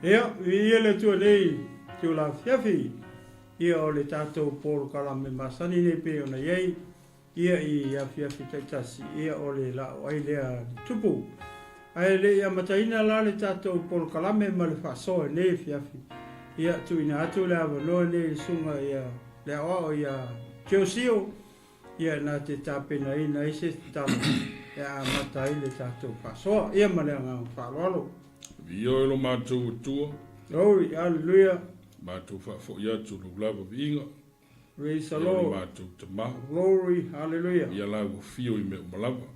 Ia, viia le Atua nei itula afiafi, ia o le tatou polokalame masani nei pei ona i ai, ia i afiafi taitasi, ia o le laoai lea a le Tupu. Ae le i amataina la le tatou polokalame ma le faasoa i lenei afiafi, ia tuuina atu le avanoa nei i le Susuga ia le Aoao ia Teosio, ia na te tapenaina ai se tatalo e amata ai le tatou faasoa. Ia ma le agaga faaaloalo. Viia oe lo matou Atua. Glory, hallelujah. Matou faafoi atu lou lava viiga. Praise the Lord. Lo matou Tama. Glory, hallelujah. Ia la ua fio i mea uma lava.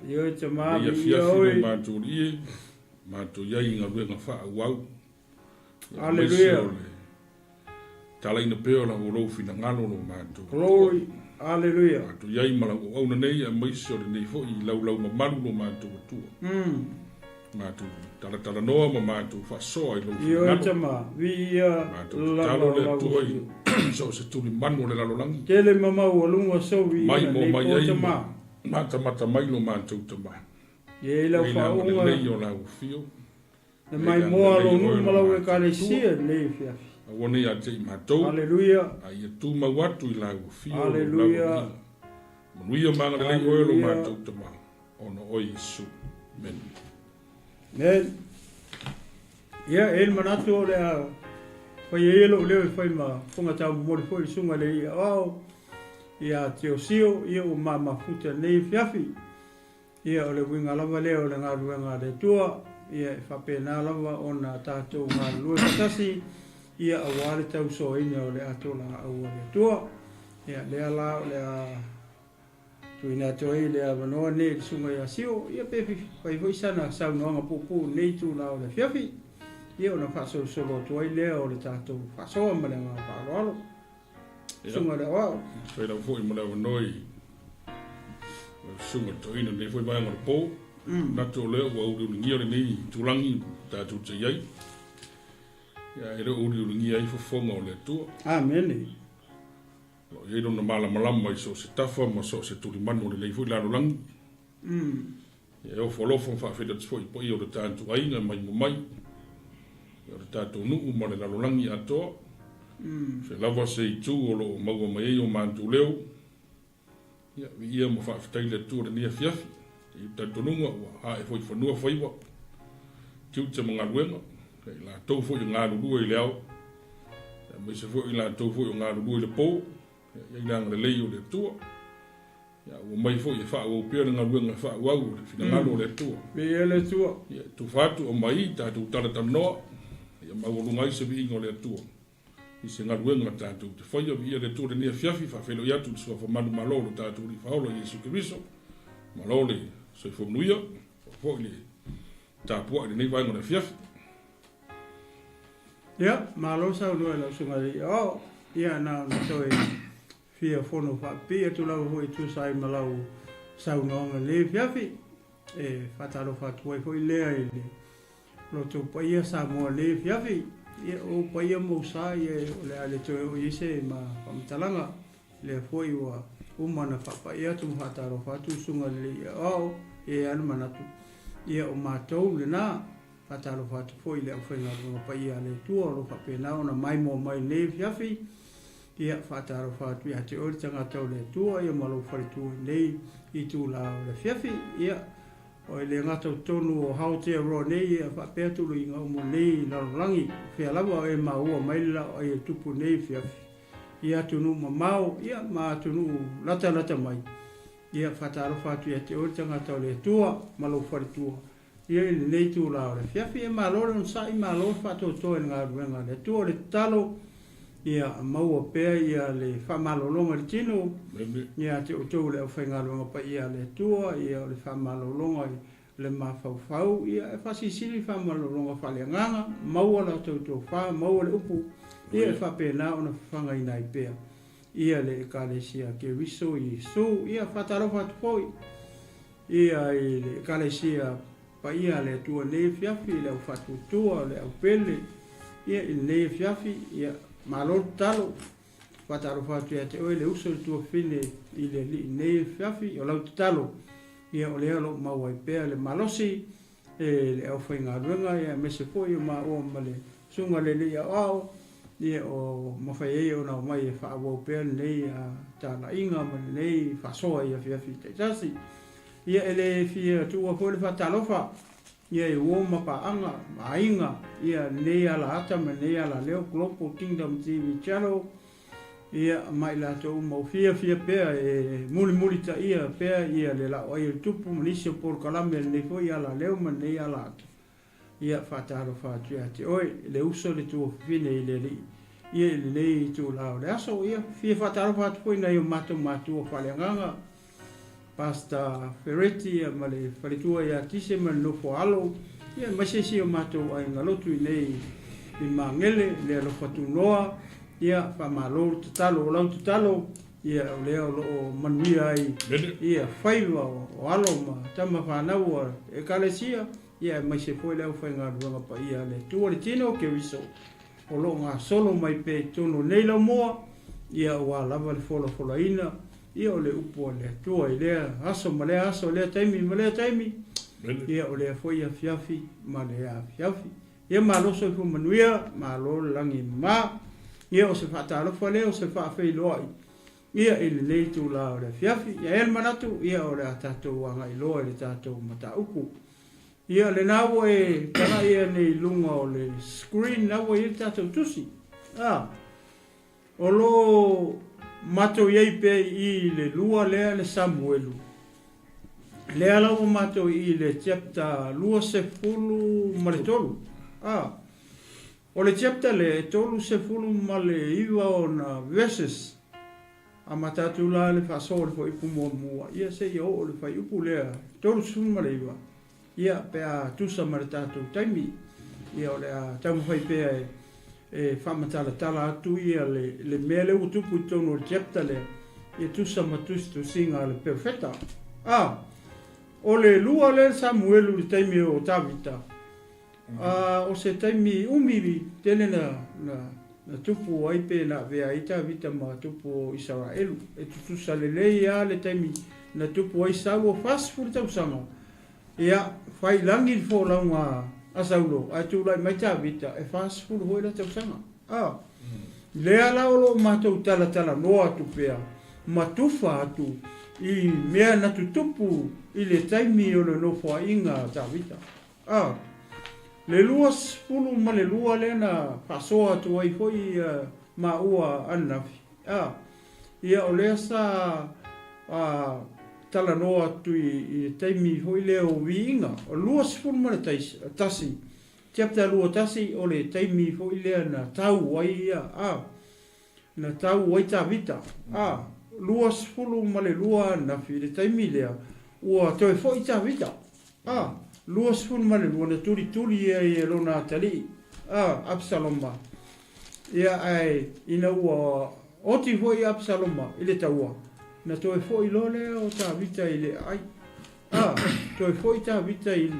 Ioe Tama, viia oe. Ia matou alii, matou iai i galuega faaauau. Hallelujah. Talaina pea o lau lou finagalo lo matou. Glory, hallelujah. Matou iai ma lau auauna nei aemaise o lenei foi laulau mamalu lo matou Atua. Matou talatalanoa ma matou faasoa i lou finagalo. Ioe Tama, viia Matou tatalo le Atua i so o se tulimanu o le lalolagi. Tele ma maualuga sou viiga nei po Tama. Matamata mai lo matou Tama. E i ai lau faauuga. Lelei o lau afio. Le maimoa lou nuu ma lau Ekalesia i lenei afiafi. Aua ne ia te i matou. Aleluia. A ia tumau atu i lau afio lou Aleluia. Manuia ma agalelei oe lo matou Tama, ona o Iesu. Amene. Amen. Ia, e i ai le manatu o le a fai ai lou leo e fai ma fofoga taumomoli foi i le susuga i le Alii Aoao ia Teosio, ia ua mamafuta i lenei afiafi. Ia, o le uiga lava lea o le galuega a le Atua, ia e faapena lava ona tatou galulue faatasi, ia aua le tausoaina o le ato laau a le Atua. Ia, lea la o le a tuuina atu ai le avanoa nei i le Susuga ia Sio, ia pe fai foi sana saunoaga puupuu i lenei itula o le afiafi, ia ona faasolosolo atu ai lea o le tatou faasoa ma le agaga faaaloalo. Susuga i le Aoao. Fai lau foi ma le avanoa i lau susuga i le toeaina i lenei foi vaega o le po. Manatu o lea ua uliuligia lenei itulagi tatou te i ai. Ia, e le o uliuligia ai fofoga o le Atua. Amene. O lo o i ai lona malamalama i so o se tafa ma so o se tulimanu o lenei foi lalolagi. Ia, e ofo alofa ma faafetai atu foi i paia o le tatou aiga mai ma mai, ia o le tatou nuu ma le lalolagi atoa. Se lava se itu o lo o maua mai ai o matou leo, ia, viia ma faafetai i le Atua i lenei afiafi. I le talitonuga ua ae foi i fanua faiva, tiute ma galuega, ia i latou foi e galulue i le ao, aemaise foi i latou foi o galulue i le po, ia i le agalelei o le Atua. Ia, ua mai foi e faaauau pea le galuega e faaauau o le finagalo o le Atua. Viia le Atua. Ia, e tufa atu aumai tatou talatalanoa, ia maualuga ai se viiga o le Atua i se galuega tatou te faia. Viia le Atua i lenei afiafi, faafeiloai atu i le Suafa manumalo o lo tatou Alii Faaola Iesu Keriso. Malo le soifua manuia, foi le tapuai i lenei vaega o le afiafi. Ia, malo saunoa i lau Susuga i le Aoao. Ia, na ona toe Fia fono faapipii atu lava foi e tusa ai ma lau saunoaga i lenei afiafi. E faatalofa atu ai foi lea i le loto paia Samoa i lenei afiafi. Ia, o ou paia ma ou sa, ia, o le a le toe oo i ai se ma faamatalaga. Lea foi ua uma ona faapai atu ma faatalofa atu le Susuga i le Alii Aoao, e i ai lava le manatu, ia, o matou lena. Faatalofa atu foi i le aufaigaluega paia a le Atua o lo o faapena ona maimoa mai i lenei afiafi. Ia, faatalofa atu ia te oe le tagata o le Atua, ia ma lou faletua i lenei itula o le afiafi. Ia, o e le gata o totonu o Aotearoa nei, ia faapea tuluiga uma o lenei lalolagi, o fea lava o e maua mai le laoai a le Tupu i lenei afiafi, i atunuu mamao, ia, ma atunuu latalata mai. Ia, faatalofa atu ia te oe le tagata o le Atua ma lou faletua. Ia i lenei itula o le afiafi, e malo le onosai, malo le faatoatoa i le galuega a le Atua. O le tatalo, ia maua pea ia le faamalologa i le tino, ia te outou le aufaigaluega paia a le Atua, ia o le faamalologa i le mafaufau, ia e faasilisili le faamalologa faaleagaga, maua la outou tofa, maua le upu, ia e faapena ona fafagaina ai pea ia le Ekalesia Keriso Iesu. Ia faatalofa atu foi. Ia i le Ekalesia Paia a le Atua i lenei afiafi, i le au faatuatua, le au pele, ia i lenei afiafi, ia malo le tatalo. Faatalofa atu ia te oe le uso i le tuafafine i le Alii i lenei afiafi, o lau tatalo, ia o lea o lo o maua ai pea le malosi. e le aufaigaluega ia aemaise foi o maua ma le Susuga i le Alii Aoao ia o mafai ai ona omai e faaauau pea lenei talaiga ma lenei faasoa i afiafi taitasi. Ia e le fia tuua foi le faatalofa ia i uo ma paaga ma aiga ia lenei alaata ma lenei alaleo Global Kingdom TV Channel ia ma i latou uma o fiafia pea e mulimulitaia pea ia le laoai o le Tupu ma nisi o polokalame a lenei foi alaleo ma lenei alaata. Ia faatalofa atu ia te oe, le uso le tuafafine i le Alii, ia i lenei itula o le aso. Ia fia faatalofa atu foi nai o matou matua faaleagaga, Pastor Fereti ia ma le faletua ia Tise ma le nofo a alo, ia aemaise si o matou aiga lotu i nei i Magele, le alofa tunoa, ia faamalo le tatalo o lau tatalo, ia o lea o lo o manuia ai ia faiva o alo ma tama fanau a Ekalesia. Ia aemaise foi le aufaigaluega paia a le Atua, le tino o Keriso, o lo o gasolo mai pea i totonu o nei laumua, ia aua lava le folafolaina, ia o le upu a le Atua i lea aso ma lea aso, lea taimi ma lea taimi, ia o lea foi afiafi ma lea afiafi. Ia malo soifua manuia, malo le lagi e mama. Ia o se faatalofa lea, o se faafeiloai Ia, i lenei itula o le afiafi, ia e le manatu, ia o le a tatou agai loa i le tatou mataupu. Ia, lena ua e tagai ane i luga o le screen, na ua i ai le tatou tusi. A, o lo o matou i ai pea i i le lua lea le Samuelu. Lea la ua matou i i le chapter 23. A, O le chapter lea e 39 ona verses, amata atu la le faasoa o le fuaiupu muamua ia seia oo i le fuaiupu lea 39, ia pe a tusa ma le tatou taimi, ia o le a taumafai pea e faamatalatala atu ia le mea lea ua tupu i totonu o le chapter lea, ia tusa ma tusitusiga a le perofeta. A, o le lua lea Samuelu i le taimi o Tavita, A o se taimi umi tele na tupu ai pe na avea ai Tavita ma tupu o Isaraelu. E tutusa lelei lava le taimi na tupu ai Saulo 40 tausaga. Ia, fai lagi le folauga a Saulo, ae tulai mai Tavita e 40 foi la tausaga. A lea la o lo o matou talatalanoa atu pea ma tufa atu i mea na tutupu i le taimi o le nofoaiga a Tavita. A, le 22 lea na faasoa atu ai foi maua ananafi. A, ia o lea sa a, talanoa atu i le taimi foi lea o viiga, o 21, chapter 21 o le taimi foi lea na tau ai ia, a, na tau ai Tavita. A, 22 ananafi i le taimi lea, ua toe foi Tavita. A, 22 na tulituli ai e lona atalii, a, Apisaloma. Ia, ae ina ua oti foi Apisaloma i le taua, na toe foi loa lea o Tavita i le aai. A, toe foi Tavita i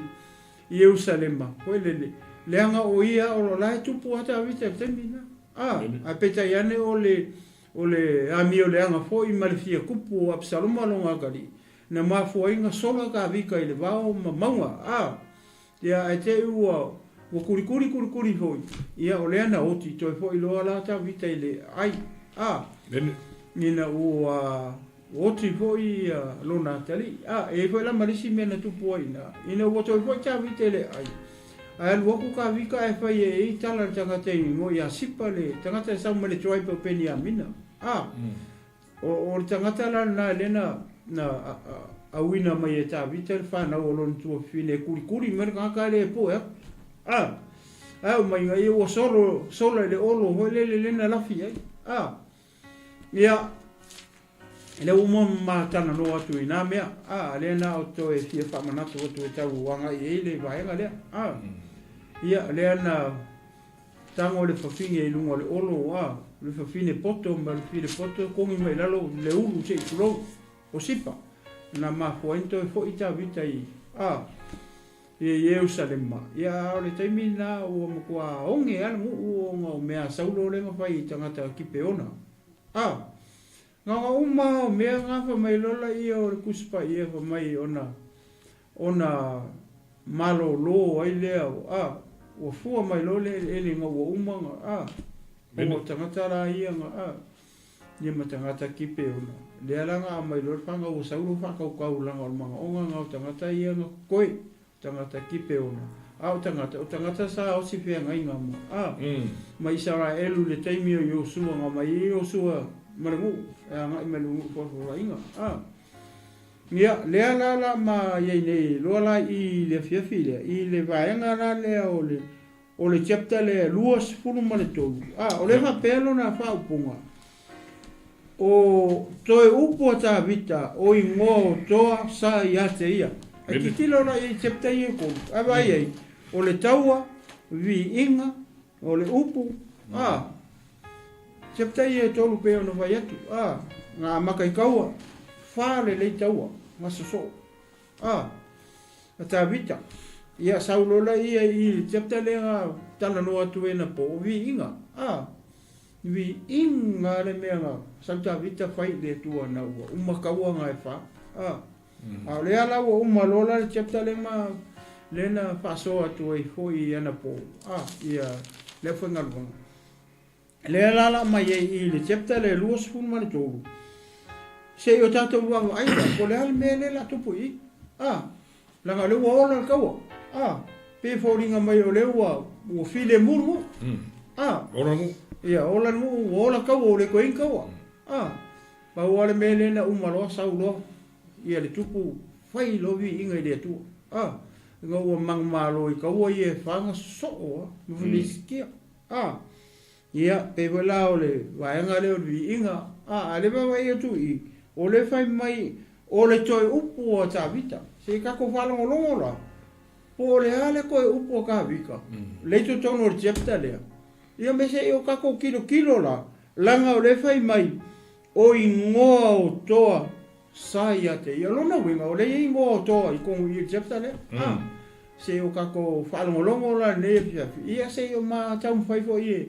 Ierusalema, foi lele, leaga o ia o la e tupu lava Tavita i le taimi lena. A, ae peitai ane o le, o le amioleaga foi ma le fia kupu o Apisaloma lona atalii, na mafua ai na sola Tavita i le vao ma mauga. A, ia, ae te i ua, ua kulikuli kulikuli foi, ia, o lea na oti toe foi loa la Tavita i le aai. A, ina ua oti foi ia lona atalii. A, e i ai foi la ma le isi mea na tupu ai i ina, ina ua toe foi Tavita i le aai, Ae alu atu Tavita ae fai e i tala le tagata i igoa ia Sipa le tagata e sau mai le tribe o Peniamina. A, o le tagata la lena lea na, na auina mai e Tavita le fanau o lona tuafafine e kulikuli mai le tagata lea e pue atu. A, ae omai ia ua solo, sola i le olo foi lele lea na lafi ai. A, ia, lea ua uma ma talanoa atu i nā mea, a, lea na o toe fia faamanatu atu e tau agai ai le vaega lea, a, ia, lea na tago le fafine i luga o le olo, a, le fafine poto ma le fafine poto kogi mai lalo le ulu se i tulou, o Sipa, na mafua ai ona toe foi Tavita i, a, i Ierusalema, ia, a o le taimi lena ua matua oge lava le nuu ona o mea a Saulo lea na fai i tagata Kipeona. A, Na uma o mea na fai mai loa laia o le Tusi Paia fai mai ona, ona Malōlō ai lea, a, ua fua mai loa le eleele ina ua uma na, a, ona o tagata la ia na, a, ia ma tagata Kipeona. Lea la na aumai loa le fanau a Saulo faatautaulaga o le manaoga na o tagata ia na koe, tagata Kipeona. A o tagata, o tagata sa osi feagaiga ma, a, ma Isaraelu i le taimi o Iosua na aumai ai Iosua ma le nuu, e agai mai le nuu folafolaina, a. Ia, lea la la ma iai nei loa la i le afiafi lea, i le vaega la lea o le, o le chapter lea 23, a, o lea faapea lona faaupuga, O toe upu a Tavita, o igoa o toa sa ia te ia. Ae tilotilo la i chapter ia e tolu, ae vaai ai, o le taua, viiga, o le upu, a, Chapter ia e tolu pei ona fai atu, a, na amata i taua, fa lelei taua, na sosoo, a, a Tavita, ia sau loa lea ia i le chapter lea na talanoa atu ai anapo, o viiga, a, viiga le mea na sau Tavita fai i le Atua na ua uma taua na e fa, a, a o lea la ua uma loa la le chapter lea ma lea na faasoa atu ai foi anapo, a, ia le aufaigaluega. Lea la la mai ai i le chapter le 23, se i o tatou vaavaai la, po o le a le mea lea la tupu i i. A, leaga o lea ua ola le taua. A, pei e foliga mai o lea ua, ua filemu le nuu. A, Ola le nuu. Ia, ola le nuu, ua ola taua, ua le toe i ai ni taua. A, pau lava le mea lea na uma loa sau loa ia le tupu fai loa viiga i le Atua. A, ina ua manumalo i taua ia e fa na sosoo lava ma Filistia. A, ia, pei foi la o le vaega lea o le viiga, a, a o lea e vaavaai atu i i, o lea e fai mai o le toe upu a Tavita. Se i tatou faalogologo la, po o le a le toe upu a Tavita, lea i totonu o le chapter lea. Ia me se i o tatou tilotilo la, leaga o lea e fai mai, o igoa o toa Sa ia te ia. O lona uiga, o lea e i ai igoa o toa i totonu i i le chapter lea. A, se i o tatou faalogologo la i lenei afiafi, ia se i o ma taumafai foi e,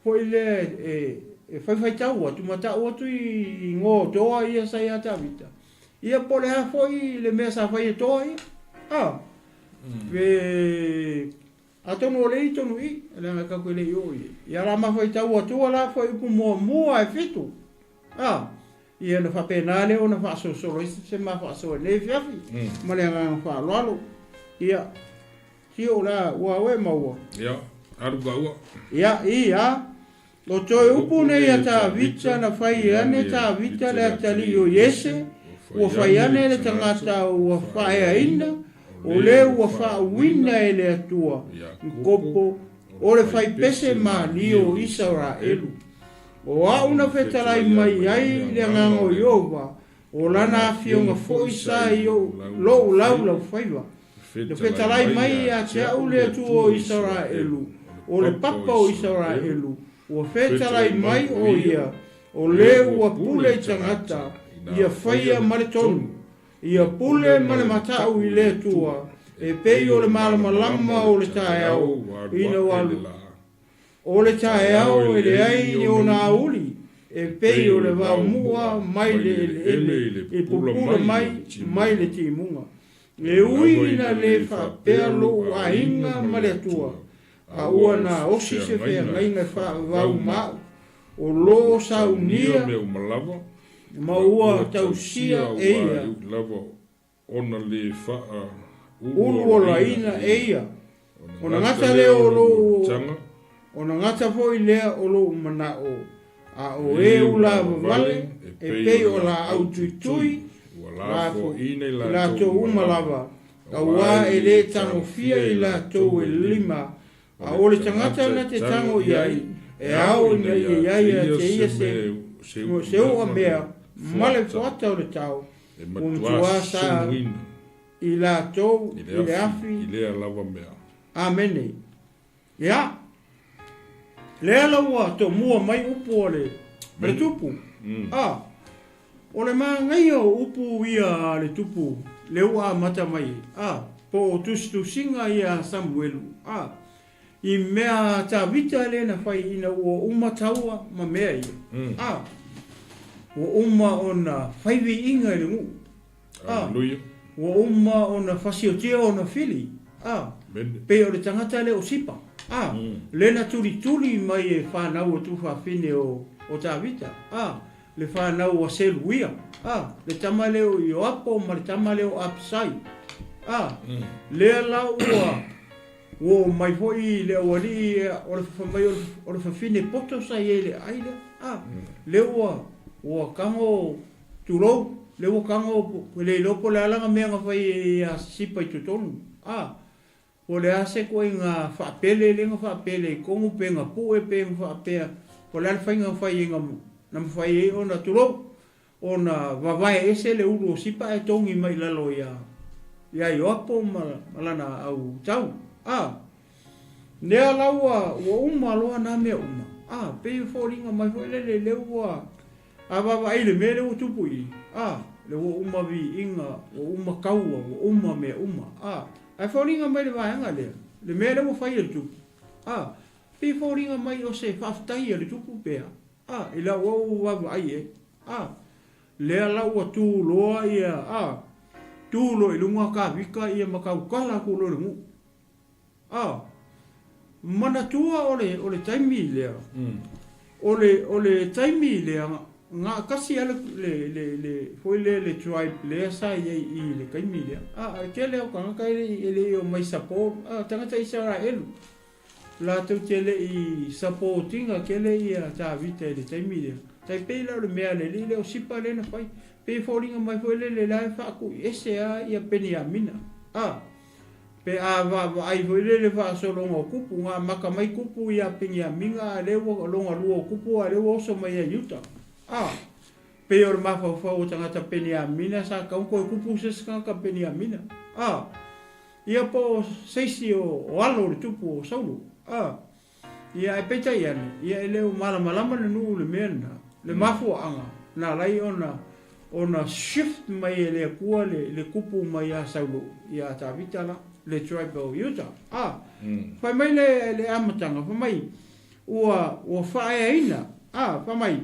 foi lea e, e faifaitau atu ma tau atu i igoa o toa ia sa ia Tavita. Ia po o le a foi le mea sa fai e toa ia. A, pe, atonu o lea i totonu i i, leaga tatou te le i oo i ai. Ia la ma faitau atua la fuaiupu muamua e fitu. A, Ia ona faapena lea ona faasolosolo ai se ma faasoa i lenei afiafi ma le agaga faaaloalo. Ia, sio la ua au e maua. Ia, alu gaua. Ia, i a. O toe upu nei a Tavita na fai ane Tavita le atalii o Iese, ua fai ane le tagata ua faaeaina, o le ua faauina e le Atua, kopo o le faipese malie o Isaraelu. O au na fetalai mai ai le Agaga o Ieova, o lana afioga foi sa i ou lou laulaufaiva. Na fetalai mai ia te au le Atua o Isaraelu, o le Papa o Isaraelu, ua fetalai mai o ia, o le ua pule i tagata, ia faia ma le tonu, ia pule ma le matau i le Atua, e pei o le malamalama o le taeao ina ua alu. O le taeao e leai ni ona aoauli, e pei o le vaomua mai le eleele e pupula mai mai le timuga. E ui ina le faapea lou aiga ma le Atua, a ua na osi se feagaiga e faavavau ma au, o lo o saunia ma ua tausia e ia. Uluolaina e ia. Ona gata lea o lou, ona gata foi lea o lou manao, a o e ulavavale e pei o laau tuitui, lafoina i latou uma lava, auā e le tagofia i latou e lima, a o le tagata na te tago i ai, e ao ina ia i ai ia te ia se, se u'a mea ma le fuata o le tao, ua matua sa i latou i le afi. Amene. Ia, lea la ua tomua mai upu a le, a le tupu. A, o le manaia o upu ia a le tupu lea ua amata mai ai, a, po o tusitusiga ia a Samuelu, a, i mea a Tavita lea na fai ina ua uma taua ma mea ia, a, ua uma ona fai viiga i le nuu. A, Aleluia. Ua uma ona fasiotia ona fili, a, pei o le tagata lea o Sipa, a, lea na tulituli mai e fanau a tuafafine o Tavita, a, le fanau a Seluia, a, le tama lea o Ioapo ma le tama lea o Apisai, a, lea la ua ua oo mai foi le aualii o le fai mai o le fafine poto sa i ai i le aai lea, a, lea ua ua tago Tulou, lea ua tago e le iloa po o le a lana mea na fai ai ia Sipa i totonu. A, po o le a se ituaiga faapele lea na faapele i totonu pe na pue pe na faapea, po o le a le faiga na fai ai na mafai ai ona, tulou, ona vavae ese le ulu o Sipa ae togi mai i lalo ia ia Ioapo ma lana au tau. A, lea la ua ua uma loa na mea uma. A, pei e foliga mai foi lele lea ua A vaavaai i le mea lea ua tupu i i, a, lea ua uma viiga, ua uma kaua, ua uma mea uma, a. Ae foliga mai le vaega lea, le mea lea ua fai e le tupu, a, pei e foliga mai o se faafetai a le tupu pe a, a, i lau au vaavaai i ai, a. Lea la ua tu loa ia, a, tu loa i luga Tavita ia ma tautala atu loa i le nuu. A, manatua o le, o le taimi lea, o le, o le taimi lea, na tasi lava le, le, le, foi lea le tribe lea sa i ai i le taimi lea. A, e tele lava o tagata e le i, e le i omai support, a, tagata Isaraelu, latou te le i support ina tele ia Tavita i le taimi lea. Tai pei la o le mea a le alii lea o Sipa lea na fai. Pei e foliga mai foi lele la e faatuiese lava ia Peniamina. A. Pe a vaavaai foi lea i le faasologa o kupu, na amata mai kupu ia Peniamina a lea ua lona lua o kupu a lea ua oso mai ia Iuta. A, pei o le mafaufau o tagata Peniamina sa tatau ona toe kupu se isi tagata Peniamina. A, ia po o se isi o, o alo o le tupu o Saulo. A, ia ae peitai ane, ia e le o malamalama le nuu i le mea lena, le mafuaaga na ala ai ona ona shift mai e le Atua le, le kupu mai ia Saulo ia Tavita la, le tribe o Iuta. A, fai mai le, le amataga, fai mai, ua, ua faaeaina, a, fai mai,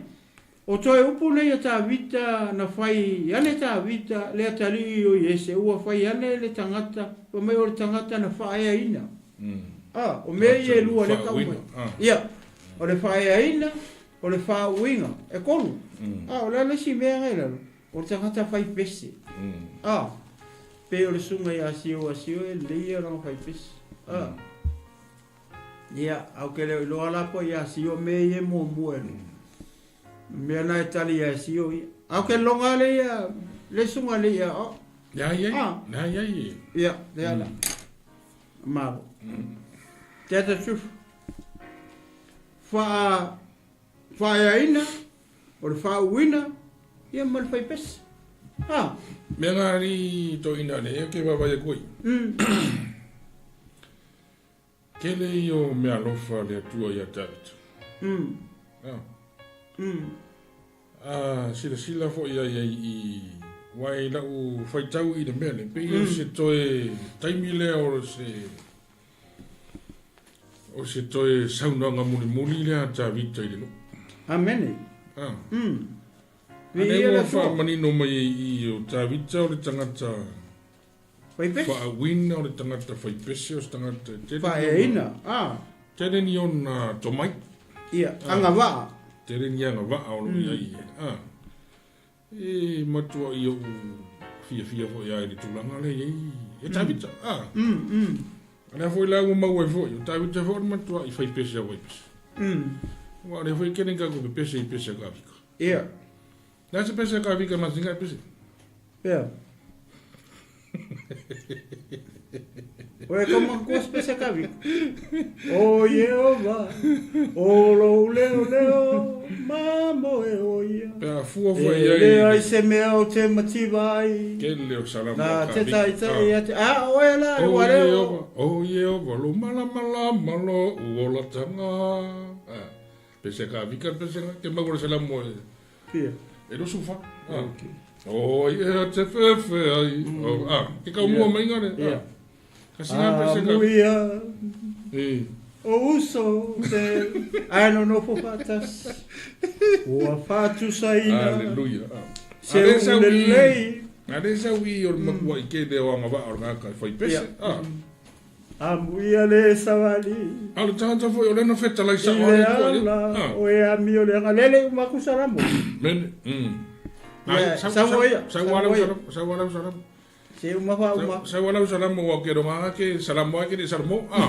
O toe upu nei a Tavita na fai ane Tavita le atalii o Iese ua fai ane le tagata fai mai o le tagata na faaeaina. A, o mea ia e lua lea tau mai. Ia, o le faaeaina, o le faauiga, e kolu. A, o le a le isi mea ngai lalo? O le tagata fai pese. A, pei o le susuga ia Sio a Sio e lelei ia lana fai pese. A. Ia, a ou te le o iloa la po ia Sio mea ia e muamua e mea na e tali ia Sio ia. A ou te loga le ia le susuga le ia o. Lea ai, lea ai ai. Ia, lea la. Malo. Tell the truth. Wha, whaeaina, o le whaauina, ia ma le whaipesi. Ah. Mea ngā ri tō ina le, e ke wawai e koe. Tele ia o meaalofa a le Atua iā Tavita. A. A silasila foi ai ai i aua i lau faitau i le mea lea, pei o se toe taimi lea o se o se toe saunoaga mulimuli lea a Tavita i le nuu. Amene. A. A lea ua faamanino mai ai i o Tavita o le tagata Faipese. Faauina o le tagata faipese o se tagata e tele ni ona. Faeaina, a. Tele ni ona tomai. Ia, agavaa. Tele ni agavaa o lo o i ai, a. E matua i ou fiafia foi a i le tulaga lea i ai e Tavita, a. A lea foi la ua maua ai foi, o Tavita foi o le matua i faipese a faipese. Aua o lea foi e kene ka ku pepese i pese a Kavika. Ia. Le a se pese a Kavika na singa e pese? Pea. Oe ka makua se pese a Kavika. O Iehova, o lou leo leo, mamoe o ia. Pea fua fua i ai. E leai se mea o te mativa ai. Kele o salamo a Kavika. Na te taitai atu. A, oe la, e ua leo. O Iehova, lo malamalama lo uolatanga. Pese a Kavika, pese ke maua le salamo e. Fia. E 24. Ah. Okay. O ai ea te whewhe ai. Oh, ah, ke kau mua mai ngare. Yeah. Ka singa pe se ka. Muia. E. O uso te ai no nofo faatasi. Ua faatusaina. Hallelujah. Se lelei. Nga le sau i o le matua i kele o anga vaa o le ngaka e fai pese. Ah. Amuia le savali. A le tagata foi o lena fetalai sa o le ala. O e ami o le anga lele uma ku salamo. Mene. Sau ia. Sau ala salam, sau ala salam. Se uma fa uma. Sau ala salam o ke ronga ke salamo ke le salamo. Ah.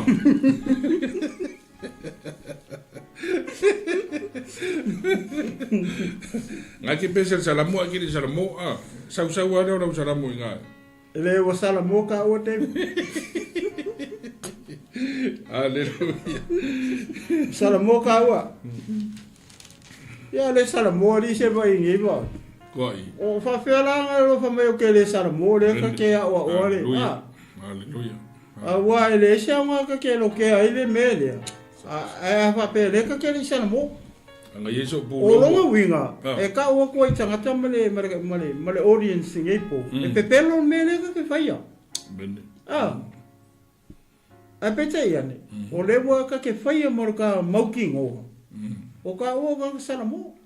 Nga ke pese salamo ke le salamo. Ah. Sau sau ala o salamo inga. Le o salamo ka o te. Aleluia. Salamo ka ua. Ia le salamo li se vai ngi ba. Koi. O fa fela lo fa me o ke le salamo le ka ke a o o le. Aleluia. A ua le se nga ka ke lo ke ai le me le. A a fa pe le ka ke le salamo. Anga Yesu pu. O longa winga. E ka o ko i tangata male male male male audience ngi po. E pepelo me le ka ke faia. Bene. Ah. A pete ia ne. O le wa ka ke faia mo ka mauki ngo. O ka o ka salamo.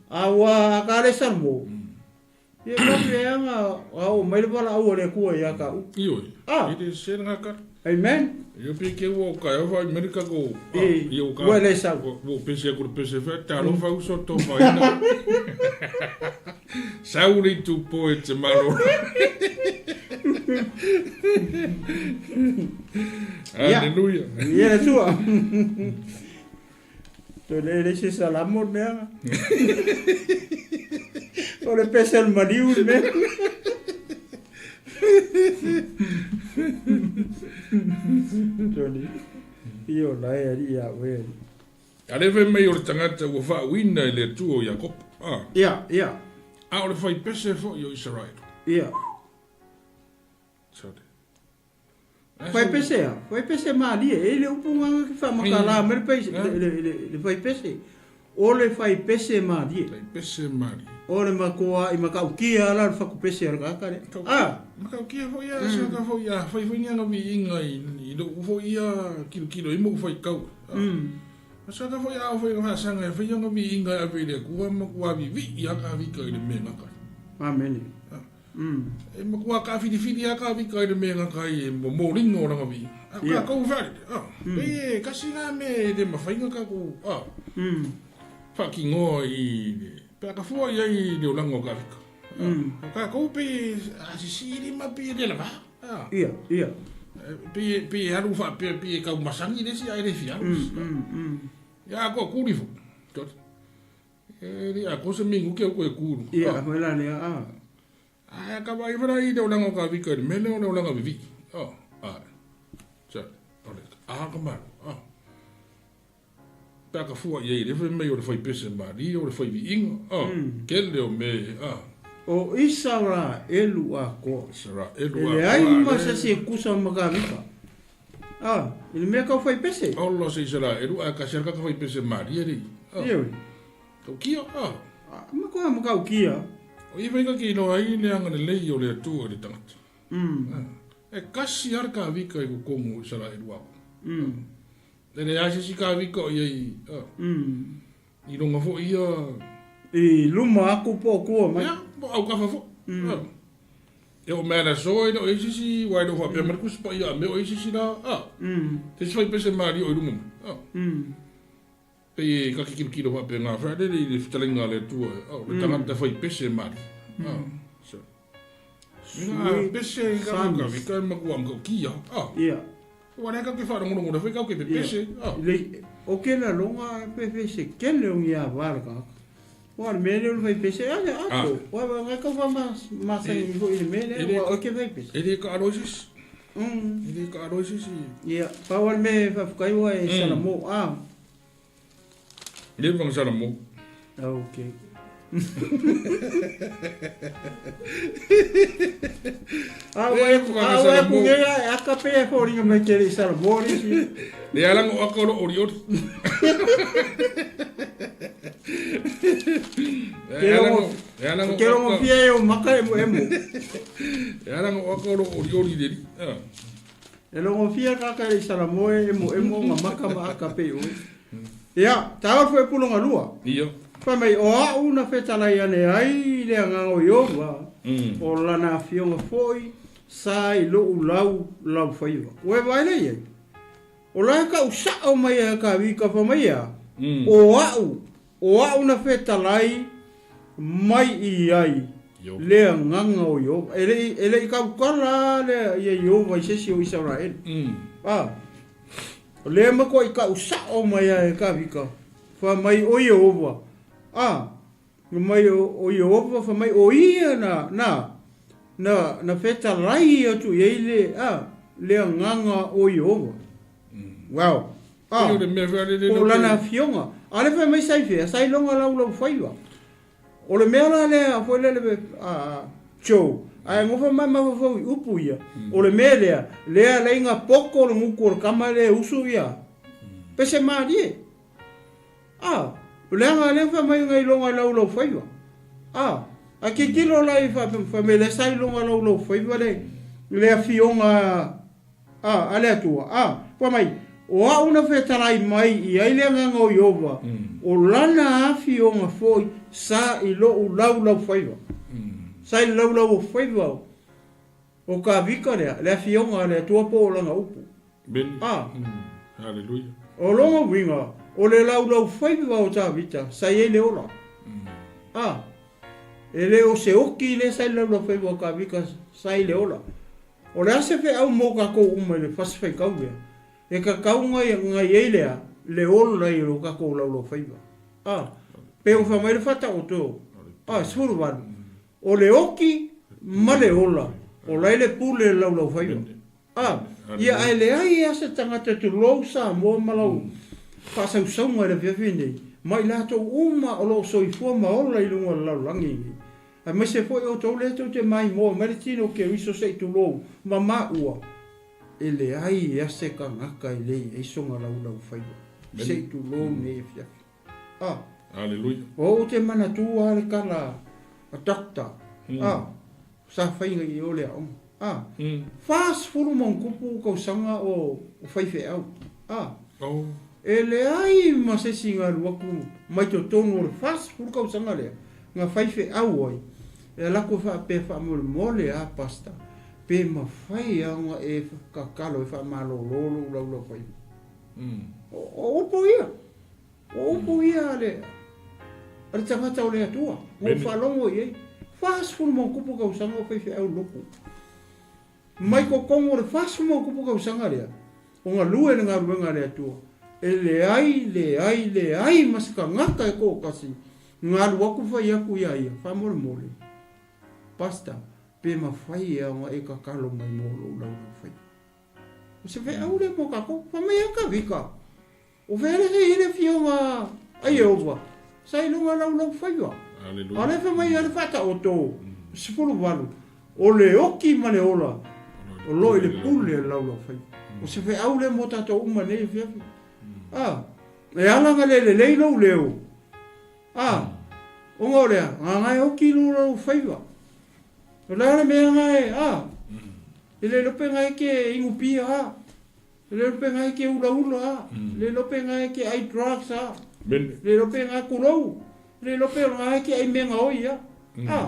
A ua ka le salamo. Ia ka pe anga o mai le pala au le kua ia ka u. Io. Ah. I se nga ka. Amen. Io pe ke o ka o fa Amerika ko. Io ka. Ua le sau. O pese ko pese fa ta lo fa uso to fa ina. Sauri tu po e te malo. Aleluia. Ia le tua. To le le se salamo mea. O le pese al mariu me. Tony. Io la e ari ia we. Ale ve mai o le tangata ua faauina i le Atua o Iakopo. Ah. Ia, ia. A o le fai pese foi o Israel. Ia. Sorry. Fai pese a, fai pese malie, e le upu nganga ki wha makala, me le fai pese. O le fai pese malie. Fai pese malie. O le makoa i makaukia ala le whaku pese ala kakare. Ah! Makaukia foi ia, saka foi ia, fai foi ni anga vi inga i lo foi ia kilo kilo i mo foi kau. Saka foi a foi nga sanga foi anga vi inga a vi le kua makua vi vi ia ka vi ka i le me ngaka. Amen. E makua ka fili fili a ka vi ka i le me ngaka i mo mo ringo ranga vi. A ka kau fari. E kasi nga me le mawhainga ka ku. Whaki ngoa i pe ka fua ia i le olango ka vika. Ka kou pe asisi ma pe le lava. Ia, ia. Pe pe aru fa pe pe ka masangi le si ai le fia. Ya ko kuri fu. Tot. E ri a ko se mingu ke ko e kuru. Ia, wela le a. A ka vai fara i le olango ka vika me le olango vi. Oh, a. Cha. Ore. A ka ma. Ah. Pea ka fua i le fai mai o le fai pese mari o le fai viinga. Ah, ke le o me ah. O Isara elu a ko. Isara elu a ko. Le ai ma se se kusa makavika. Ah, ile mea ka fai pese. Olo se Isara elu a ka serka ka fai pese mari eri. Ia. Kau kia ah. Ma ko ma kau kia. O i vai ka ki no ai le anga le lei o le atua le tangata. E kasi ar ka vika i kongo Isara elu a ko. Le ai se ka vika i ai. I longa fo ia i luma aku po kua mai. Ia, po au ka fo. E o mea so i no i sisi wai no fa pe markus pa ia me o i sisi la. Ah. Te fai pese mari o i luma. Ah. Pe ka ki kilo fa pe nga fa le le fitalenga le tua. Oh, le tangata fai pese mari. Ah. So. Nga pese ka ka vika ma ku am ka kia. Ah. Ia. Ua ka ke wharongorongo re whai kau ke pepese. Le, o ke la longa pepese kele o ngia varga. Ua le mele o le whai pese, ale ato. Ua ngai kau wha masangi ho i le mele, ua o ke whai pese. E le ka aroisis. E le ka aroisis. Ia, pau al me whawhkai ua e salamo. Ah. Le wang salamo. Ok. A ua ku ngea aka pe e fōringa mai ke le salamo le si. Le alango aka oro ori ori. Ke rongo fia e o maka e mo emo. E alango aka oro ori ori le ri. E rongo fia kaka le salamo e emo emo nga maka ma aka pe oi. Ia, tāua fue pulonga lua. Ia. Fa mai o au na whetalai ane ai le anga o Iowa. O lana afioga foi sa i lou laulaufaiva. Ua e vaai lea i ai? O la e kau sao mai e Kavika fai mai a, O au, o au na fetalai mai i ai le agaga o Ieova. E le i, e le i kaukala lea ia Ieova i se isi o Isaraelu. A, o lea e matuai kau sao mai a e Kavika, fai mai o Ieova, a, fai mai o Ieova, fai mai o ia na, na, na, na fetalai atu i ai le, a, le agaga o Ieova. Wow. A, po o lana afioga. A le fai mai sa i fea, sa i loga laulaufaiva. O le mea la lea foi lele a Joe, ae gofa mai mafaufau i upu ia, o le mea lea, lea laiga poko le gutu o le tama lea e usu ia. Pese malie. A, o leaga lea fai mai ngai loga laulaufaiva. A, a tilotilo la i fai mai lea sa i loga laulaufaiva le le afioga a, a le Atua, a, fai mai, O au na fetalai mai i ai le agaga o Ieova, o lana afioga foi sa i lou laulaufaiva. Sa i le laulau o faiva o Kavika lea, le afioga a le Atua po o lana upu. A. O lona uiga, o le laulaufaiva o Tavita sa i ai le ola. A. E le o se oki lea sa i le laulaufaiva o Kavika sa i le ola. O le a se feau mo kakou uma i le fasi faitau lea? E kakau ngai ngai ai lea le ola i lo kakou laulaufaiva. A, pe ua fai mai le Faataoto, a, 18, o le oki ma le ola, o la e le pule le laulaufaiva. A, ia ae leai a se tagata tulou Samoa ma lau faasausauga i le afiafi nei, ma i latou uma o lo o soifua ma ola i luga o le lalolagi nei. Aemaise foi outou lea tou te maimoa mai le tino o Keriso se i tulou ma maua, e leai a se kanaka e le i ai sona laulaufaiva, se i tulou nei afiafi. A. Aleluia. O ou te manatua a le tala a Doctor, a, sa faiga i o le aoga, a, 40 ma ona tupu tausaga o faifeau, a, e leai ma se isi na alu atu mai totonu o le 40 tausaga lea, na faifeau ai, e alu atu faapea faamolemole a Pastor, pe mafai a ona e tatalo e faamalolo lou laulaufaiva. O upu ia, o upu ia a le, a le tagata o le Atua, ua ou faalogo i ai, 40 ma ona tupu tausaga o faifeau lotu. Mai totonu o le 40 ma ona tupu tausaga lea, o galue le galuega a le Atua, e leai, leai, leai ma se tagata e toatasi na alu atu fai atu iā ia, faamolemole, Pastor, pe mafai ea ona e tatalo mai mo lou laulaufaiva. O se feau lea mo tatou. Fai mai a Kavika, o fea le i ai le afioga a Ieova, sa i luga laulaufaiva. A lea fai mai a le Faataoto 18, o le oki ma le ola o lo i le pule a le laulaufaiva. O se feau lea mo tatou uma i lenei afiafi. A, e ala ona le lelei lou leo, a, ona o lea, na e oki lou laulaufaiva. O le a le mea na e, a, e le iloa pe na e ke inu pia a, e le iloa pe na e ke ulaula a, e le iloa pe na e ke ai drugs a, e le iloa pe na kulou, e le iloa pe na e ke ai mea gaoi a, a,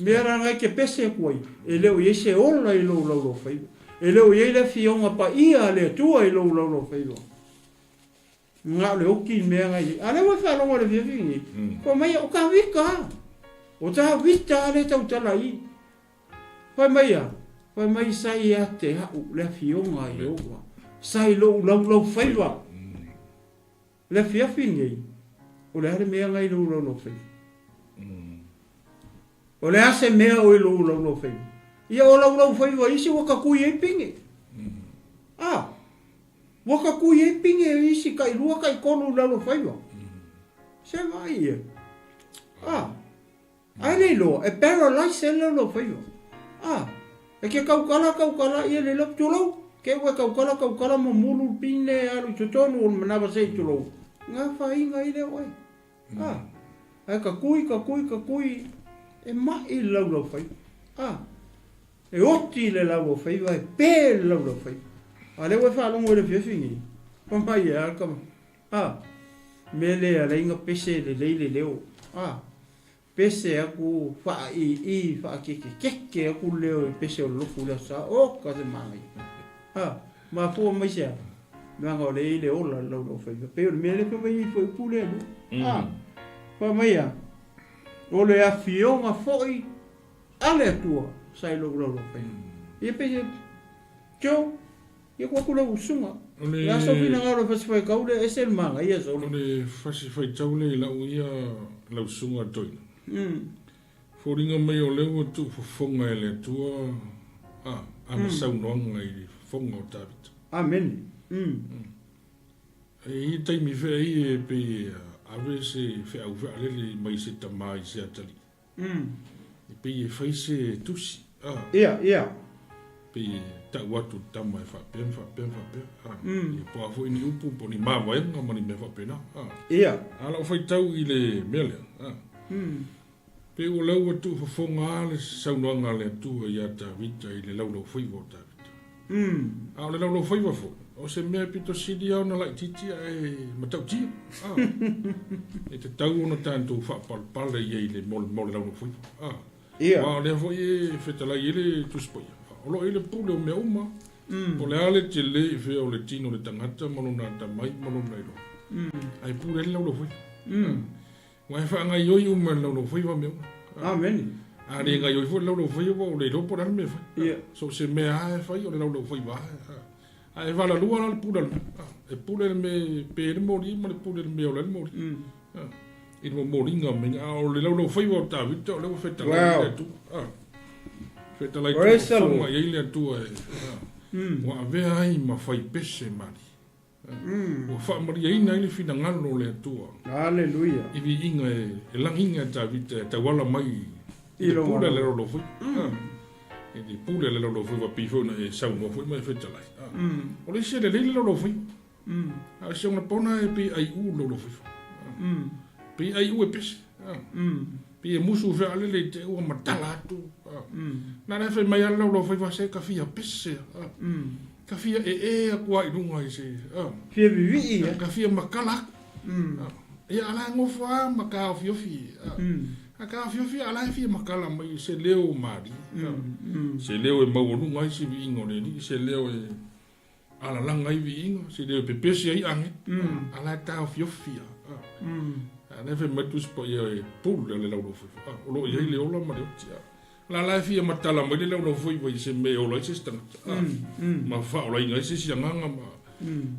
mea la na e ke pese aku ai, e le o i ai se ola i lou laulaufaiva, e le o i ai le Afioga Paia a le Atua i lou laulaufaiva. Na o le oki i mea ngai. A lea ua faalogo i le fiafi nei. Fai mai o Tavita. O Tavita le tautala i. Fai mai a, fai mai sa ia te au le afioga a Ieova. Sa i lou laulaufaiva. Le afiafi nei, o le a le mea ngai lou laulaufaiva? O le a se mea o i lou laulaufaiva? Ia o laulaufaiva isi ua tatui ai pine. A, Ua tatui ai pine e isi tailua taitolu i lalo faiva. Se vaai ia. A, ai le iloa, e paralyze ai le laulau faiva. A, e ke tautala tautala ia le iloa, tulou, ke ua e tautala tautala ma mulu le pine alu i totonu o le manava se i tulou. Nga faiga ai lea oe. A, ae tatui tatui tatui e mai le laulau faiva. A, E oti le lauaufaiva, e pē le laulaufaiva. A lea ua e faalogo i le afiafi nei, fai mai e a ka, a, mea lea e ala ai ona pese lelei le leo, a. Pese aku faa'ii'i faakekekeke aku le leo e pese o le lotu i le Aso Sa. Oka se manaia! A, mafua mai se a? Leaga o lea e i le ola le laulaufaiva. Pei o le mea lea fai mai ai fuaiupu lea lua. A, fai mai a, o le afioga foi a le Atua sa i lou laulaufaiva. Ia pei se, Joe, ia ku atu lau usuga. O le. Le a sou finagalo e fasi faitau lea, ese le manaia solo. O le fasi faitau lea i lau ia lau susuga Toina. Foliga mai o lea ua tuufofoga e le Atua a ana saunoaga i le fofoga o Tavita. Amene. E i ai taimi fea ia e pei e ave se feau fealele mai se tama i se atalii. E pei e fai se tusi, a. Ia, ia. Pei e tau atu i le tama e faapea ma faapea ma faapea, a. Ia po o a foi ni upu po o ni mavaega ma ni mea faapena, a. Ia. A lau faitau i le mea lea, a. Pei ua lea ua tuufofoga lava le saunoaga a le Atua ia Tavita i le laulaufaiva o Tavita. A o le laulaufaiva foi, o se mea pito sili lava ona laitiiti ae matautia. A. E tatau ona tatou faapalepale i ai i le mo le laulaufaiva. A. Ia. Aua o lea foi e fetalai ai le Tusi Paia, o lo o i ai le pule o mea uma. Po o le a le tele i fea o le tino o le tagata ma lona atamai ma lona iloa. Ae pule ai le laulaufaiva. Aua e faagaioi uma e le laulaufaiva mea uma. Amene. A le gaioi foi le laulaufaiva ua le iloa po o le a le mea e fai. Ia. So o se mea lava e fai o le laulaufaiva lava. A e valalua la le pule a le mea. E pule le mea e pe ai le moli ma le pule le mea e ola ai le moli. I le momoliga o mea. A o le laulaufaiva o Tavita o lea ua fetalai i le Atua. Fetalai tuufofoga i ai le Atua e ua avea ai ma faipese malie. Ua faamalieina ai le finagalo o le Atua. Aleluia. I viiga e lagiga e Tavita e tauala mai i le pule a le laulaufaiva. I le pule a le laulaufaiva pei foi ona e saunoa foi ma e fetalai. O le isi e lelei le laulaufaiva. A o le isi ogapaona e pei aiu le laulaufaiva. Pei aiu e pese. Pei e musu fealele i te ua matala atu. Na la e fai mai a le laulaufaiva se ka fia pese. Ka fia ee aku a i luga i se. Fia vivii e. Ka fia makala aku. Ia ala e ngofo a ma ka ofiofi. A ka ofiofi ala e fia makala mai se leo malie. Se leo e maualuga ai se viiga o le Alii, se leo e alalaga ai viiga, se leo e pepesi ai age. Ala e taofiofi a. A lea e fai mai le Tusi Paia e pule le laulaufaiva. O lo o i ai le ola ma le oti. La la e fia matala mai le laulaufaiva i se mea e ola ai se isi tagata. Ma faaolaina ai se isi agaga ma.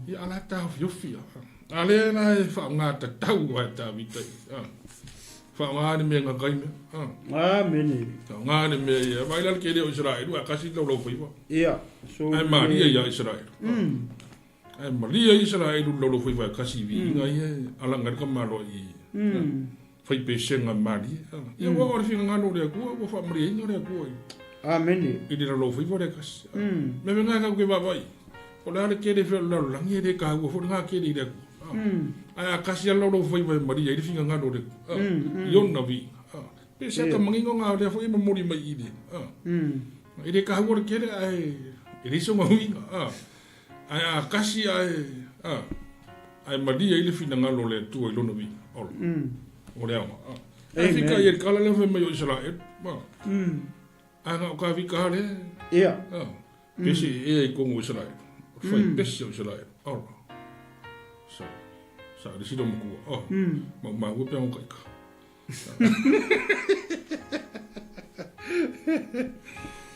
Ia a la e taofiofi a. A lea la e faaaoga tatau a e Tavita i. Faaaoga le mea gata ai mea. Amene. Faaaoga le mea ia. Vaai la le kele o Isaraelu a kasi le laulaufaiva. Ia. So Ae malie ia Isaraelu. Ae malie ia Isaraelu le laulaufaiva e kasi i viiga ia e alaga ai le tamaloa i. Fai pesega malie. Ia ua oo le finagalo o le Atua ua faamalieina le Atua i. Amene. I le laulaufaiva lea e kasi. Mea mea na tatou te vaavaai, o le a le tele fea o le lalolagi e le taua foi lena tele i le Atua. Ae a kasi lava le laulaufaiva e malie ai le finagalo o le Atua i ona viiga. Pe se ata manino na o lea foi e momoli mai i le. E le taua le tele ae e leai sona uiga. Ae a kasi ae, a, ae malie ai le finagalo o le Atua i lona viiga. Ola. O le aoga. A. Ae fika i le tala lea fai mai o Isaraelu. A. Ae na o Tavita lea. Ia. A. Pese e i tonu o Isaraelu. Fai pese o Isaraelu. Ola. Sa, sa le sila matua. A. Maumau e pe o kaika.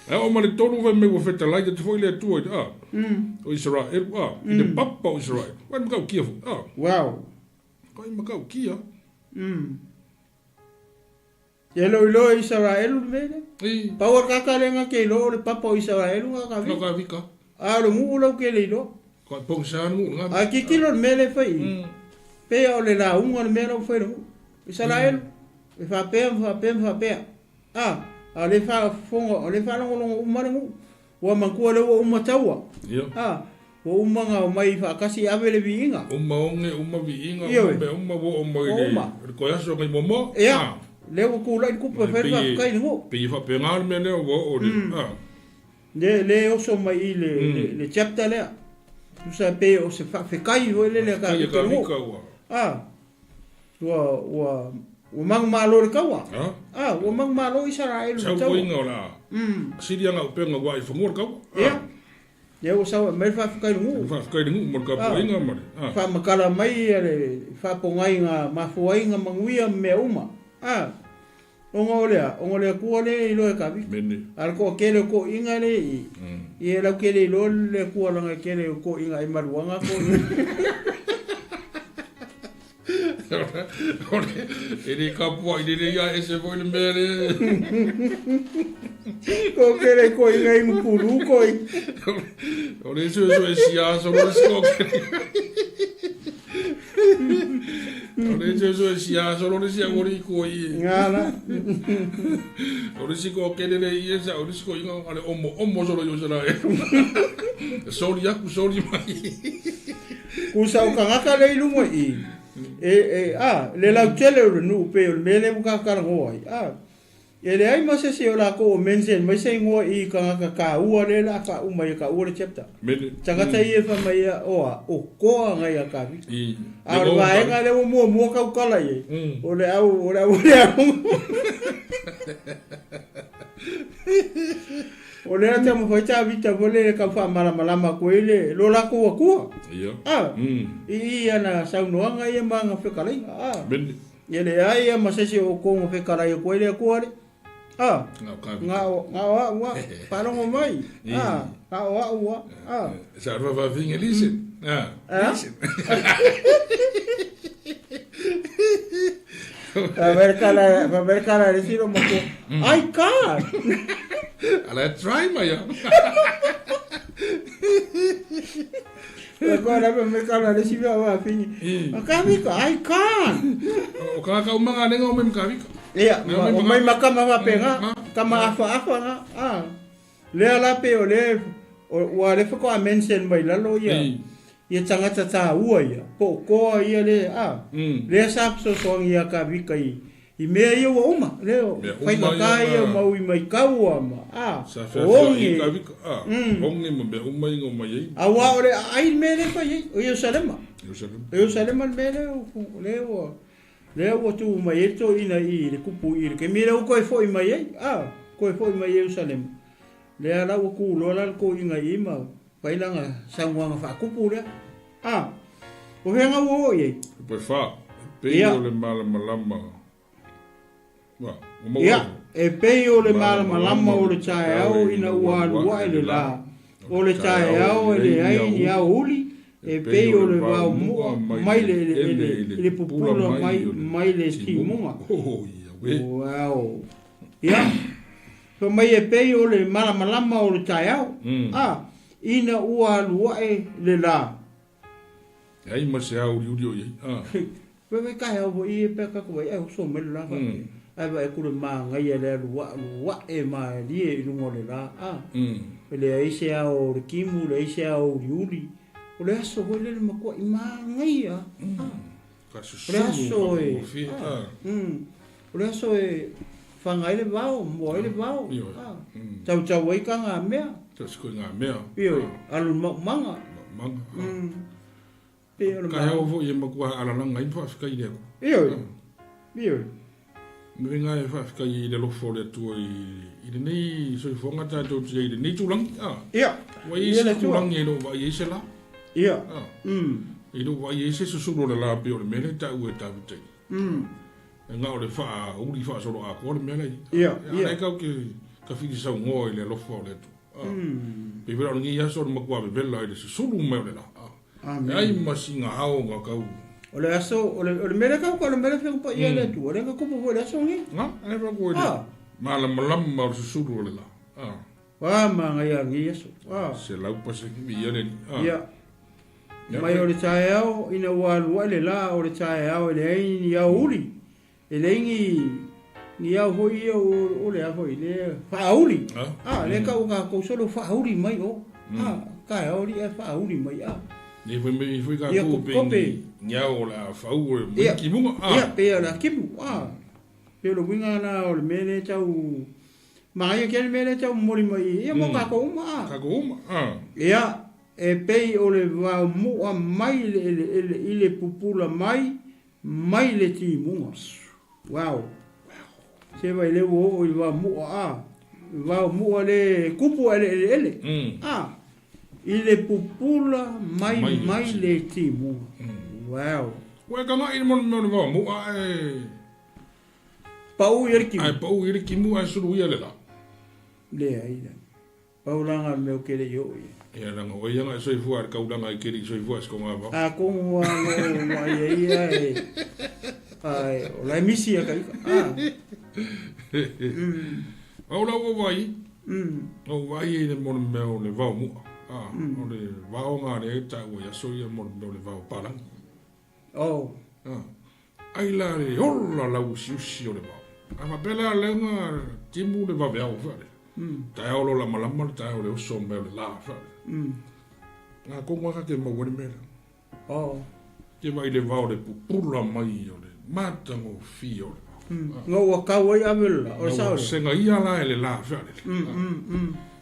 Ae oo ma le tolu fai mai ua fetalai atu foi le Atua i le a o Isaraelu a i le papa o Isaraelu. Vai matautia foi a. Wow. Kai matautia. Ia lo iloa e Isaraelu le mea lea. I. Pau a kaka lea nga ke iloa o le papa o Isaraelu nga ka vi. Nga ka vika. A o le nuu lau ke le iloa. Ka pongisa le nuu nga. A titilo le mea lea e fai i. Pei o le lauga le mea la ua fai le nuu. Isaraelu, e faapea ma faapea ma faapea. A, a o lea e faafofoga, o lea e faalogologo uma le nuu. Ua manatua lea ua uma taua. Ia. A, ua uma ona omai faatasi e ave le viiga. Uma oge, uma viiga, uma mea uma ua oo mai i le toe aso nei muamua. Ia, lea ua tulai le tupu e fai le faafetai i le nuu. Pei e faapena le mea lea ua oo i le, a. Le, le oso mai i le, le, le chapter lea. Tusa pei o se faafetai foi lele a Faafetai a Tavita i le nuu. Tavita ua. A, ua, ua. Ua manumalo i le taua. A, ua manumalo Isaraelu i le taua. Sau koiga o le a sili ana upega ua ae i fanua le taua. Ia. Lea ua sau e aumai le faafetai i le nuu. Faafetai i le nuu ma le tapuaiga ma le. Faamatala mai le faapogaiga mafuaiga manuia ma mea uma. A, ona o le a? Ona o le Atua lea e iloa e Kavita. A o le toatele o toeaiina lea i i, ia e lautele iloa le Atua leaga e tele o toeaiina ai maluaga toeaiina. E le kapuaʻi lelei a ese foi le mea le. Toatele toeaiina inu pulu toi. O le suesue sia solo le si toatele. O le suesue sia solo le si auali koi. Ngala. O le si toatele le ia sa o le si toeaina ale omo omo solo i o e. Soli aku soli mai. Kusa o tagata lea i luga i i, e, e, a, le lautele o le nuu pei o le mea lea ua tatalanoa ai, a. E leai ma se isi o latou o mention mai se igoa i tagata taua lea o le a faauma ia taua le chapter. Tagata ia e fai mai ia, o a, o toa ngai a Kavita. A o le vaega lea ua muamua tautala i ai, o le au, o le au o le aoga. O lea taumafai Tavita foi lele tau faamalamalama atu ai le lo latou Atua. Ia. A, i i ana saunoaga ia ma ana fetalaiga. A, e leai a ma se isi o outou na fetalai atu ai le Atua le. A, na o, na o a'u a, faalogo mai. A, na o a'u a. A. Sa faafafine, listen. A, listen. Fa mai le tala a le isi loomatua, I can't! Ala e try mai a. Fa mai le tala a le isi faafafine, Kavika, I can't! O kākau manga lenga o mai ma Kavika. Ia, o mai ma kama faapena, kama afaafa na. Lea la pei o lea ua le faatoa mention mai lalo ia ia tagata taua ia po o toa ia le a lea sa fesoasoani ia Kavika i i mea ia ua uma lea faigata ia ma ui mai kaua ma a o oge Kavika a oge ma mea uma ia mai ai aua o le aai le mea lea fai ai o Ierusalema Ierusalema le mea lea lea ua Lea ua tu mai ai le toeaina i le kupu i le taimi lea ua toe foi mai ai, a, toe foi mai i Ierusalema. Lea la ua tu loa la le toeaina i i ma fai lana saunoaga faakupu lea. A, o fea na ua oo i ai? Pe fa, e pei o le malamalama, ua, ua maua Ia, e pei o le malamalama o le taeao ina ua alu ae le la, o le taeao e leai ni aoauli, E pei o le vao mua mai le eleele i le pupula mai mai le timuga. Wow. Ia. Fai mai e pei o le malamalama o le taeao. A, ina ua alu ae le la. E ai ma se ao uliuli o i ai. A. Fai mai taeao foi e pe tatou ai, ai oso mai le la faapea. Ae vaai atu le manaia le alu alu ae malie i luga o le la. A. E leai se ao o le timu, leai se ao uliuli. O le aso foi lea le matuaʻi manaia. O le aso e o le aso e faga ai le vao, moa ai le vao. Tautau ai ka ngā mea. Tau ngā mea. Ioe, alu le maumaga. Maumaga. Pe o le Ka heo foi e matua haalalaga ai ma faafetai i le Atua. Ioe. Ioe. Me nga e faafetai i le alofa o le Atua i, i lenei soifuaga tatou te i ai i lenei tulaga. Ah. Ia. Ua i ai se tulaga e le o vaai ai se la. Ia. Ah. E le o vaai ai se susulu o le la pei o le mea lea e taua e Tavita i. E na o le faauli faasoloatoa le mea la i. Ia. Ia. A kau ke ka fili saunoa i le alofa o le Atua. Ah. Pei foi la o lenei aso o le matua vevela i le susulu mai o le la. Ah. Amen. E ai ma sina ao nga kau. O le aso, o le, o le mea lea kau ka o le mea lea whenga pa ia le Atua, lea ka kupu foi le aso ngi. Nga, e fa koe le. Malamalama o le susulu o le la. Ah. Wa ma ngai a ngi aso. Ah. Se lau pa se ki ia le. Ah. Ia. Mai o le taeao ina ua alu ae le la o le taeao e leai ni aoauli. E leai ni ni ao foi ia o le a foi le faauli. Ah, le kau ka kou solo faauli mai o. Ah, taeao li e faauli mai a. Nei foi mai foi ka kou pe ni ni ao o le a fau o mai kimunga. Ah. Ia, pe o le kimu. Ah. Pe o le uiga na o le mea lea tau Manaia ke le mea lea tau momoli mai ia mo tatou uma a. Tatou uma a. Ia, e pei o le vao mua mai le eleele i le pupula mai mai le timuga. Wow. Se vai le ua oo i le vaomu'a a. Le vaomu'a le kupu ae le eleele. A. I le pupula mai mai le timuga. Wow. Ua e kagaʻi i le mea o le vaomu'a ae. Pau i ai le timu. Ae pau i ai le timu ae suluia le la. Leai la. Pau la nga mea ou te le i oo i ai. Ia leaga o ia nga e soifua i le kaulaga e te le i soifua i se kogavao. Atonu a lo o ai e ia e ae o la e misi ia ka ika. Ah. O lau o vai, o vai i le mo le mea o le vao mua. Ah, o le vao nga le e taua i aso ia mo le mea o le vao palangi. Oh. Ah. Ai la le ola lau usiusi o le vao. A faapea la lea nga timu le vaveao fale. Taeao lo lamalama le taeao le oso mai o le la fale. Nga kongo aka ke maua le mea lea. Oh. Ke vai le vao le pupula mai o le matagofie o le vao. Nga ua kau ai ave le la, o le sao lea. Senga ia la e le la fale.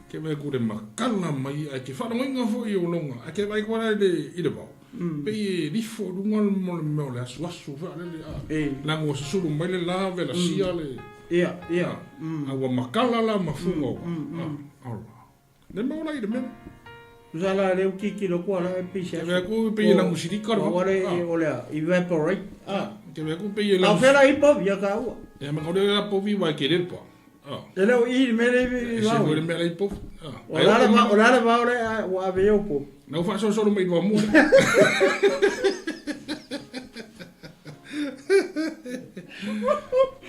Ke vai ku le makala mai ai ke wharongoinga foi o longa. Ai ke vai koa la i le vao. Pei e lifo i luga mo le mea o le asuasu faalele a. Leaga ua susulu mai le la vela sia le. Ia, ia. A ua makala la ma fuga o a. Ola. Le mau la i le mea. Tusa la leu titilo kua la e pei se aso. Ke ku pei e langu sirika le. Ua le o le evaporate. A. Ke ku pei e langu. A fela i povi a ka ua. E ma kaule la povi wa ke le pa. E le o i le mea le i vao. E se le mea le i povi. O la le vao le ua ave i o povi. Na ua faasolosolo mai i le vaomua.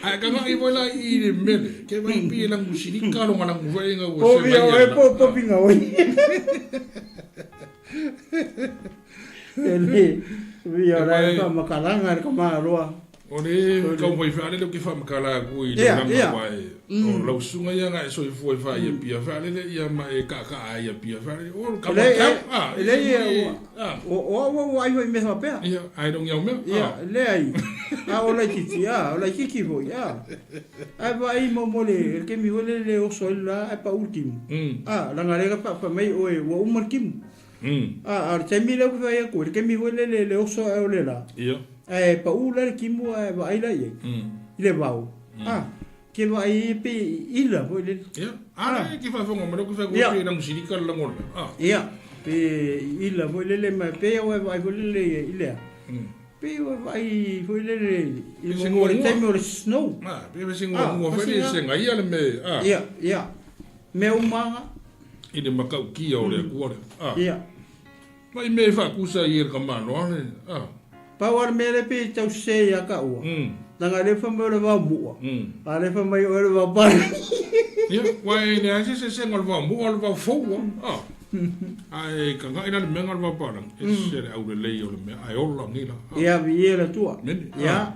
Ae kagaʻi foi la i le mele, ke vai pi e langu silika longa langu foi nga ua se mai. Povi po povi nga oi. Ele via la ka makalanga ka maloa. O le taumafai faalele ou te faamatala atu i lona aua e o lau susuga ia na e soifua i faaiapia faalele ia ma e kaakaa ai apia faalele o le kama tau a e o au ua ai foi i mea faapea. Ia ae le o ni au mea. Ia leai a o laitiiti a o laitiiti foi a ae vaai mo mo le taimi foi lele le oso ai le la ae pau le timu a leaga lea fai mai oe ua uma le timu. A o le taimi lea ou te fai atu ai, le taimi foi lele le oso ae o le la, ae pau la le timu ae vaai la i ai, i le vao. A, ke vaai ai pe ila foi lele. Ia, a lea e te faafofoga mai, lea ou te fai atu ai pe lagosirika le lagona. Ia, pe ila foi lele ma pei au e vaai foi lele i lea. Pei ua vaai foi lele i le mo le taimi o le snow. A, pei e se nguangua foi lele se gaia le mea, a. Ia, ia. Mea uma lava. I le matautia o le Atua lea. A. Ia. Mai mea e faakusa ai e le tamaloa le, a. Pau lava le mea lea pei e tau sese ia ka ua. Leaga lea fai mai o le vao mu'a. A lea fai mai o le vao pale. Ia, ua e leai se sesega o le vao mu'a o le vao fou a. Ae kagaʻi la le mea nga le vao palagi, e se le aulelei o le mea ae ola nei la. Ia, viia le Atua. Mene. Ia.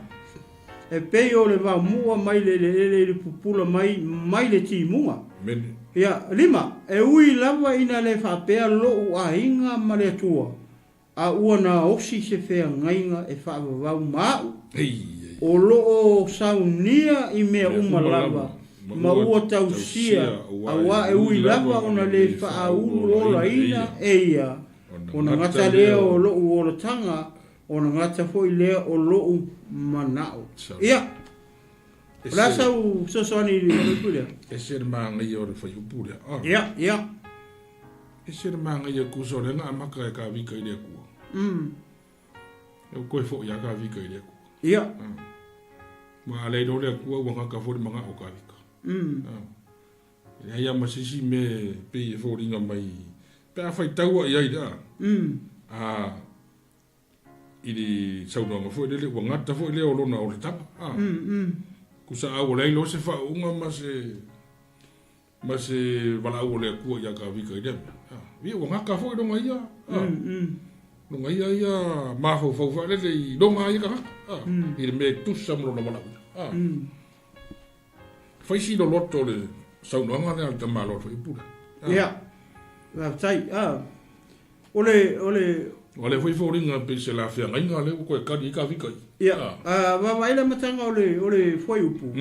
E pei o le vaomua mai le eleele i le pupula mai, mai le timuga. Mene. Ia, lima, e ui lava ina le faapea lou aiga ma le Atua, a ua na osi se feagaiga e faavavau ma a'u, o lo o saunia i mea uma lava, ma ua tausia, auā e ui lava ona le faaulu olaina e ia, ona gata lea o lo'u olataga, Ona gata foi lea o lo'u mana'o. Ia! O le a sau fesoasoani i le fuaiupu lea? Ese le manaia o le fuaiupu lea. Ah. Ia, ia. Ese le manaia kusa o lea na amata e Kavika i le Atua. E koe foʻi ia Kavika i le Atua. Ia. Ah. Ma a le iloa le Atua ua gata foi le mana'o o Kavika. Ah. E leai lava ma se isi mea pei e foliga mai pe a faitau i ai la. A i le saunoaga foi lele ua gata foi lea o lona olataga. A. Kusa a ua leai loa se faauuga ma se ma se valaau o le Atua ia Kavika i lea mea. A. Ia ua gata foi lona ia. A. Lona ia ia mafaufau faalele i lona ia tagata. A. I le mea e tusa ma lona valaauina. A. Fai si loloto o le saunoaga lea a le tamaloa o le fuaiupu lea. Ia. Faafetai. A. O le, o le. O lea foi foliga pei se la feagaiga lea ua toe kali ai Kavika i. Ia. A vaavaai le amataga o le, o le fuaiupu,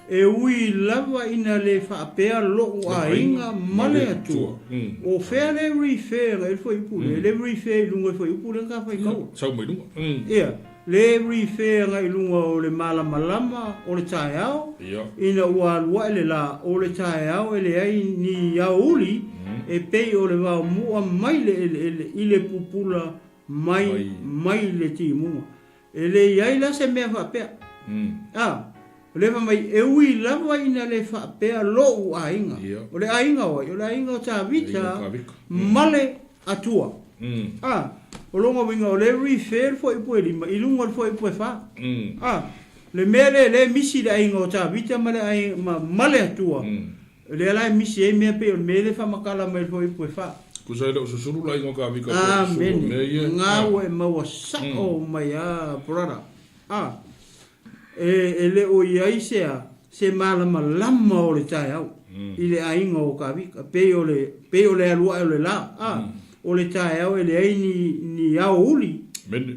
e ui lava ina le faapea lo'u aiga ma le Atua. O fea le refer ai le fuaiupu lea? E le refer i luga i fuaiupu lea na ta faitaua. Sau mai luga. Ia. Le refer agai i luga o le malamalama o le taeao, ina ua alu ae le la o le taeao e leai ni aoauli e pei o le vaomua mai le eleele i le pupula mai mai le timuga. E le i ai la se mea faapea. A, o lea fai mai, e ui lava ina le faapea lou aiga. O le aiga o ai? O le aiga o Tavita ma le Atua. A, o lona uiga o lea e refer le fuaiupu e 5 i luga o le fuaiupu e 4. A, le mea lea lea e misi i le aiga o Tavita ma le aiga ma, ma le Atua, lea la e misi ai mea pei o le mea lea e faamatala mai i le fuaiupu e 4. Tusa e le o susulu le aiga o Tavita pei o susulu o Amene. mea ia. Nga ua e maua sao mai a, brother. A, e le o i ai se a, se malamalama o le taeao i le aiga o Kavika, pei o le, pei o le alu ae o le la, a, o le taeao e leai ni, ni aoauli,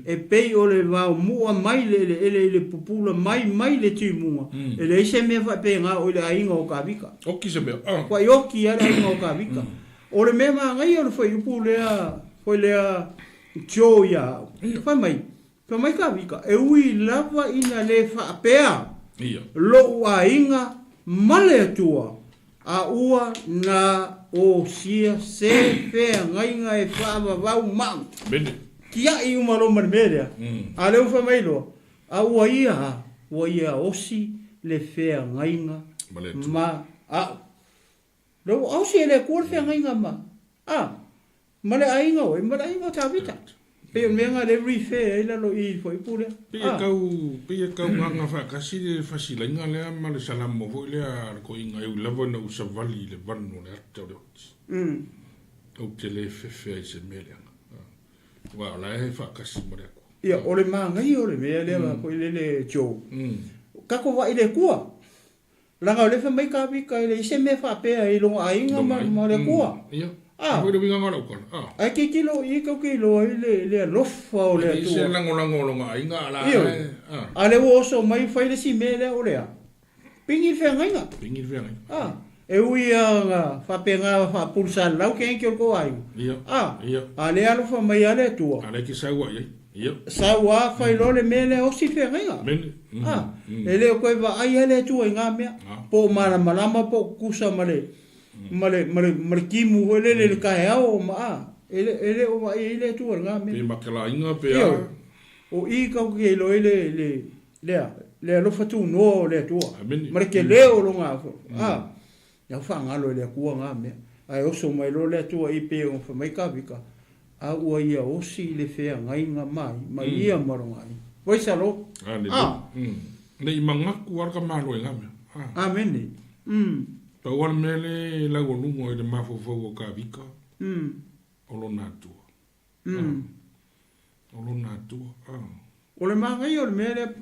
e pei o le vaomua mai le eleele i le pupula mai mai le timuga, e leai se mea faapena o i le aiga o Kavika. Oki se mea, a. Ua oki lava le aiga o Kavika. O le mea manaia o le fuaiupu lea, foi lea Joe ia au, fai mai, Fai mai Kavika, e ui lava ina le faapea lou aiga ma le Atua, a ua na osia se feagaiga e faavavau mau. Tiai uma loa ma le mea lea. A lea ua fai mai loa, a ua ia a, ua ia osi le feagaiga ma au. Lea ua osi e le Atua le feagaiga ma, a, Ma le aiga o ai? Ma le aiga o Tavita. Pei o le mea lena lea e refer ai lalo i i fuaiupu lea. Pei e tau, pei e tau gaga faatasi le fasilaiga lea ma le salamo foi lea a le toeaina e ui lava ina ou savali i le vanu o le ata o le oti. Ou te le fefe ai i se mea leaga. Aua o la e faatasi ma le Atua. Ia, o le manaia o le mea lea foi lele Joe. Tatou vaai i le Atua. Leaga o lea fai mai Kavika e leai se mea faapea i lona aiga ma le Atua. A. Ae tilotilo i i tou te iloa ai le alofa o le Atua. Se lagolago o lona aiga a la e. A lea ua oso mai fai le isi mea lea o le a? Pigi le feagaiga. Pigi le feagaiga. A. E ui lava na faapena faapulesalelau teineiti o le tou aiga. A. A lea alofa mai lava le Atua. A lea e te sau ai. Sau lava fai loa le mea lea osi le feagaiga. A, e le o toe vaai lava le Atua i na mea, po o malamalama po o tutusa ma le, ma le, ma le, ma le timu foi lele i le taeao ma a, e le, e le o vaai ai le Atua i lena mea. Pe makalaina pe a. Ioe. O i tatou te iloa ai le, le, le a, le alofa tunoa o le Atua, ma le tele o Lona alofa. A, Iau faagalo e le Atua na mea. Ae oso mai loa le Atua i pei ona fai mai Kavika, a ua ia osi i le feagaiga mai ma ia ma lona aiga. Vaisa lo. A. Ne i manatu lava le tamaloa i na mea. Amene. Pau lava le mea lea e laualuga i le mafaufau o Kavika, o lona Atua. O lona Atua. O le manaia o le mea lea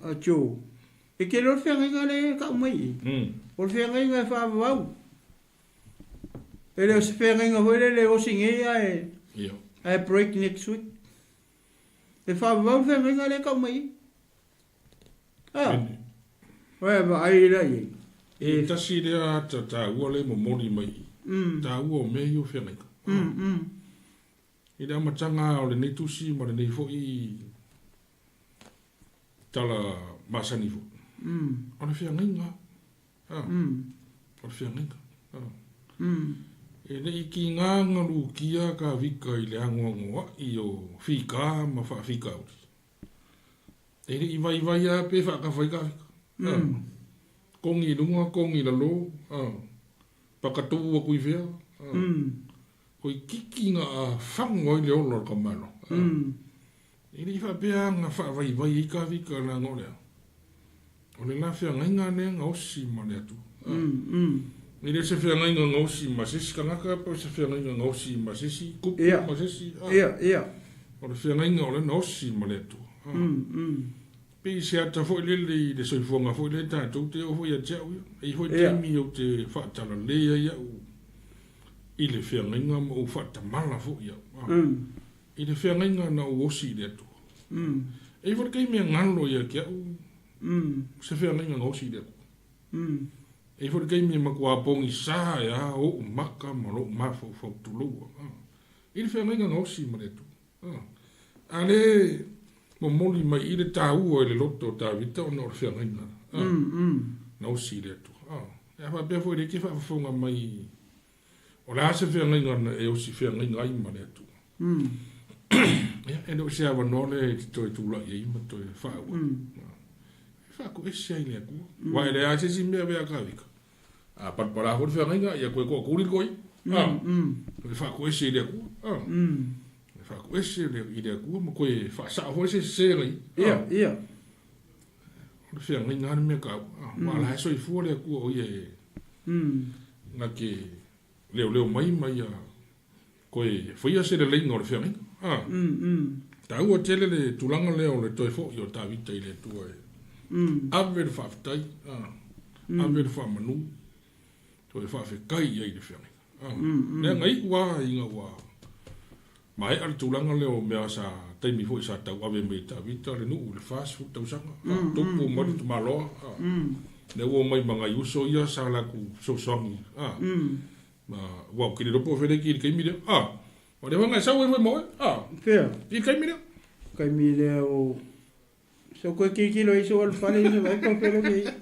a Joe, e tele o le feagaiga lea e tau mai i i. O le feagaiga e faavavau. E le o se feagaiga foi lele e osi nei ae, ae break next week. E faavavau le feagaiga lea e tau mai i i. Ah, oe vaai la i ai. E tasi lea ata taua lea e momoli mai i i. Taua o mea ia o feagaiga. I le amataga o lenei tusi ma lenei foi tala masani foi, o le feagaiga. O le feagaiga. E le i kīnā galukia Kavika i le anoanoaʻi o fika ma faafitauli. E le i vaivai lava pe faatafa ai Kavika. Kogi i luga, kogi i lalo, pakatuu atu i fea. Toeitiiti na fagu ai le ola o le tamalo. E le i faapea na faavaivai ai Kavika leaga o le a? O le la feagaiga lea na osi ma le Atua. E le o se feagaiga na osi ma se isi tagata po o se feagaiga na osi ma se isi tupu ma se isi. O le feagaiga o lea na osi ma le Atua. Pei se ata foi lele i le soifuaga foi lea tatou te oo foi ia te au ia. E i ai foi taimi ou te faatalale ai au i le feagaiga ma ou faatamala foi au i le feagaiga na ou osi i le Atua. E i ai foi le taimi e galo ia te au se feagaiga na osi i le Atua. E i ai foi le taimi e matua pogisa ai lava ou maka ma lou mafaufau tulou i le feagaiga na osi ma le Atua. A le. Momoli mai i le tāua i le loto o Tavita ona o le feagaiga. Na osi i le Atua. E a faapea foi le ke faafofoga mai o le a se feagaiga na e osi feagaiga ai ma le Atua. Ia, e le o se avanoa lea e te toe tula'i ai ma toe faaauau. E faako'ese ai le Atua. Aua e leai se isi mea vea kavika. A palapala foi le feagaiga, ia koe toakuli le koe. Toe faako'ese i le Atua. E faako'ese i le Atua ma koe faasa'o foi se sese gai. Ia, ia. O le feagaiga lava le mea taua. Aua o la e soifua le Atua o ia e na te leoleo mai ma ia toe faia se leleiga o le feagaiga. Taua tele le tulaga lea o le toe fo'i o Tavita i le Atua e ave le faafetai, ave le faamanu, toe faafetai i ai i le feagaiga. Leaga iu lava ina ua maea le tulaga lea o mea sa taimi foi sa tauave mai e Tavita le nuu i le 40 tausaga, tupu mai le tamaloa, lea ua omai ma nai uso ia sa latou fesoasoani. Ma ua ou te le iloa po o fea le iki i le taimi lea. O lea foi na e sau ai foi ma oe. Fea? I le taimi lea. Taimi lea o So koe tilotilo i so alu fale i se vai po fea le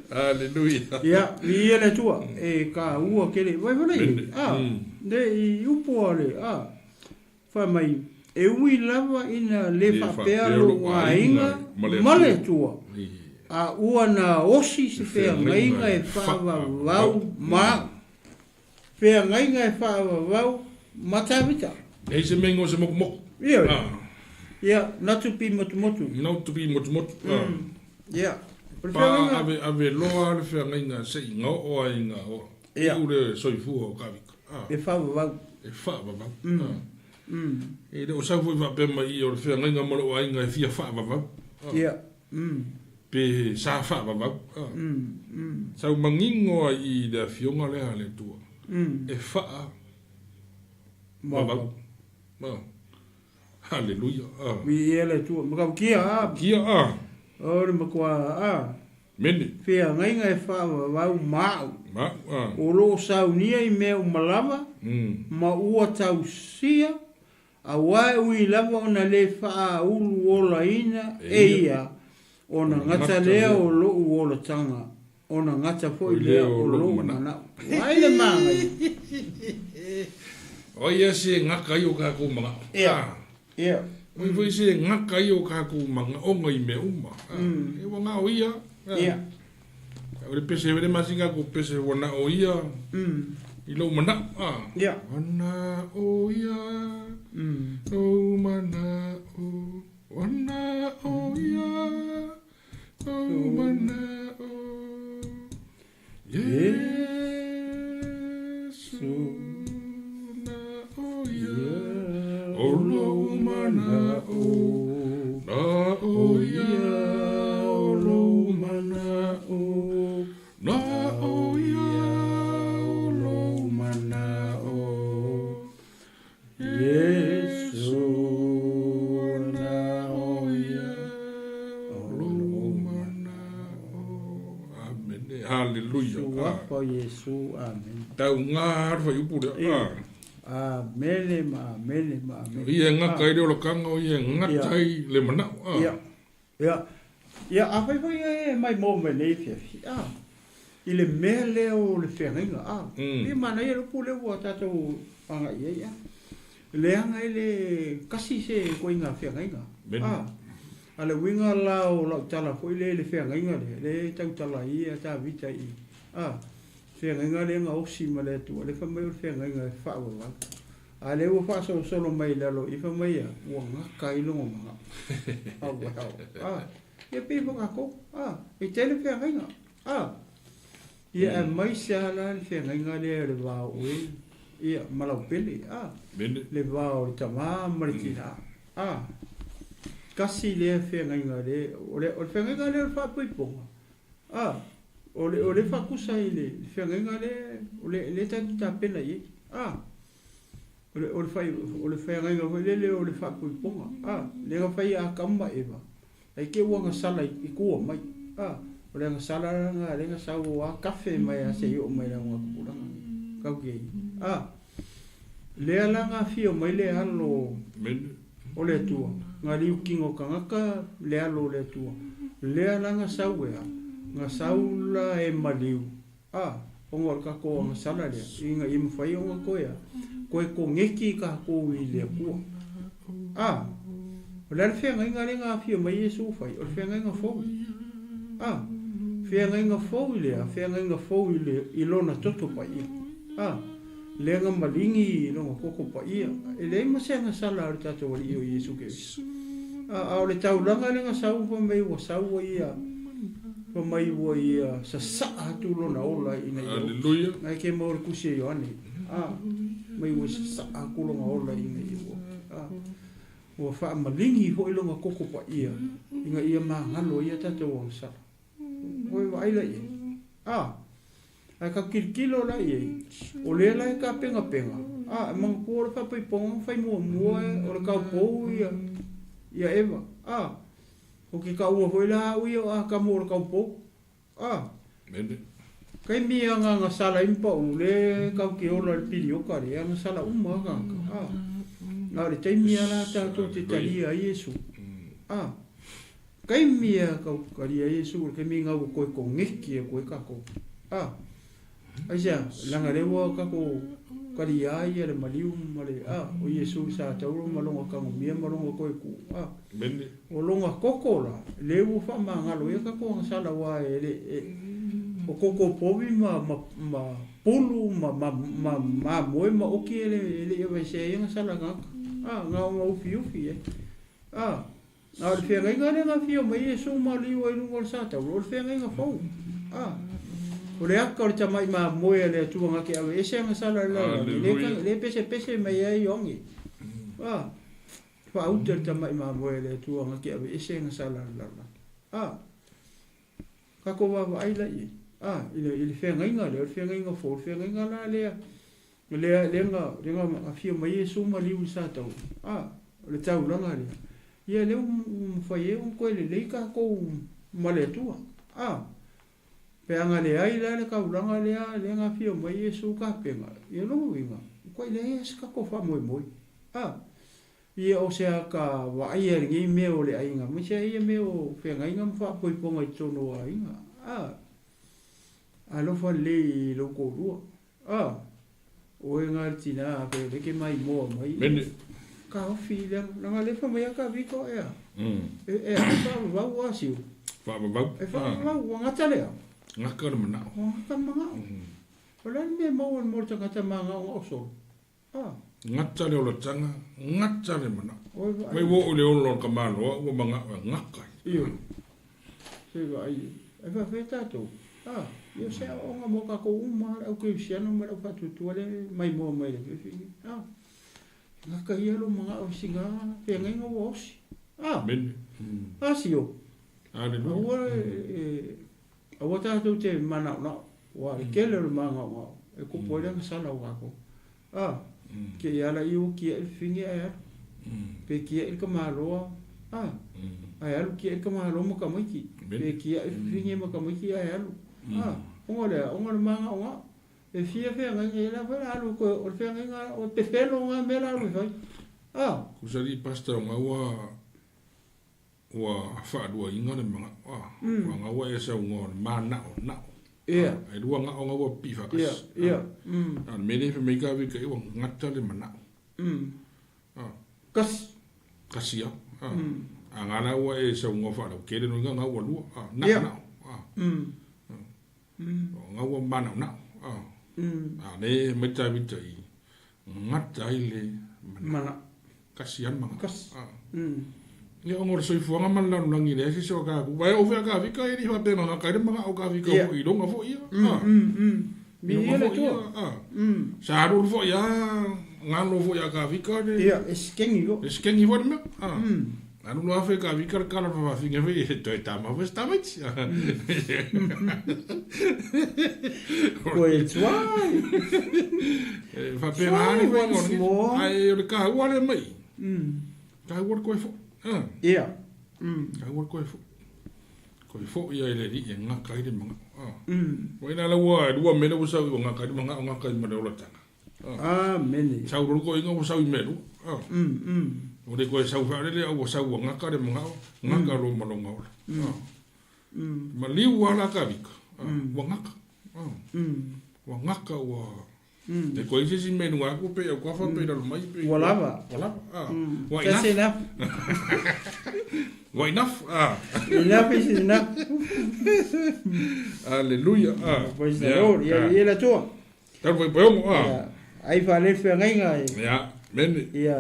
Hallelujah. Ia, viia le Atua, e ka ua kele. Vai fale i, a, le i upu a le, a, fai mai, e ui lava ina le faapea lou aiga ma le Atua, a ua na osi se feagaiga e faavavau ma au. Feagaiga e faavavau ma Tavita. Leai se mea o se motumotu. Ioe. Ia, not to be motumotu. Not to be motumotu. Ia. O le feagaiga. Pa ave ave loa le feagaiga se i gaoo ai ina o. Ia. Iu le soifua o Tavita. E faavavau. E faavavau. E le o sau foi faapea mai i o le feagaiga ma lou aiga e fia faavavau. Ia. Pe sa faavavau. Sau manino ai i le afioga lea a le Atua. E faavavau. Haleluia. Viia le Atua. Matautia a. Kia a. O le matua a. Mene. Feagaiga e faavavau ma au. Ma au a. O loo saunia i mea uma lava, ma ua tausia, Aua e ui lava ona le faaulu olaina e ia, ona gata lea o lou olataga, ona gata foi lea o lou manao. Ai le manaia! O ia se gata ai o kakou manao. Ia, ia. O ia foi se gata ai o kakou manaoga i mea uma. E ua na o ia. Ia. O le pese le masina ko pese ua na o ia i lou manao. Ia. Ua na o ia lou manao. Ua na o ia lou manao. Iesu na o ia o lou manao. Na o ia o lou manao. Na o ia o lou manao. Iesu na o ia o lou manao. Amene. Haleluia. Suafa o Iesu. Amene. Tau ngā le fuaiupu lea. Amene ma amene ma amene. O ia e gata ai le olokanga, o ia e gata ai le manao. Ia, ia, ia, afai foi e maimoa mai nei afiafi, a, i le mea lea o le feagaiga, a, ia manaia le upu lea ua tatou agai i ai, a, leaga e le kasi se ituaiga feagaiga, a, a le uiga la o lau tala foi lea i le feagaiga lea, lea e tautala ai ia Tavita i, a, Feagaiga lea na osi ma le Atua, lea fai mai o le feagaiga e faavavau. A lea ua faasolosolo mai i lalo i, fai mai a, ua gata ai lona manao. Auau. A, ia pei foi tatou, a, e tele feagaiga. A, ia aemaise lava la le feagaiga lea o le va o oe, ia, ma lau pele, a, le va o le tama ma le tina. A, tasi lea feagaiga lea, o le, o le feagaiga lea o le faapoipoga. A, o le, o le faatusa i le feagaiga lea, o le, lea tatou te tapena i ai. A, o le, o le fai, o le feagaiga foi lele o le faapuipuga. A, lea na fai e Atamu ma Eva, ai te i ua gasala i tua mai. A, o le agasala la lena lea na sau a kafe mai a se i oo mai i le augatupulaga nei. Kau te ai. A, lea la na afio mai le alo. Mene. O le Atua, galiu tino o tagata le alo o le Atua. Lea la na sau ea, na sau la e maliu, a, ona o le tatou agasala lea, ina ia mafai ona toe a, toe koneti tatou i le Atua. A, o le a le feagaiga lea na afio mai Iesu fai? O le feagaiga fou. A, feagaiga fou i le a? Feagaiga fou i le, i lona toto paia. A, lea na maligi i lona toto paia. E leai ma se agasala a le tatou Alii o Iesu Keriso. A, a o le taulaga lea na sau fai mai ua sau ai ia, fai mai ua ia sasaa atu lona ola ina ia oti. Aleluia. Na e ke mau le Tusi a Ioane. A, mai ua sasaa atu lona ola ina ia oti. A, ua faamaligi foi lona toto paia ina ia magalo ai ia tatou agasala. Ua e vaai la i ai. A, ae ka tilotilo la i ai, o lea la e tapenapena, a, e manatua o le faapaipaoga na fai muamua o le taupou ia, ia Eva. A, ou te taua foi la au ia o Atamu o le taupou. A, Mene. taimi a na agasala ai ma pau, le tatou te ola i le piliota lea, e agasala uma lava tagata. A, na o le taimi lava la tatou te talia ai Iesu. A, taimi a tau talia ai Iesu, o le taimi lena ua toe koneti atu ai tatou. A, aisea, leaga lea ua tatou talia ia le maliu ma le, a, o Iesu sa taula ma lona tagomia ma lona toe tuu. A, Mene. o lona toto la, lea ua faamagalo ai tatou agasala, aua e le, e, o toto povi ma, ma, ma pulu ma, ma, ma mamoe ma oki e le, e le i aveesea ai agasala a tagata. A, na ona ufiufi ai. A, a o le feagaiga lea na afio mai Iesu ma liu ai i luga o le satauro, o le feagaiga fou. A, o le aka o le tamai mamoe a le Atua na te aveese agasala i le lalolagi, le, Aleluia. le pesepese mai ai Ioane. A, faauta le tamai mamoe a le Atua na te aveese agasala i le lalolagi. A, tatou vaavaai la i ai. A, i le, i le feagaiga lea, o le feagaiga fou, o le feagaiga la lea, lea, lea na, lea na afio mai Iesu ma liu i le satauro. A, o le taulaga lea. Ia lea ua mafai ai ona toe lelei tatou ma le Atua. A, pe a na leai la le taulaga lea, lea na afio mai Iesu tapena, ia lona uiga, ua leai lava se tatou faamoemoe. A, ia o se ata vaaia i lenei mea o le aiga, aemaise ai ia mea o feagaiga ma faapoipoga i totonu o aiga. A, alofa lelei i lou toalua. A, oe na le tina a pe leke mai moa mai. Mene. Ka ofi le langa le fa mai ka viko ea. E e faavavau a siu. Faavavau. E faavavau ua gata lea. Gaka le manao. Ua gata le manao. O le a le mea e maua i le mo le tagata magaoga solo. A. Gata le olataga, gata le manao. Oi vaai. Mai ua oo i le ola o le tamaloa ua magao e gaka ai. Ioe. Se vaai. E faafefea tatou. A, ia o se aoaoga mo tatou uma lava, le au kerisiano ma le au faatuatua lea e maimoa mai i le afiafi. A, gata ia lou manao i sina feagaiga ua osi. A, Amene. a sio. Aleluia. Aua e, aua tatou te manaonao, aua o le tele o le magaogao e tupu ai le agasala o tatou. A, ke i ala i ua kia'i le fafine ae alu. Pe kia'i le tamaloa, a, ae alu kia'i le tamaloa ma tamaiti. Pe kia'i le fafine ma tamaiti ae alu. A, ona o le a? Ona o le magaogao. E fia feagaiga ia la foi la alu koe, o le feagaiga o le pepelo o na mea la alu e fai. A. Kusali pastor o ngaua ua faaluaina le magao a, ua gaua e saunoa o le manao nao. Ia. A, e lua gao gaua pipii faatasi. Ia, ia. A o le mea lea e fai mai ka vika ua gata le manao. A. Kasi. Kasi lava. A. A nga la ua e saunoa faalautele no inga gaua lua. A, nao nao. A. O gaua manao nao. A. A le mai Tavita i gata ai le manao. Manao. Kasi lava le magao. Kasi. A. Ia ona o le soifuaga ma le lalolagi e leai se isi o ka aku. Vae o fea ka fika e le i faapea na gata ai le magao ka fika foi i luga foi ia. A. I luga Miia le foi ia. Atua. A. Sa alualu foi lava galo foi ia ka fika le. Ia, e sikegi foi. E sikegi foi le mea. A. Alu loa afe ka fika le kala o le faafaafine foi e toe tama foi se tamaiti. Koe try. E faapena lava le Try faiga o once lenei. more. Ae o le taua lea mai. Taua le koe foi. A. Ia. Taua le koe foi. Koe foi ia i le alii e gata ai le magao. A. Ua ina la ua e lua mea lea ua sau i ua gata ai le magao, gata ai ma le olataga. Amene. Sau loa le toeaina ua sau i mea e lua. A. Ua le toe sau faalele a ua sau ua gaka le manao, gaka loa ma lona ola. Maliu lava la Tavita, ua gaka. Ua gaka ua le toe i ai se isi mea i luga atu pe i autafa pe i lalo mai pe Ua lava. Ua lava. Ua That's enough. enough. Ua enough. Enough is enough. Aleluia. Praise the Lord. Ia ia le Atua. Talu fai paeogo. Ia ai faalele feagaiga e. Ia, mene. Ia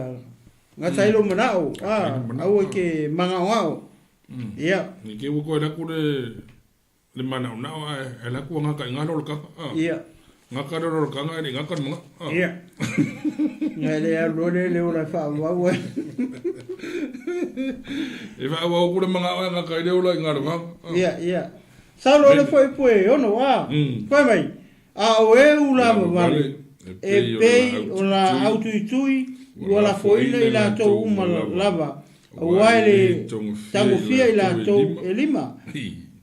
gata ai lou manao. Aua e ke magaogao. Ia. Ni ke ua koe laku le le manaonao ae ae laku ua gaka i galo le kanga. Ia. Gaka le le kanga e le gaka le manga. Ia. Ngai le alu loa le le ola e faaauau ai. E faaauau ku le manga e gaka i le ola i galo vanga. Ia, ia. Saulo le foi pue ono a. Fai mai. A o e ula vavale e pei o laau tuitui ua lafoina i latou uma lava, aua e le tagofia i latou e lima.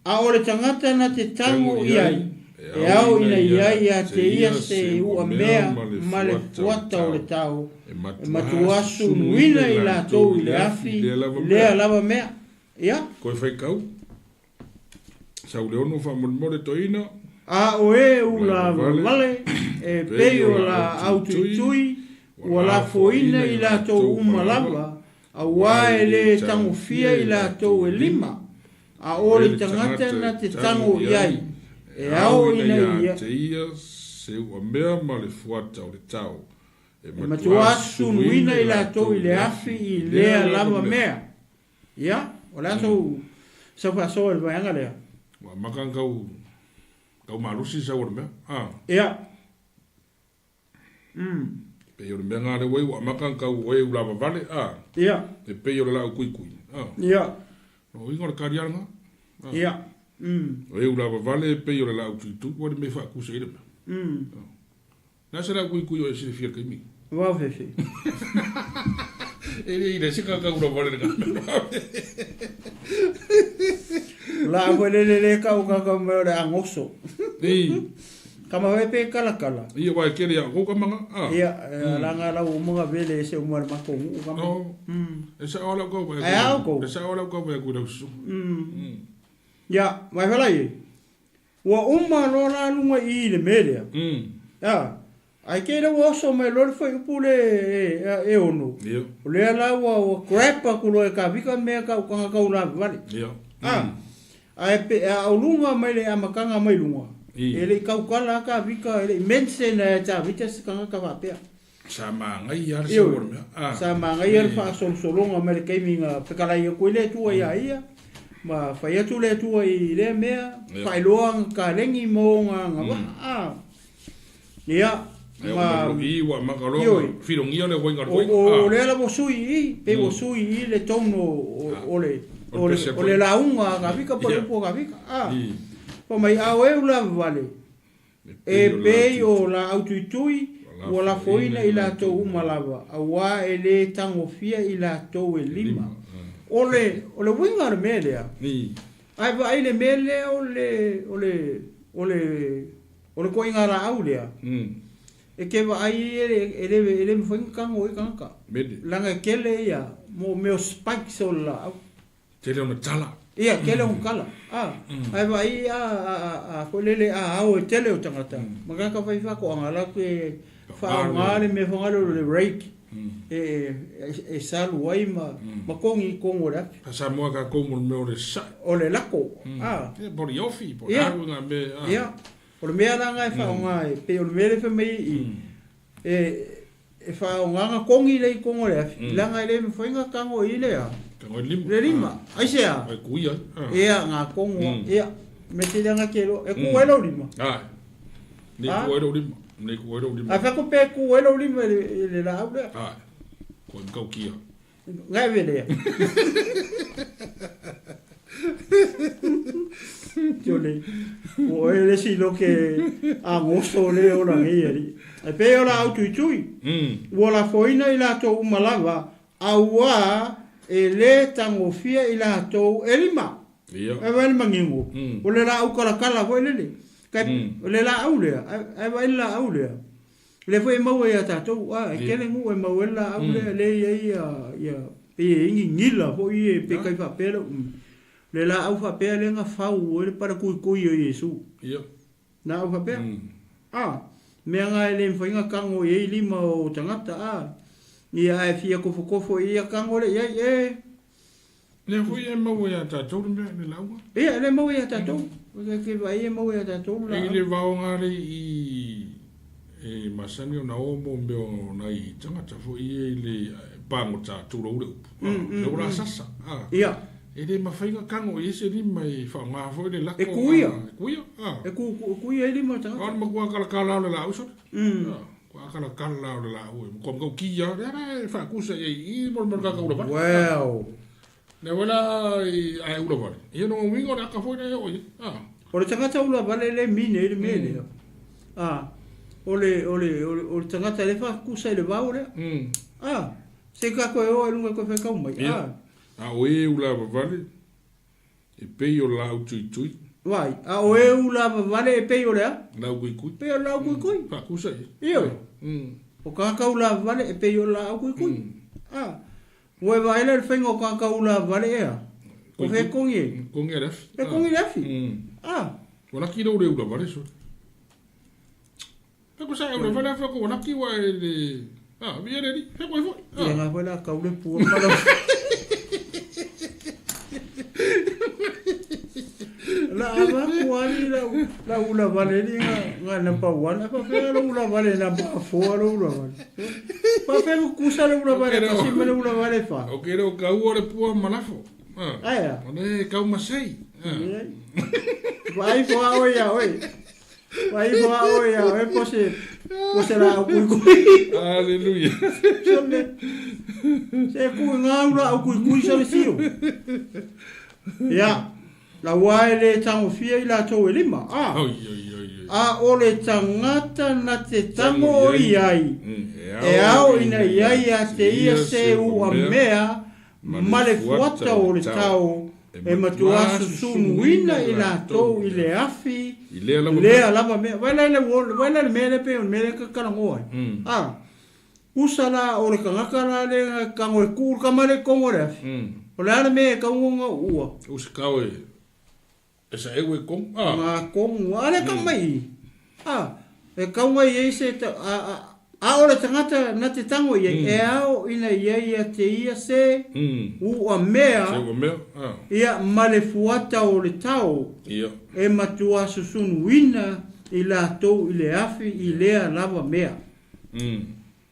A o le tagata na te tago i ai, e ao ina i ai ia te ia se ua mea ma le fuata o le tao, e matua sunuina i latou i le afi i lea lava mea. Ia. Koe faitau. Sauleono faamolemole toeaina. A o e ula vale e pei o laau tuitui ua lafoina i latou uma lava, auā e le tagofia i latou e lima, a o le tagata na te tago i ai, e ao ina ia te ia se uamea ma le fuata o le tao, e matuā sunuina i latou i le afi i lea lava mea. Ia, o le a sou sau faasoa i le vaega lea? Ua amata ona tau tau malosi sau o le mea. A. Ia. Mm. Pei o le mea lena lea ua i ai ua amata ona tau o e ulavavale. A. Ia. E pei o le laau kuikui. A. Ia. O uiga o le tali lava lena. A. Ia. Mm. O e ulavavale e pei o le laau tuitui, ua le mea e faakusa i ai le mea. Mm. A. Na se lau kuikui o e silafia le taimi. Vao fefe. E le i le se ka kau lava le ka. La ko le le le kau ka ka me le angoso. Ei. Kama we pe kala kala. Ia wa kele ya ko kama ah. Ia la nga la u mga vele se u ma ko u kama. Oh. E sa ola ko ba. Ai au ko. E sa ola ko ba ku la su. Ia, mai fala i. Ua uma loa la luga i i le mea lea. A, ai kei la ua oso mai loa le fuaiupu le e, e ono. Ia. O lea la ua, ua grab aku loa e Kavika mea ka ukanga kau la vale. Ia. A, ae pe, a o luga mai le amataga mai luga. I. E le i kaukala a Kavika, e le i mention e Tavita se tagata faapea. Sa magaia le Ioe. sau o le mea. A. Sa magaia le faasolosologa mai le taimi na fetalai atu ai le Atua iā ia, ma fai atu le Atua i lea mea, Ia. faailoa ana kalegi ma ona agavaa. A. Ia, Ai o ma malologi ua amata loa Ioe. ona filogia le uaiga o le O, uaiga. o, A. o lea lava ua sui i i, pei ua sui i i le tone o, o, o le, O le o le, pese o le foi. lauga a Kavika po o le Ia. upu a Kavika. A. I. Fai mai, a o e ulava vale, E pei o laau tuitui ua lafoina i latou uma lava, auā e lē tagofia i latou e lima. O le, o le uiga o le mea lea, ae vaai le mea lea o le, o le, o le, o le koiga laau lea, e ke vaai e le, e le, e le mafai ona tago ai tagata. Leaga e tele ia, mo mea o spikes o le laau. Tele ona tala. Ia, tele ona tala. A, ae vaai a, a, a, a foi lele a ao e tele o tagata, ma tagata fai faatoaga, latou te faaaoga le mea foi lea o le rake e, e, e salu ai ma, ma kogi i totonu o le afi. Ka Samoa tatou mo le mea o le sae. O le lako, a. Ia, po o le ofi, po o le Ia. alu ngā mea, a. Ia, o le mea la lena e faaaoga e pei o le mea lea e fai mai i i, e, e faaaoga na kogi lea i totonu o le afi, leaga e le mafai ona tago i le a. Tago i le lima. Le lima. Aisea? Ai kui ai. Ia, ngā kongo. Ia, me te langa ke lo. E ku ai lau lima. Ai. Nei ku ai lau lima. Nei ku ai lau lima. A whako pe ku ai lau lima i le laau lea. Ai. Ko i kau kia. Ngai ve lea. Tiole. O e le si lo ke a ngoso le o la ngi ali. E pe o la au tui tui. Ua lafoina i latou uma lava, auā e lē tagofia i latou e lima. Ia. Ai vaai le manino, o le laau kalakala foi lele. Kai, o le laau lea, ai vaai le laau lea. Lea foi e maua ia tatou, a, e tele nuu e maua ai le laau lea, lea e i ai ia, ia, pei e i ai ni nila foi e pe kai faapea le umi. Le laau faapea lea na fau ai le palakuikui o Iesu. Ia. Laau faapea. A, mea na e le mafai ona tago i ai lima o tagata, a. Ia ae fia kofokofo i ai ia tago lea i ai, e. Lea foi e maua ia tatou le mea, le lauga. Ia, lea e maua ia tatou. O te vaai e maua ia tatou le laau. E i le vaoga lea i e masani ona o mo mea o nai tagata foi ia i le pagota, tulou le upu. Le ula sasa. Ia. E le mafai ona tago i ai se lima e faaaoga foi le lako. E kuia. E kuia. E kuia ai lima o tagata. O le matua kalakala o le laau sole. Matua kalakala o le laau e matua matautia. Lea la e faakusa i ai i mo le mea o le tagata ula vale. Well. Lea foi la a e ula vale. Ia lona uiga o le aka foi lea e oo i ai. O le tagata ula vale le mine ai le mea lea. O le, o le, o le tagata lea e faakusa i le vao lea. Se ka koe o e lunga koe whai kau mai. Ia. A o e ula vale e pei o laau tuitui. Vai, a o e ula vale e pei o le a? Laau kuikui. Pei o laau kuikui. Faakusa ia. Ioe. O kākau ula vale e pei o laau kuikui. Ua e vaai la le whainga o kākau ula vale ea. O he kongi e. Kongi a le afi. E kongi le afi. Ua laki lou le ula vale sole. He ko sa ula vale afi ko ua laki ua e le... Via le li. He koe foi. Ia ngā koe la kau le pua malo. La ava kuali la ula vale ni nga number 1. Apa fea la ula vale number 4 la ula vale. Pa fea ku kusa la ula vale kasi ma la ula vale fa. O ke reo kau o le pua malafo. Aia. O le kau masei. Vai foa oi ia oi. Vai foa oi ia oi pose pose la au kui kui. Hallelujah. Sole. Se ku ngā ula au kui kui sole sio. Ia. La ua e le tangofia i latou e lima. A. Oi oi oi oi. A o le tagata na te tango o i ai, e ao ina i ai ia te ia se ua mea ma le fuata o le tao e matua susunuina i latou i le afi I lea lava lea lava mea. Vai la le vai la le mea le pe o le mea le kakalangoa ai. A. Usa la o le tagata la le kango e ku kama le kongo le afi. O le a le mea e kaungonga ua. Usa kau e e sa ewe kongo. Ngā kongo. A le ka mai. A. E kaunga i ei se ta, a o le tagata na te tango i ai, e ao ina i ai ia te ia se ua mea. Se ua mea. Ia ma le fuata o le tao. Ia. E matua susunuina i latou i le afi i lea lava mea.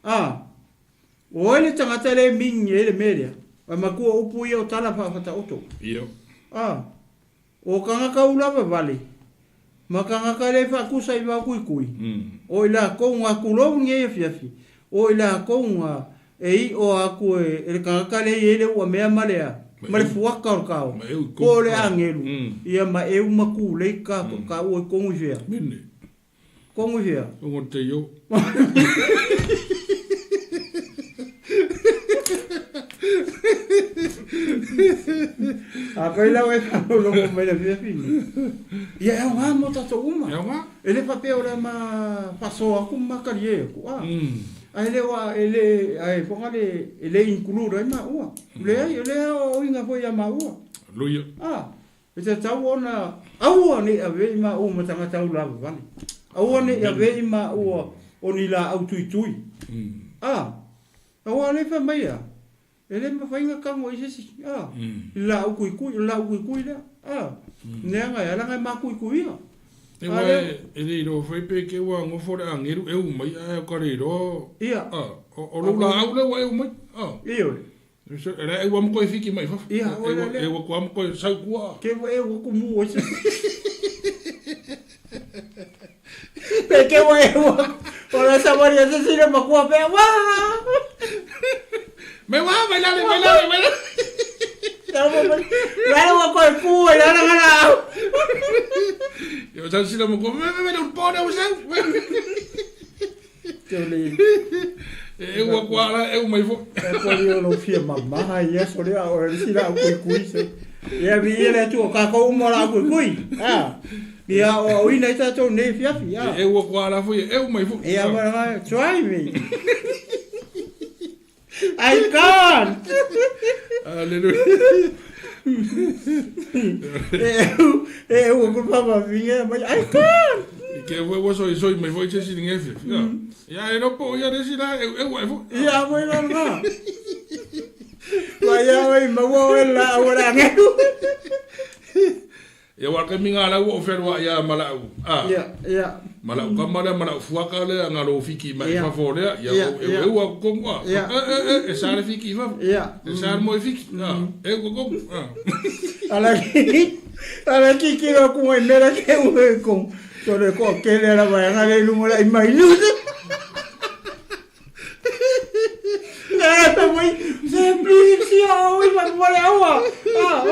A. O ai le tagata le mingi ai le mea lea. Ai matua upu ia o tala whaawhata oto. Ia. A. O kangaka ula vale. Ma kangaka le whakusa i wau kui kui. O i la kou ngā kulou ni e fiafi. O i la kou ngā e i o aku e le kangaka le i ele ua mea malea. Ma le fuaka o kao. Ma eu Ko le angelu. Ia ma eu maku lei ka ka ua kongu i fea. Mene. Kongu i fea. Kongu te yo. A koe lau e whanau mai la fiafi ni. Ia e au ngā mō tātou uma. E au ngā? E le papea o lea ma whasoa aku makari e aku. A ele wa ele ai fonga le ele include ai ma ua. Le ai le o inga foi ia ma ua. Luia. E te tau ona aua ni ave i ma ua matanga tau la vale. Aua ni ave i ma ua o ni la au tui tui. Aua le fa mai ia. Ele ma whainga kango i sesi. La au kui kui, la au kui kui lea. Nea ngai, ala ngai ma kui kui ia. E wa e le iro whai pe ke ua ngofo le angeru e umai a e kare iro. Ia. O lo la au le ua e umai. Ia ore. E la e ua mko e fiki mai fafa. Ia, o la le. E ua kua mko e sau kua. Ke ua e ua kumu o se. Pe ke ua e ua. O la samaria se sile makua pea. Wa! Me wa, bailale, bailale, bailale. La ua koe pua, la la la. Yo sa sile makua, me me me un pone o sau. Te le. E ua kua la e umai fo. E ko io lo fia mama ia sole a o sila au kui kui se. Ia vi ia le tu ka ko umo la kui kui. Ia o au ina i tātou nei fiafi. Ia. E ua kua ala foi e eu mai foi. Ia ma try me. I can't. Hallelujah. E eu ko papa vinga mai I can't. Ke ua ua soi soi mai foi se si nge fi. Ia e no po ia resi la eu eu ai foi. Ia foi la la. Wa ia wai ma wo la ora nge. Ia wa ka minga la ua whenua ia malau. Ah. Ia, ia. Malau ka mala malau fuaka le nga lo fiki mai fa fo le ia e e ua ko ngwa. E e sa le fiki fa. Ia. E sa mo e fiki. Ah, e ko ko. Ah. Ala ki ala ki ki ro ku mai mera ke u e ko. So le ko ke le la vai nga le lu la mai lu. Na mai se please si o i ma mo le awa. Ah.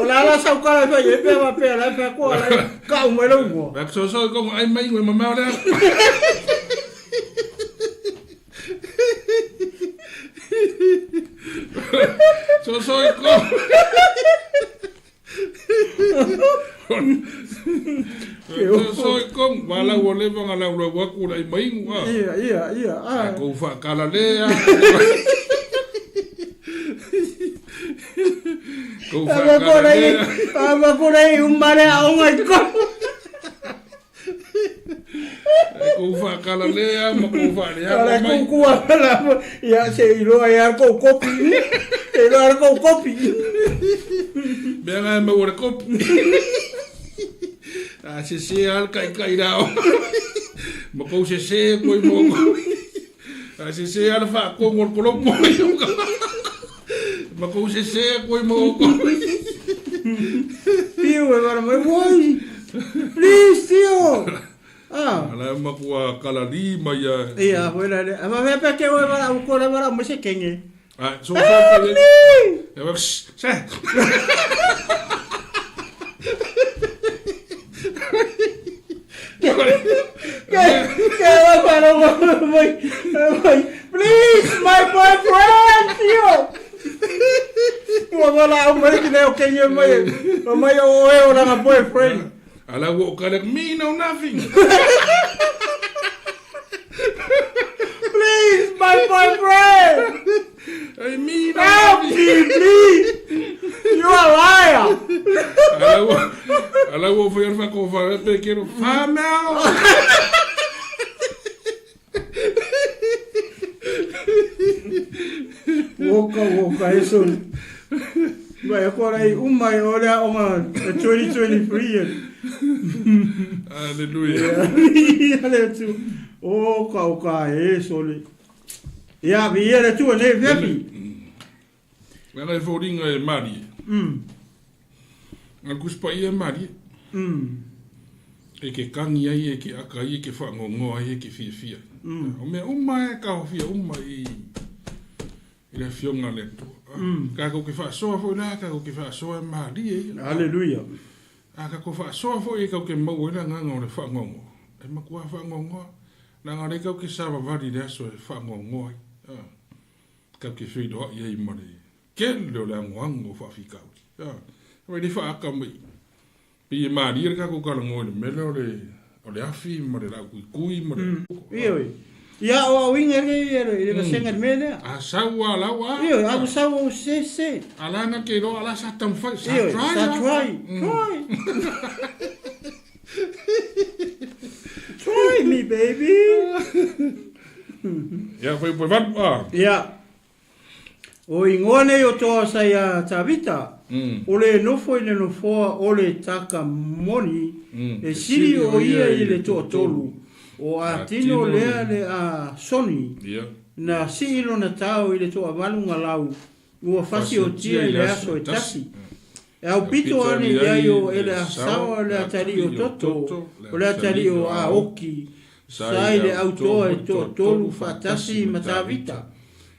O la la sau kala fa ye pe ma pe la fa ko la ka u mai lo mo. Ba so so ko ai mai ngwe ma le. So so ko. So ko wala wo le vanga la ua wa ku lai mai ngua. Ia ia ia. Ah. Ko fa kala le. Ko fa kala le. Ah ko rei umare a onga ko. Ko fa kala le ma ko fa le ala ko ku ala ia se ilo ia ko kopi. E lo ko kopi. Bega me ora kopi. A se se al kai kai rao. Ma ko se se ko mo. A se se al fa ko mo ko mo. Ma ko se se ko mo ko. Piu e mara mai woi. Please tio. Ah. Ala ma kua kala lima ia. Ia, foi la. Ma me pe ke oi mara ko le mara mo se kenge. Ah, so so. Me. E se. Ke wa para mo mai. Please my boyfriend tio. Ua wala au mai ki leo kenge mai. Mai o e o langa boyfriend. Ala wo kala me know nothing. Please, my boyfriend. I mean, help me, please. You are a liar. Ala wo foi fa ko fa pe quiero fa mao. Woka woka eso. Vai agora aí uma olha uma 2023. Aleluia. Aleluia. O ka o ka e sole. Ia vi era tu ne viafi. Nana e fōringa e mari. Ngā kuspa ia mari. E ke kangi ai, e ke aka ai, e ke whaangongoa ai, e ke whiawhia. O mea uma e ka hofia uma i le fionga le atua. Ka kau ke whaasoa foi la, ka kau ke whaasoa e mari e. Aleluia. A ka kau whaasoa foi e kau ke mau e la nganga o le whaangongoa. E makua whaangongoa. La ngā rei kau ke sāwavari le aso e whaangongoa ai. Kau ke whiroa i ei mare. Kele o le angoango o whaafikauri. Wai le whaaka mai. Pi e maari le kako karango i le mele o le afi ma le lau kui kui ma le... Ia oi. Ia o au inga le ia le vasenga le mele. A sau a lau a. Ia au sau au se se. A lana ke roa ala sa tamwhai. Sa try. Sa try. Try. Try me baby. Ia whai poi wanu a. Ia. O ingoa nei o toa sai a Tavita. O le nofo i le nofoa o le taka moni e siri o ia i le toatolu. O a tino lea le a Soni. Na si ilo na tau i le toa valu ngalau. Ua fasi o tia i le aso e tasi. E au pito ane i ai o ele a sawa le atari o toto. O le atari o a oki. Sai le autoa e toatolu fatasi ma Tavita.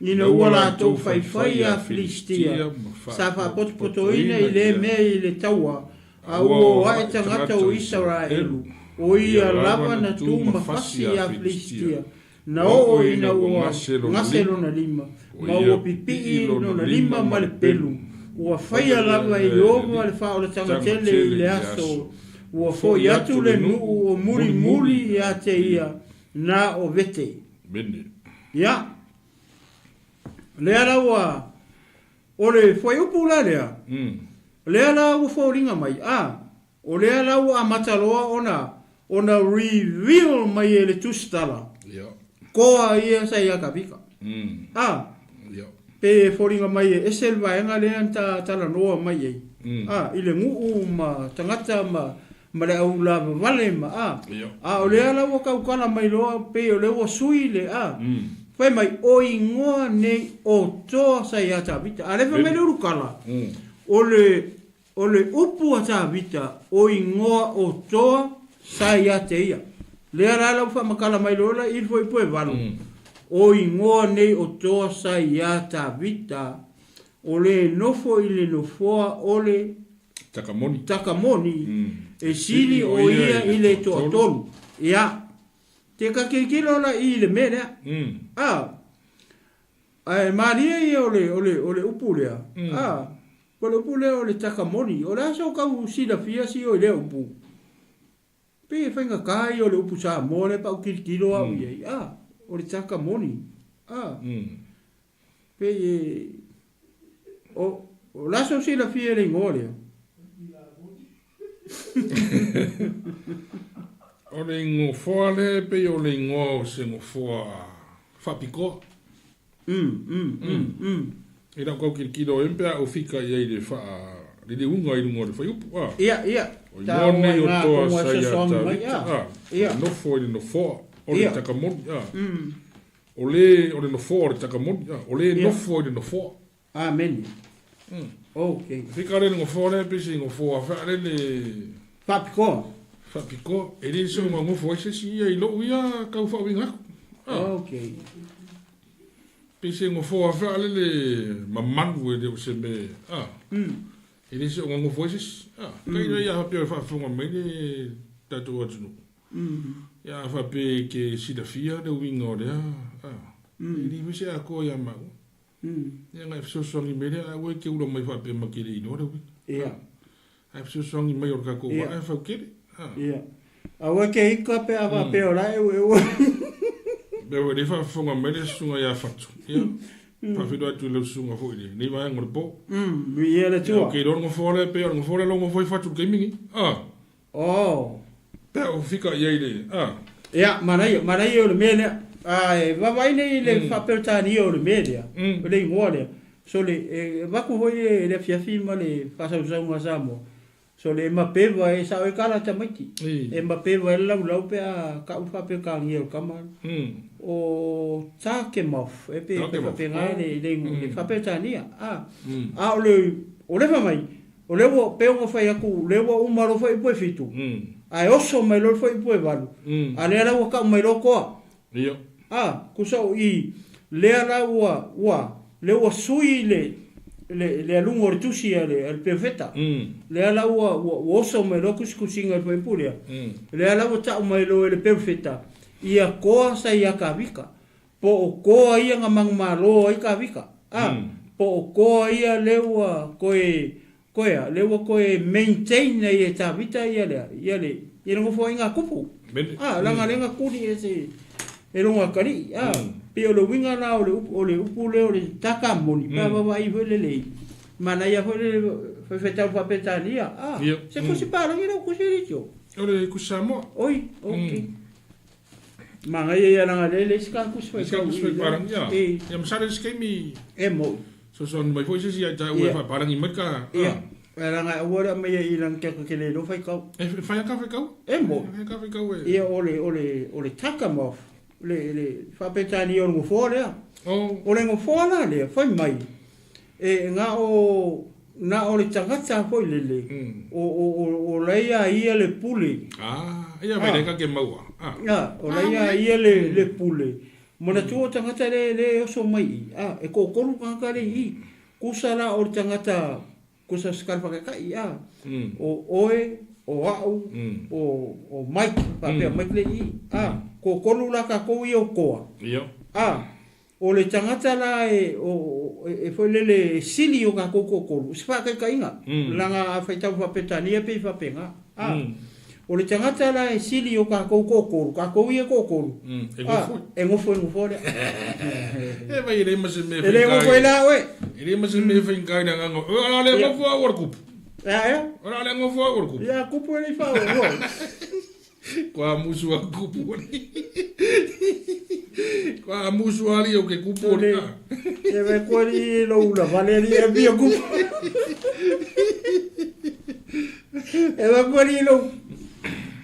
Ina ua lātou whaiwhai a Filistia. Sa whapotopotoina i le mea i le taua. A ua o ae tangata o Israelu. O ia lava na tū mawhasi a Filistia. Na oo ina ua ngase lona lima. Ma ua pipii lona lima ma le pelu. Ua whaia lava i ova le whaolatanga tele i le aso. Ua foʻi atu le nuu o mulimuli ia te ia na o Vete. Mene. Ia. Lea la ua, o le fuaiupu la lea, lea la ua foliga mai, a, o lea la ua amata loa ona, ona reveal mai e le tusitala, Ia. koa ia sa ia Kavika. A, Ia. pe e foliga mai e ese le vaega lea na ta talanoa mai ai, a, i le nuu ma tagata ma, ma le au lavavale ma, a, Ia. a o lea la ua tautala mai loa pei o lea ua sui le, a, fai mai, o igoa nei o toa sa ia Tavita. A lea fai mai le ulukala, o le, o le upu a Tavita, o igoa o toa sa ia te ia. Lea la la ua faamatala mai loa la i le fuaiupu e 8, o igoa nei o toa sa ia Tavita, o le nofo i le nofoa o le Takamoni. Takamoni, e sili o ia i le toatolu. Ia, te ka kilokilo la i le mea lea. A, ae malie ia o le, o le, o le upu lea. A, o le upu lea o le takamoni. O le a so kau silafia si o i lea upu. Pe e faigata ia o le upu Samoa lea pa u kilokilo au i ai. A, o le takamoni. A, pe e, o, o la so silafia le igoa lea. O le igofoa lea pei o le igoa o se gofoa faapitoa. E lau kau kilokilo e pe a o fika i ai le faa le liuga i luga o le fuaiupu. A. Ia, ia. O igoa nei o toa sa ia Tavita. A. Ia. O le nofo i le nofoa o le takamoni. A. O le o le nofoa o le takamoni. A. O le nofo i le nofoa. Amene. Okay. Fika le gofoa lea pe se gofoa faa le le Faapitoa. faapitoa. E le se o gofo ai se isi ia i lou ia kau faauiga aku. A. Okay. Pe se gofoa faa le le mamanu e le o se me. A. E le se o gofo ai se isi. A. Kai ia ia hape o faafofoga mai le tatou atunuu. Ia faape ke silafia le uiga o lea. A. E le foi se atoa ia maua. Ia ngai fesoasoani mai lea, aua e te ula mai faapea ma te le iloa le uiga. Ia. Ae fesoasoani mai o le tatou Ia. vaa e fautele. A. Ia. Aua ke ika pe a faapea o la e ue ue. Pe o le faafofoga mai le susuga ia Fatu. Ia. Faafeiloai atu i lau susuga foi i lenei vaega o le po. Ia le Ia, tua. o ke iloa le gofoa lea, pe o le gofoa lea lau gofoa i Fatu i le taimi lenei. A. Oh. Pe o fika i ai le. A. Ia, manaia, manaia o le mea lea. A, e vaavaai nei le faaperetania o le mea lea, o le igoa lea. So le, e vaku foi le, le afiafi ma le faasausauga a Samoa. So le mapeva e sao e kala tamaiti. E mapeva e le laulau pe a kau faaperetania o le kama. O Takemov, e pe Takemov. faapegai le, le, le faaperetania. A, a o le, o le mai, o le ua pe o fai aku, le ua umalo foi pue fitu. Ae oso mai loa le fuaiupu e 8. A lea la ua kau mai loa koa. Ia. A, kusa o i, lea la ua, ua, lea ua sui le, le, le aluga o le tusi a le, a le perofeta. Lea la ua, ua, ua oso mai loa kusikusiga i le fuaiupu lea. Lea la ua tau mai loa e le perofeta, ia koa sa ia Kavika. Po o koa ia nga manumalo ai Kavika. A, po o koa ia le ua koe, koea, le ua koe maintain ai e Tavita ia lea, ia le, ia le ngofo ai ngā kupu. Mene. A, langa lenga kuni e se, e longa kari. A, pe o le winga la o le upu, o le upu le o le takamoni, pa vava i foi le lei. Mana ia foi le, foi whetau whapetania. A, Ia. se kusi pārangi rau kusi ritio. O le kusi Samoa. Oi, ok. Manga ia ia langa le le isi ka kusi Isi ka kusi whai ia. E, Ia masare se keimi e mo. sosoani mai foi se isi ai tā ue Ia. whaiparangi mai ka. Ia. Langa ua rea mai i lang kia ke le lo whai kau. E whai a ka whai kau? E mo. Whai a ka whai kau e. Ia o le, o le, o le Takamov, le, le whapetani o le ngofoa lea. Oh. O le ngofoa la lea, whai mai. E ngā o, nā o le tangata foi lele. O, o, o, o leia ia le pule. Ah, ia mai le ka ke maua. Ah. A, o leia ia le, le pule. Mona tua tangata le, le oso mai i. A, e kōkolu kangaka le i. Kusa la o le tangata, kusa skara whakakai, a. O oe, o au, o, o Mike, whapea Mike le i. A, kōkolu la ka kou i o koa. Ia. A, o le tangata la e, o, e, e foi lele sili o ka kou kōkolu. Se whakaikainga. Langa a whaitau whapetania pe i whapenga. A, O le tagata la e sili o kākou toatolu, kākou ia toatolu. E gofo. E gofo e gofo lea. E vai e le ma se mea E le gofo ai la oe. E le ma se mea faigata i le agaga. O le a le gofo au o le kupu. Ea ea. O le a le gofo au o le kupu. Ia kupu e le i whao. Kua musu a kupu ali. Kua musu ali o ke kupu o le. E vai koe li lo ula vale li e via kupu. E vai koe li lo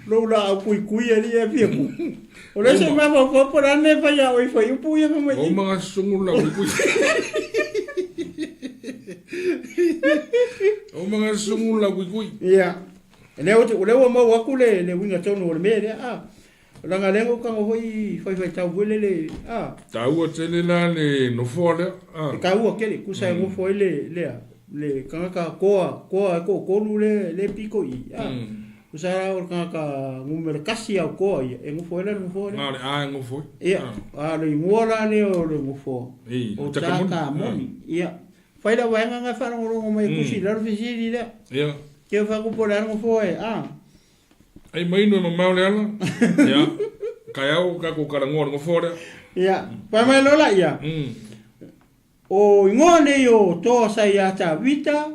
lo ula au kui kui ali e via kupu. O le se ma fa fa por ane fa ya oi fa upu ia fa mai. O mga sungu la kui kui. O mga sungu la kui kui. Ia. Lea o lea ua maua atu le le uiga tonu o le mea lea a. Leaga lea na ou tago foi faifai foi lele a. Taua tele la le nofoa lea a. E taua tele tusa e nofo ai le lea le tagata koa koa e toatolu le le pito i i a. Tusa la o le tagata numera tasi a o koa ia e nofo ai la le nofoa lea. Na o le a e nofo ai. Ia a o le igoa la lea o le nofoa o Takamoni. Ia fai la vaega na e faalogologo mai e tusi i lalo fesili lea. Ia. Ke whaku po le arongo fo e, a. Ai mai no e mamao le ala. Ia. Kai au ka ko karangoa le ngofo lea. Ia. Pai mai lola ia. O ingoa nei o toa sa ia Tavita,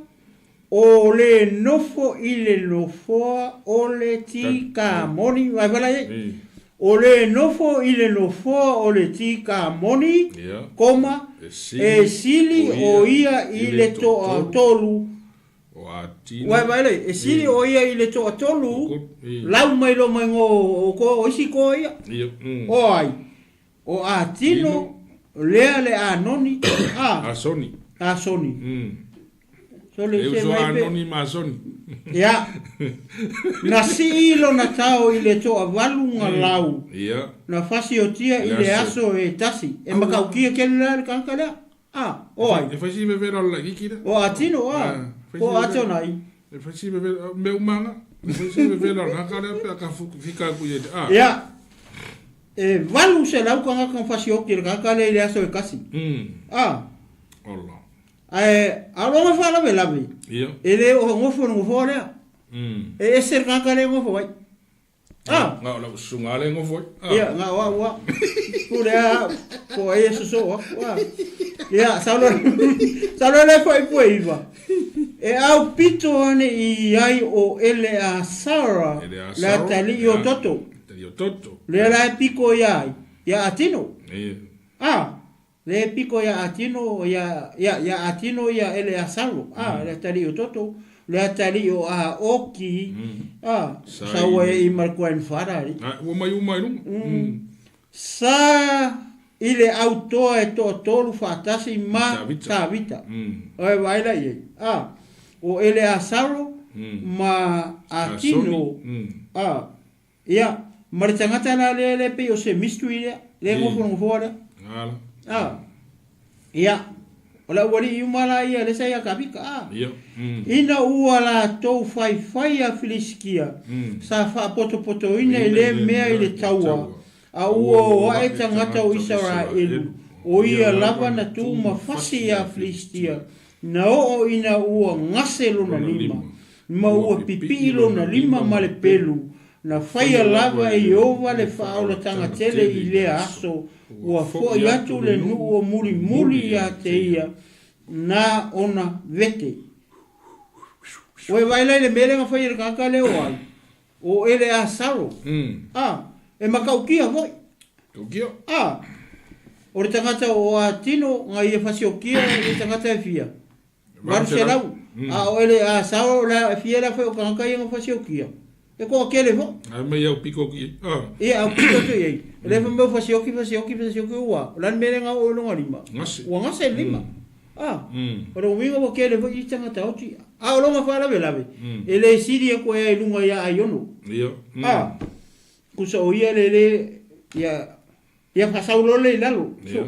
o le nofo i le nofoa o le ti ka moni, vai wala e. O le nofo i le nofoa o le ti ka moni, koma, e sili o ia i le toa tolu. O Atino. Uai vaai lai, e sili o ia i le toatolu, lau mai loa mai ngo o ko o isi koa ia. O ai? O Atino, lea le Anoni, a. Asoni. Asoni. Sole E se uso mai pe. Anoni ma Asoni. Ia. Na sii lona tao i le toavalu nga lau. Ia. Na fasiotia i le aso e tasi. E makaukia kele la le kanaka lea. A, o ai? E fai si vevela o le laititi lea. O Atino, a, po o Atonai. E fai si vevela, mea umanga. E fai si vevela o le kaka lea pe a ka fika aku i e te, a. Ia, e 800 kangaka na fasioki i le kaka lea i le aso e kasi. A. Ola. Ae, a o lona faalavelave, Ia. e le o gofo i le nofoa lea. E ese le kaka lea e gofo ai. Ah. Nga o lau susuga lea e gofo ai. Ah. Ia, nga o au a. Pule a, po o ai e sosoo aku. Ah. Ia, saulo, saulo le fuaipua e iva. E au pito ane i ai o Eleasara, le atalii o Toto. Atalii o Toto. Lea la e piko ia ai, ia Atino. Ia. Ah, lea e piko ia Atino, ia, ia, ia Atino ia Eleasaro, ah, le atalii o Toto. Le atalii o Aoki, a, sa ua e i ma le grandfather alii. A, ua mai uma i luga. Sa i le autoa e toatolu faatasi ma Tavita. Oi vaai la i ai. A, o Eleasaro ma Atino, a, ia, ma le tagata la lea lea pei o se mystery lea, lea e nofonofo lea. A, ia, o le aualii uma la ia lea sa ia Kavika, a. Ina ua latou faifai a Filisitia, sa faapotopotoina i lea mea i le taua, a ua o ae tagata o Isaraelu, o ia lava na tu ma fasi iā Filisitia, na oo ina ua gase lona lima, ma ua pipii lona lima ma le pelu, Na faia lava e Ieova le faaolataga tele i lea aso, ua foʻi atu le nuu o mulimuli iā te ia, na ona vete. Ua e vaai la i le mea lea na faia e le tagata lea o ai, o Eleasaro, a, e matautia foi. A, o le tagata o Atino na ia fasiokia i tagata e fia, 800, a o Eleasaro la e fia la foi o tagata ia na fasiokia. E toatele foi. Ae mai au piko atu i ai. Ah. Ia, au piko atu i ai. E le fai mai fasioki, fasioki, fasioki ua. O le a le mea lea na oo i lona lima? Gase. Ua gase le lima. Ah. O lona uiga ua tele foi isi tagata oti. A o lona faalavelave, e le sili atu ea i luga ia Aiono. Ia. Ah. Tusa o ia le le, ia, ia faasau loa le i lalo. Ia.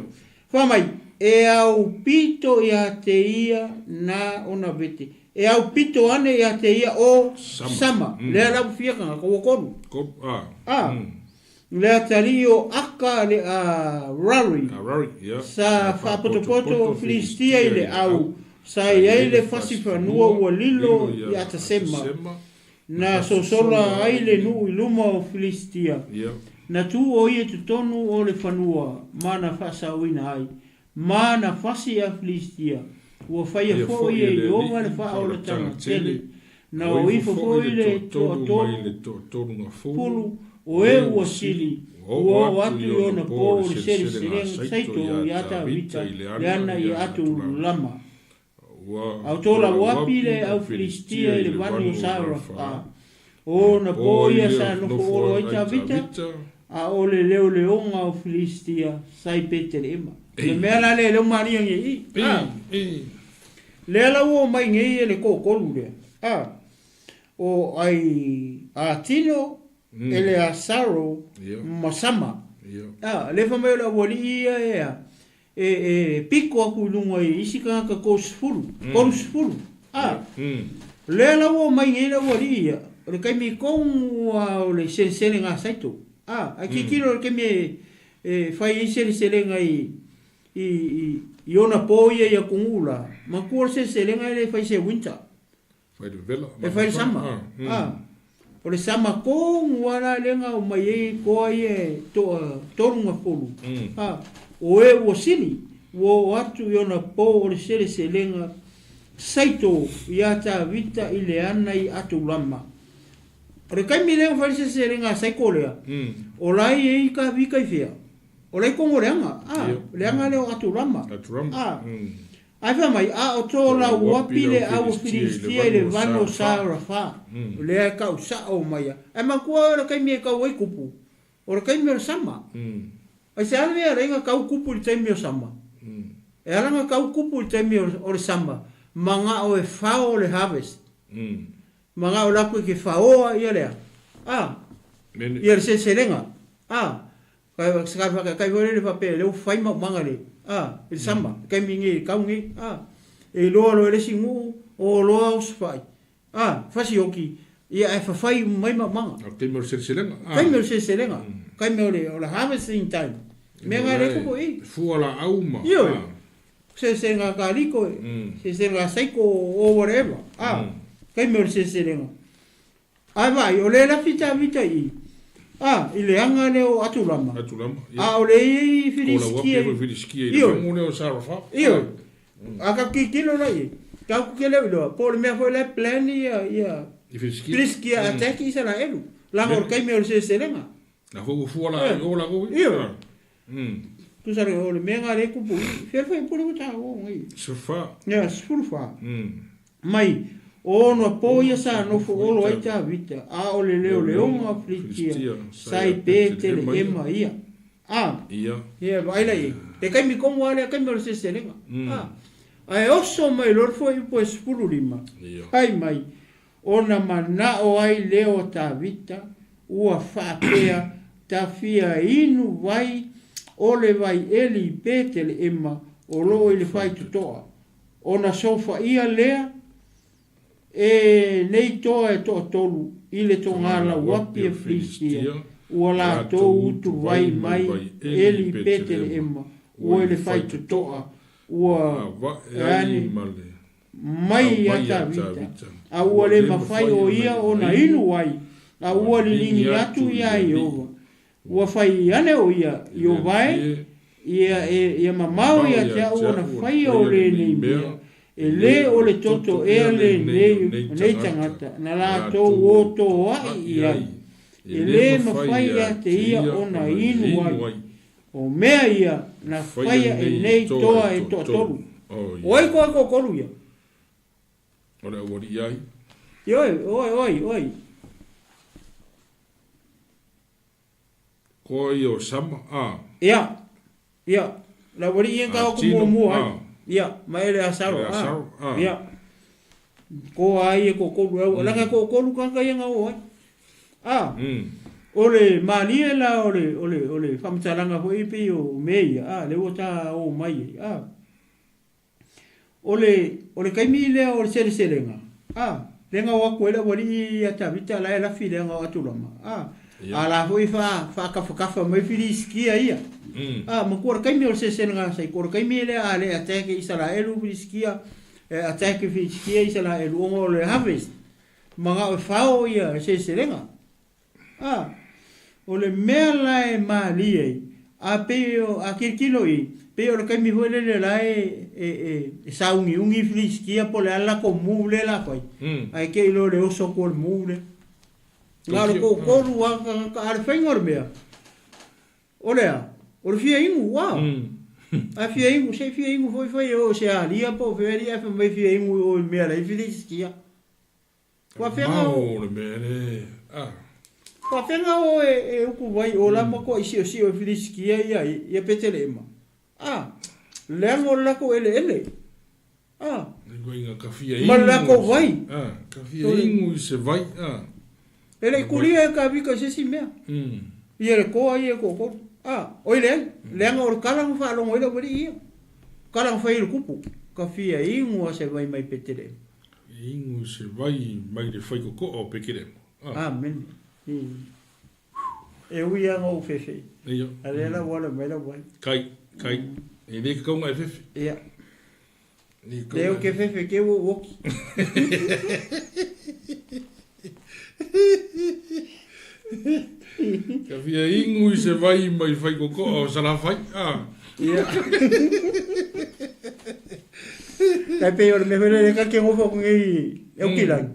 Fai mai, e au pito ia te ia na ona vete. E au pito ane ia te ia o Sama. Lea la ua fia kangaka ua konu. A. Le atalii o Aka le a Rari. Sa faapotopoto Filistia i le au, sa i ai le fasi fanua ua lilo i Atasema. Na sosola ai le nuu i luma o Filisitia. Na tu o ia i totonu o le fanua ma na faasaoina ai, ma na fasi a Filisitia. Ua faia foi e Ieova le faaolataga tele, na o ifo foi le toatolu pulu o e ua sili, ua oo atu i ona po o le seleselega saito ia Tavita i le ana i Atulama. A o Tolauapi le au Filistia i le vanu o Saorafa, o ona po ia sa nofo olo ai Tavita, a o le leoleoga o Filistia sa i Peteleema. O le mea la lea e le o malia nei i, a, lea la ua omai nei e le toatolu lea, a, o ai Atino, Eleasaro ma Sama. A, lea fai mai o le aualii ia e a, e, e piko aku i luga i isi tagata 30, 30. A, lea la ua omai nei le aualii ia, o le taimi tonu lava o le seleselega a Saito. A, ae tilotilo i le taimi e, e fai ai seleselega i, i, i, i ona po ia i atunuu la, manatua o le seleselega e le fai se winter. Fai le vela. E fai le sama. A, o le sama tonu lava la lea na omai ai toa ia e toa tolu na pulu. A, o e ua sili, ua oo atu i ona po o le seleselega saito iā Tavita i le ana i Atulama. O le taimi lea na fai le seleselega a saito lea, o la e i ai Tavita i fea? O la e i totonu o le aga. A, le aga lea o Atulama. A, Ae fai mai, A o tō lauapi le au o Filistia i le vanu o Saarafa, lea e kau sao mai ai. Ae manatua oe o le taimi e kau ai kupu, o le taimi o le sama. Ai se ala mea e ala ai na kau kupu i le taimi o sama? E ala na kau kupu i le taimi o le sama, manao e fao le harvest. Manao lakou e ke faoa ia lea, a, ia le seleselega, a. Kai kai kai foi lele faapea lea ua fai maumaga le a i le sama i taimi nei i le tau nei a e iloa loa e le isi nuu o loa osofai a fasioki ia ae fafai uma mai maumaga. O le taimi o le seleselega a. Taimi o le seleselega taimi o le o le harvesting time mea na le tupu i. Fua laau ma. Ioe seleselega kaliko seleselega saiko or whatever a taimi o le seleselega. Ae vaai, o lea lafi Tavita i i, a, i le aga lea o Atulama, Atulama, ia. a o lea e i ai Ko lau Filistia api i, foi Filistia i le ioe, vagu lea o Sarafa. ioe, a tatou tilotilo la i ai, tatou te le o iloa, po o le mea foi la e plan ia, ia I Filistia. Filistia attack Isaraelu, leaga o le taimi o le seleselega. La foi ua fua la Ioe, i o lakou i. ioe, tusa ai o le mea lena lea e tupu i i, fea le faipule ua taua nei. Sefa. Ia, 14. Mai, o ona po ia sa nofo olo ai Tavita, a o le leoleoga o Filistia sa i Peteleema ia. A, ia, vaai la i ai, le taimi tonu lava lea, taimi o le seleselega. A, ae oso mai loa le fuaiupu e 15, fai mai, Ona manao ai lea o Tavita, ua faapea, Tafia inu vai o le vai eli i Peteleema o loo i le faitotoa, ona sofaia lea e nei toa e toatolu i le togalauapi a Filistia, ua latou utu vai mai eli i Peteleema ua i le faitotoa, ua ani mai ia Tavita, a ua le mafai o ia ona inu ai, a ua liligi atu iā Ieova. Ua fai ane o ia i o vae, ia e ia mamao ia te a'u ona faia o lenei mea, e le o le toto ea lenei o nei tagata na latou o toa'i i ai, e le mafai ia te ia ona inu ai. O mea ia na faia e nei toa e toatolu. O ai toa e toatolu ia? O le aualii ai. Ioe, oi, oi, oi. Koa ia o Sama, a. Ia, ia, le aualii ia na tau atu muamua ai. Ia, ma Eleasaro, a. Ia, koa ai e toatolu e au, leaga e toatolu tagata ia na o ai. A, o le malie la o le, o le, o le faamatalaga foi pei o mea ia, a, lea ua ta o mai ai, a. O le, o le taimi lea o le seleselega, a, lea na o atu ai le aualii ia Tavita la e lafi i le aga o Atulama, a, a la foi faa, faatafatafa mai Filisitia ia. A, matua o le taimi o le seleselega a Saiko, o le taimi lea a le attack Isaraelu Filisitia, e attack Filisitia Isaraelu ona o le harvest. Mana'o e fao ia seleselega. A, o le mea la e malie ai, a pei o, a tilotilo i, pei o le taimi foi lele la e, e, e, e sauniuni Filisitia po o le a le latou move lea la fai, ae te i loa i le oso atu o le move lea. Na o le toatolu lava tagata, a o le faiga o le mea, o le a? O le fia inu, ua. A fia inu, se i fia inu foi fai e o se alia po o fea alii ae fai mai fia inu i o i le mea la i Filisitia. Faafega o le mea le a. Faafega o e, e uku vai o la ma koa siosio e Filisitia ia ia Peteleema. A leaga o le latou eleele. A. Inga ka fia Ma le latou vai. A, ka fia inu i se vai. A. E le i kulia e Tavita i se isi mea. Ia le toa ia e toatolu. A, oi leai, leaga o le tala na faalogo ai le aualii ia. Tala na fai ai le tupu, ka fia inu a se vai mai Peteleema. Inu se vai mai le faikokoa o Pekelema. Ah. Amene. E ui lava na ou fefe. Ia. A lea la ua ala mai lau vai. Kai, kai. E le kakauga e fefe. Ia. Lea ou te fefe ke ua ou oki. Ka fia inu i se vai mai faikokoa o Salafai. Ah. Ia. Tai pei o le mea foi lele ka ke nofo atu nei e Aukilani.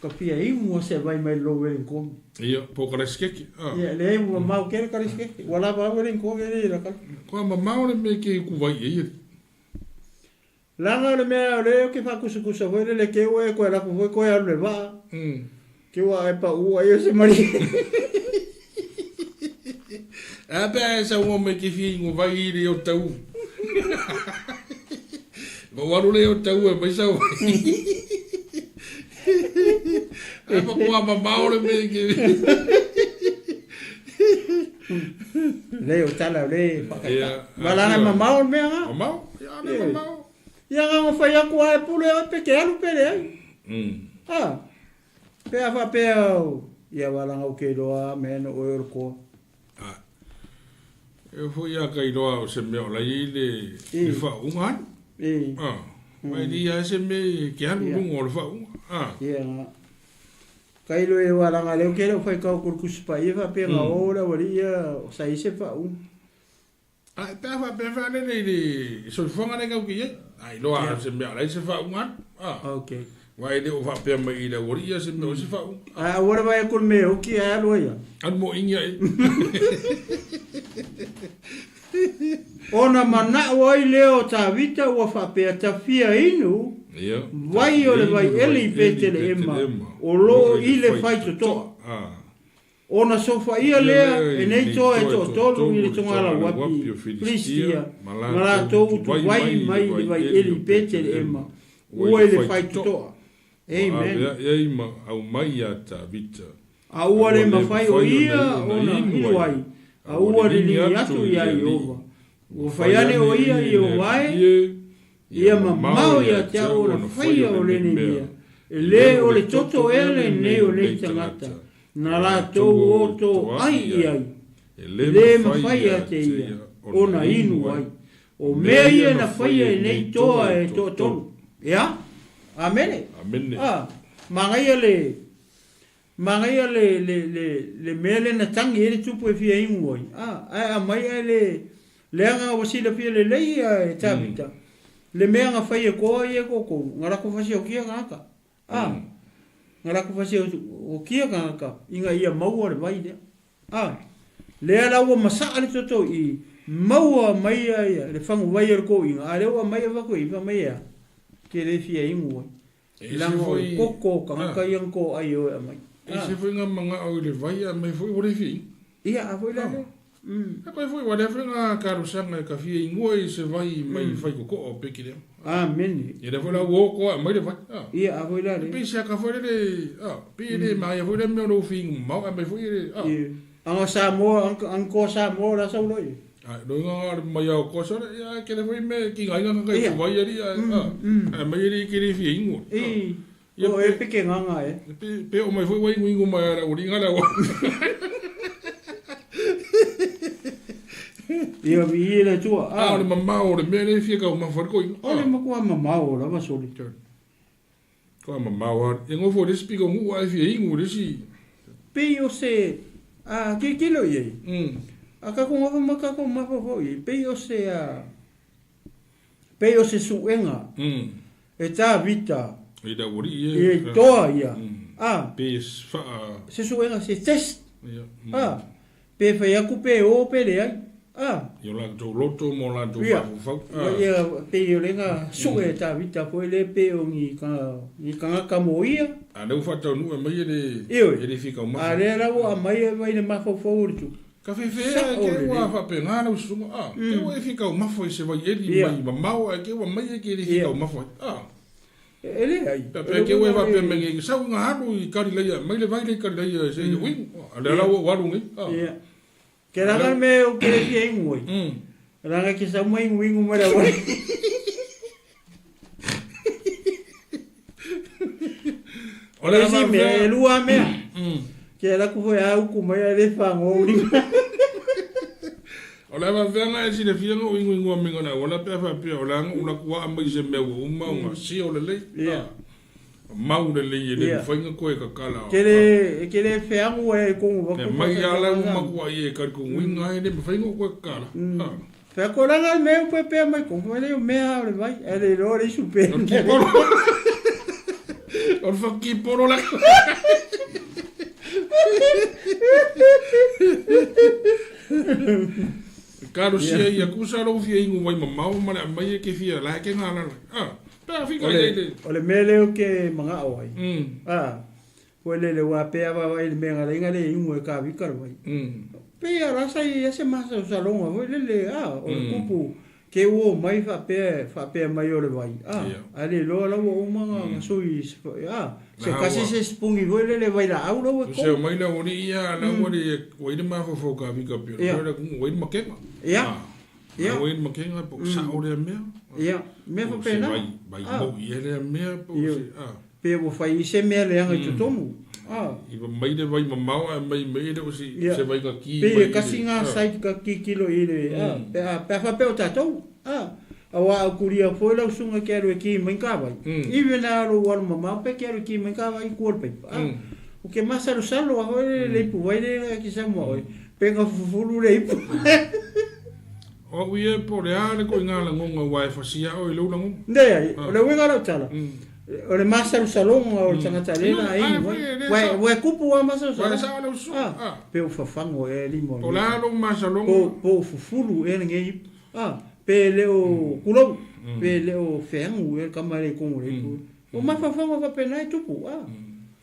Ka fia inu o se vai mai lo Wellington. Ia, po ka lesikeke. Ah. Ia, leai ua mamao tele ka lesikeke. Ua lava au Wellington e le la kala. Kua mamao le mea ke uku vai e ia. Leaga o le mea o lea ou te faakusakusa foi lele ke ua e koe lako foi koe alu le vaa. Ke ua e pau ai o se malie. A pe a e saunoa mai ke fia ingo vai i le o tau. Ma ua alu le o tau e mai sau vai. Ae pa kua mamao le mea ke. Le o tala o le whakaita. Ma lana mamao le mea nga. Mamao? Ia le mamao. Ia nga ngo whai aku a e pule oe pe ke alu pe le ai. Ah. Pe a whapea au. Ia walanga u ke iloa mea no oe o le koa. Ah. E foi a ka iloa o se mea o lai i le, le whaunga alu. Ah. Mai li a se mea ke alu lunga o le whaunga. Ah. Ia nga. Tailo e ua langa leo ke leo whai kau kuru kusipa ia wha pia nga o la wali ia o sa ise wha u. A e pea wha pea wha lele i le soifuanga le kau ki ia. Ai loa se mea lai se wha unga. Ah. Okay. Wa e leo wha pea mai i le wali ia se mea o se wha unga. A ua le vai kuru me hoki a aloa ia. Anu mo ingi ai. Ona mana'o ai lea o Tavita ua faapea, Tafia inu, vai o le vai eli i Peteleema, o loo i le faitotoa. Ona sofaia lea e nei toa e toatolu i le togalauapi o Filistia, ma latou utuvai mai le vai eli i Peteleema, ua i le faitotoa. Amen. A ua le mafai o ia ona inu ai, a ua liligi atu iā Ieova. Ua fai ane o ia, Ieova e, ia mamao ia te au ona faia o lenei mea, e lē o le toto ea lenei o nei tagata, na latou o tō ai i ai, e lē mafai ia te ia ona inu ai. O mea ia na faia e nei toa e toatolu. Ea? Amene. A, manaia le, Manaia le, le, le, le mea lea na tangi ai le tupu e fia inu ai, a, ae aumai ae le, leaga ua silafia lelei ia e Tavita, le mea na fai e koa ia e koukou, na lako fasiokia tagata, a, na lako fasiokia tagata ina ia maua le vai lea. A, lea la ua masaa le toto i maua mai ia le faguvai o le koina, a lea ua aumai avatu i, fai mai e a? Ke le fia inu ai. Ese Leaga o le foi, koko o tagata ah. ia na toai e oe aumai. Ese foi nga mangao i le vai a mai foi ua le fia inu. Ia, a foi la lea. E koe foi ua lea foi nga kalosanga e ka fia inua i se vai mai fai koko'a o peki lea. Amene. Ia lea foi la ua oko a mai le vai. Ia, a foi la lea. Pei se aka foi lele, pei le maia foi lea mea o lou fia inu mamao a mai foi le, Ia. Anga Samoa, anga koa Samoa la sau loi. A no nga mai au koa sore, ia ke le foi me ki ngai nga kai ku vai ari a a mai ari ke le fia ingo. I. O e peke nganga e. Pe pe o mai foi wai ingo mai ara uri nga la wa. Ia vi i le tua. A o le mamao o le mea le fia kau mafari ko ingo. O le makua mamao lava soli. Toa mamao lava. E gofo i le isi pitonu'u ae fia inu i le isi. Pei o se a tilotilo i ai. A tatou nofo ma tatou mafaufau i ai, pei o se a pei o se suega e Tavita i le aualii ia. I toa ia. A. Pe faa. Se suega, se test. A. Pe fai atu pe o pe leai. A. I o latou loto ma o latou mafaufau. A. Ia, pei o lea na sue e Tavita foi lea pe o ni ni tagata moia. A lea ua faataunuu mai e le Ioe. E le fia taumafa. A lea la ua aumai e vai le mafaufau o le tupu. Ka fefe ke ua faapena lau susuga. A. Ke ua e fia taumafa i se vaieli mai mamao ae ke ua mai e ke le fia taumafa ai. A. E leai. Pe ke ua e faapea mai nei, sau ina alu i Kalilaia, mai le vai lea i Kalilaia se i uinu. A lea la ua ou alu nei. A. Ia. Ke laga le mea ou te le fia inu ai. Leaga e te sau mai inuinu mai le auala. O le isi mea, e lua mea. Ke ala atu foi a uku mai ae le fagoa ou lima. O le a faafefea e silafia na ou inuinua mai le auala pe a faapea o le a na ou latou aa mai i se mea ua uma ona sio lelei. Mau lelei e le mafai ona toe tatala. E te le feagu ai i totonu o E mai lava la ua matuai e talitonuina ai e le mafai ona ou toe tatala. Fai atu, leaga le mea ua pea mai totonu, fai mai o mea lava o le vai, ae le iloa le isu pe. O le kipolo. O le whakakipolo la. Kalosia ia kusa lou fia inu vai mamao ma le aumai e ke fia la e ke galala. Ah, pe a fika i le. O le mea lea ou te manao ai. Ah, foi lele ua pea vaavaai i le mea na leai na le inu e kavika le vai. Pei a la sa i ai se masalosaloga foi lele, a, o le kupu ke ua omai faapea faapea mai o le vai, a, ae le iloa la ua uma na sui a, se tasi se sipuni foi lele vailaau la ua i Se totonu. mai le aualii ia la ua le ua i le mafaufau kavika pei o le mea lea ua i le makega. Ia. Ua i le makega po o sao lea mea. Ia, mea Po o se faapena. vai vai moi ea lea mea po o se a. Pe ua fai i se mea leaga i totonu. A. I mai le vai mamao ae mai mai e le o se se vai na ki Pei mai e kasi ngā site ka kikilo i le, a, pe a, pe a faapea o tātou, a, auā au kuria foi lau susuga ke alu e ki mai ka vai. Even a lou alu mamao pe ke alu e ki mai ka vai i kua le paipa. A, o ke masalosalo a foi le ipu vai le ki sa mua oe, pe nga fufulu le ipu. O au ia po o le a le koiga lagoga aua e fasia oe i lou lagoga. Leai, o le uiga o lau tala, o le masalosaloga o le tagata lea na inu ai. Ua e kupu lava masalosaloga. A, pe ua fafago ea lima o Po o le a lou masaloga. Po o fufulu ea lenei ipu. A, pe le o kulou, pe le o feagu ea le tama lea i totonu o le ipu. O mafaufauga faapena e tupu. A,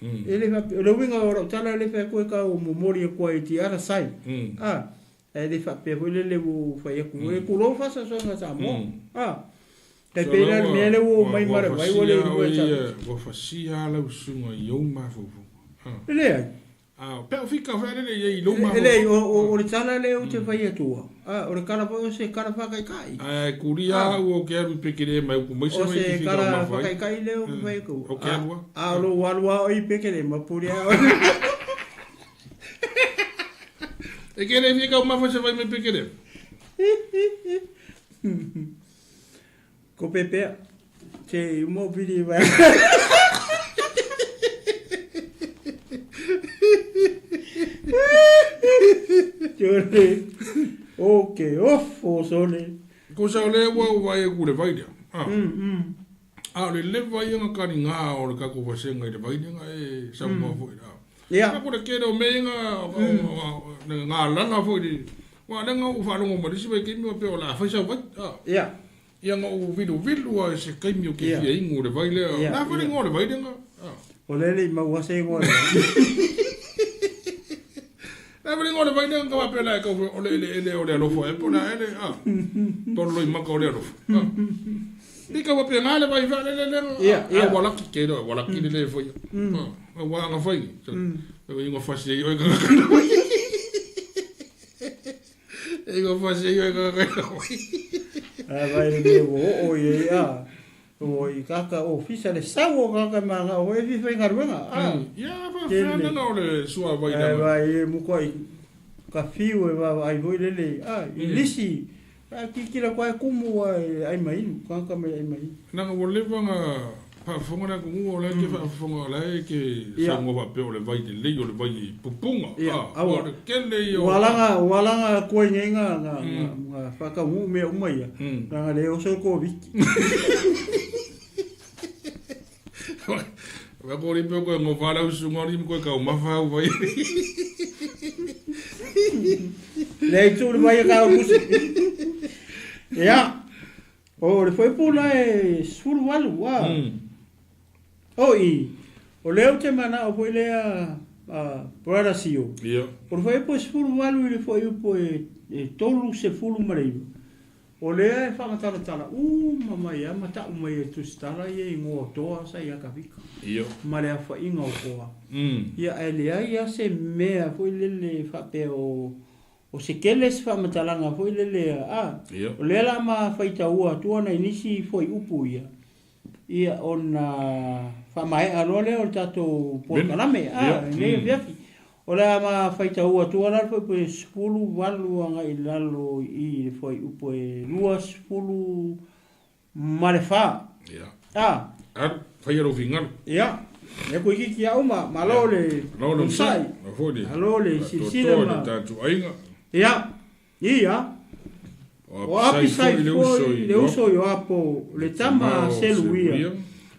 e le faapea, o le uiga o lau tala lea e fai atu e tau momoli atu ai the other side. A, Ae le faapea foi lele ua ou fai atu, e tulou faasaosaoga Samoa. A, tai pei la le mea lea ua omai ma le vai ua le iloa e Samoa. Ua fasia lava lau susuga i ou mafaufauga. E leai. A, pe au fika fea lele i ai i lou mafaufauga. E leai, o le tala lea ou te fai atua, a, o le tala foi o se tala faakaikai. Ae kulia au o ke alu i Pekelema e upu mai se O vai se te fika tala o mafai. faakaikai lea ou te fai atu. O ke alu a. A, o lou alu lava oe i Pekelema, pule a oe. E ke le fia kau mafa se vai mai Pekelema. Ko pepea, te uma o pili vai. Te o ke ofo sole. Ko sa o le ua o vai e kule vai lea. A. A o le leva ia nga kani ngā o le kako vasenga i le vai lea nga e sa mua foi la. Ia. Ka kore kere o me nga ngā lana foi le. Wa le nga u whalongo ma lisi vai kimi o pe o la whai sa vai. A. Ia. Ia nga u vilu vilu a se kaimi o ke Ia. fia ingu le vai lea. Ia, La whare ia. ngō le vai lea nga. A. O le le mau ase ngoa. La whare ngō le vai lea nga wapea la e kau o le ele ele o le alofa e po la ele. A. Tolo loi maka o le alofa. A. I ka wapea ngā le vai wha le le le. Ia, ia. A walaki ke roa, walaki le le foi. A wa nga whai. E ingo fasi e oi ka kakana. E ingo fasi e oi ka kakana. A vai le me o o i a. O i kaka ofisa le sau o kaka ma o e fi whai ngaruenga. A. Ia, fa whana nga o le sua vai Ai langa. vai e muko ai ka fiu e va ai voi lele. A, i lisi. A ki kila kwa kumu ai ai mai, kaka mai ai mai. Nanga o leva nga Faafofoga le atunuu o la e te faafofoga o la e te saunoa faapea o le vai lelei o le vai pupuga a ua le tele ia o Ua ua laga atu ai nei ga ga ga faataunuu mea uma ia leaga le oso le Koviti. Wa ko ri pe ko ngo fa lau susuga o alii ma koe taumafa au vai. Leai tuu le vai e tau musi. Ia. O le fuaiupu la e 18 ua. O i, o lea ou te manao foi lea a Brother Sio. Ia. O le fuaiupu e 18 i le fuaiupu e 39, o lea e faamatalatala uma mai lava ma tau mai e Tusitala ia igoa o toa sa ia Kavika. Ia. Ma le aofaiga o toa. Ia ae leai lava se mea foi lele faapea o O se tele se faamatalaga foi lele a, o lea la ma faitaua atua nai nisi fuaiupu ia, ia ona faamaea loa lea o le tatou polokalame a, lenei afiafi. O le a ma faitaua atua la le fuaiupu e 18 agai i lalo i le fuaiupu e 24. A. Alu, faia lou finagalo. Ia, lea toeitiiti lava uma, malo le onosai, malo le silasila ma. Tatou aiga. Ia, ia. O Apisai foi le uso o Ioapo, le tama a Seluia,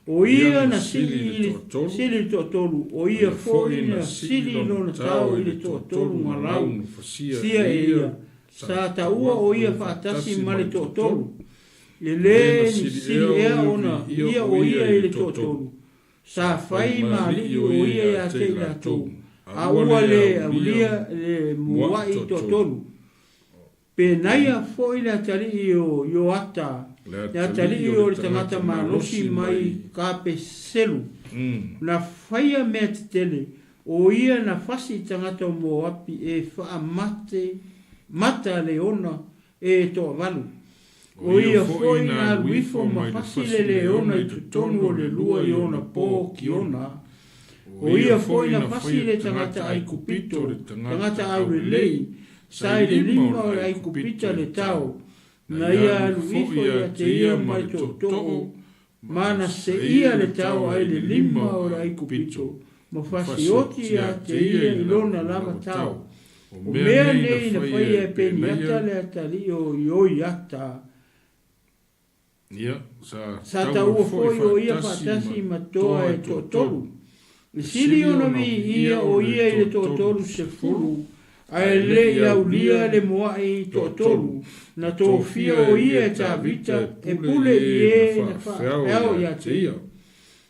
o ia na sili i le toatolu, o ia foi na sili lona tao i le toatolu na lau sia e ia, sa taua o ia faatasi ma le toatolu. E lē ni sili ea ona ia o ia i le toatolu, sa fai ma alii o ia ia te i latou, a ua le aulia le muaʻi toatolu. Penaia foi le atalii o Ioata, le atalii o le tagata malosi mai Kapeselu, na faia mea tetele, o ia na fasi i tagata o Moapi e faamate mata le ona e toavalu. O ia foi na alu ifo ma fasi le leona i totonu o le lua i ona po kiona. O ia foi na fasi le tagata Aikupito, tagata aulelei, sa i le lima o le Aikupita le tao, na ia alu ifo ia te ia ma le tootoo, ma na seia le tao ai le lima o le Aikupito, ma fasioti ia te ia i lona lava tao. O mea nei na faia e Peniata le atalii o Ioiata. Sa taua foi o ia faatasi ma toa e toatolu. E sili ona viia o ia i le toatolu sefulu, ae le i aulia le muaʻi toatolu, na tofia o ia e Tavita e pule i e na faafeao ia te ia.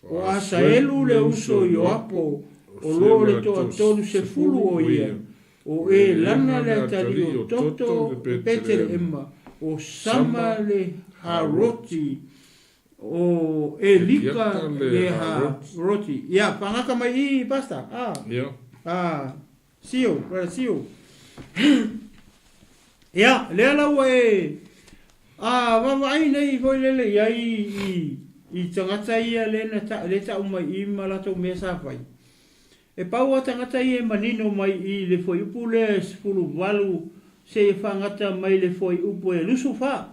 O Asaelu le uso o Ioapo, o lo le toatolu sefulu o ia, o Elana le atalii o Toto o Peteleema, o Sama le Haroti, o Elika le Haroti. Ia, fagata mai i, Pastor. Ah. Ia. Ah, Sio, brother Sio. Ia, lea la ua e a vaavaai nei foi lele i ai i, i tagata ia le na ta, le ta'u mai i ma latou mea sa fai. E pau a tagata ia e manino mai i le fuaiupu lea e 18 seia fagata mai le fuaiupu e 24.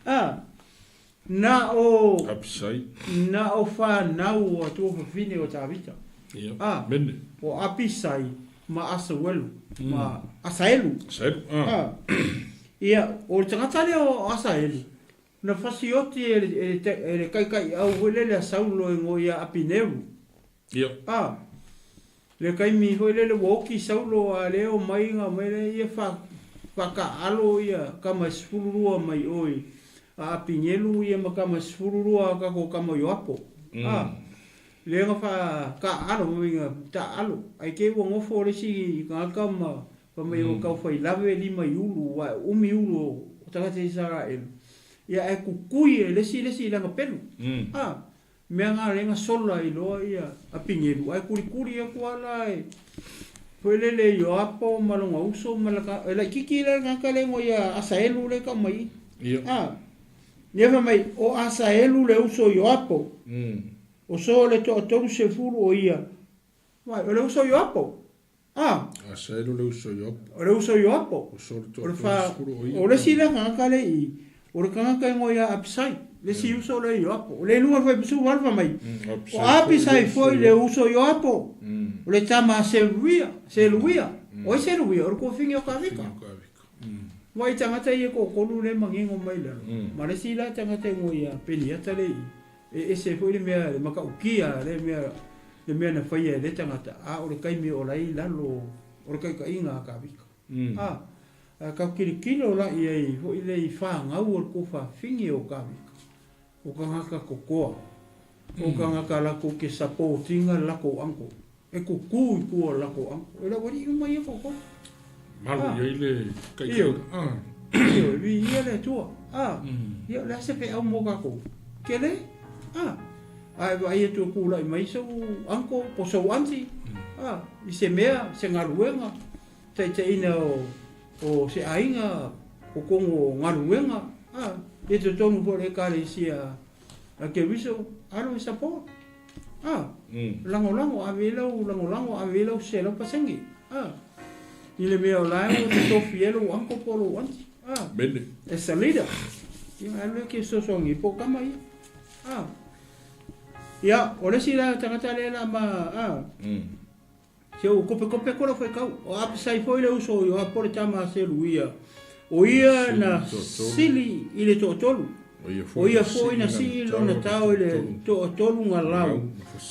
A, na o Apisai. Na o fanau o atua fafine o Tavita. Ia. A, Mene. o Apisai ma Asauelu, ma Asaelu. Asaelu, a. A, ia, o le tagata lea o Asaelu, na fasioti e le, e le, e le kaikaiʻau foi lele a Saulo e goa ia Apineru. Ia. A, le taimi foi lele ua oki Saulo a lea omai ga mai lea ia fa, faakaalo ia tama e 12 mai oi a Apinelu ia ma tama e 12 a tatou tama o Ioapo. A, lea na faakaalo mai ga taalo, ae te i ua nofo le isi tagata ma fai mai ua tau fai lave lima i ulu, aua e umi ulu o tagata Isaraelu, ia ae kukui e le isi le isi i lana pelu. A, Mea nga lenga sola i loa ia Apinelu ae kulikuli atu a la e foi lele i Ioapo ma lona uso ma laka e laititi la le tagata le igoa ia Asaelu le tau mai i. A ia fai mai o Asaelu le uso o Ioapo. O so le toatolu sefulu o ia. Vai o le uso o Ioapo. A. Asaelu le uso o Ioapo. O le uso o Ioapo. O so le O le fa toatolu sefulu o ia. o le isi lea tagata le i o le tagata igoa ia Apisai. Le isi uso lea Ioapo. O le iluga fuaiupu 18 fai mai, O Apisai foi le uso Ioapo, o le tama a Seruia, Seruia. O ai Seruia? O le tuafine o Kavika. Aua i tagata ia e toatolu lea e manino mai i lalo, ma le isi la tagata e igoa ia Peniata lea i i, e ese foi le mea, le matautia le mea, le mea na faia e lea tagata, a o le taimi o la e i lalo o le taitaiga a Kavika. A, a tau tilotilo la i ai foi le i fanau o le tuafafine o Kavika, o tagata totoa, o tagata latou te support ina le latou uncle, e tutu i tua o le latou uncle. E lau alii uma ia toatolu. Malu i ai le taitaiga. A. Ioe, viia le Atua. A, ia o le a se feau mo tatou? Tele. A, a e vaai atu e tulai mai sou uncle po o sou aunty, a, i se mea, se galuega, taitaiina o se aiga totonu o galuega a i totonu foi o le Ekalesia a Keriso, alo e support a lagolago, ave i ai lau lagolago, ave i ai lau 100% a i le mea o la e ua totofi ai lou uncle po o lou aunty a as a leader, ia alu lea e te fesoasoani ai po o tama ia a. Ia, o le isi la tagata lea la ma a. Se ua kopekope atu lau faitau. O Apisai foi le uso o Ioapo le tama a Seruia, o ia na sili i le toatolu. O ia foi na sii lona tao i le toatolu galau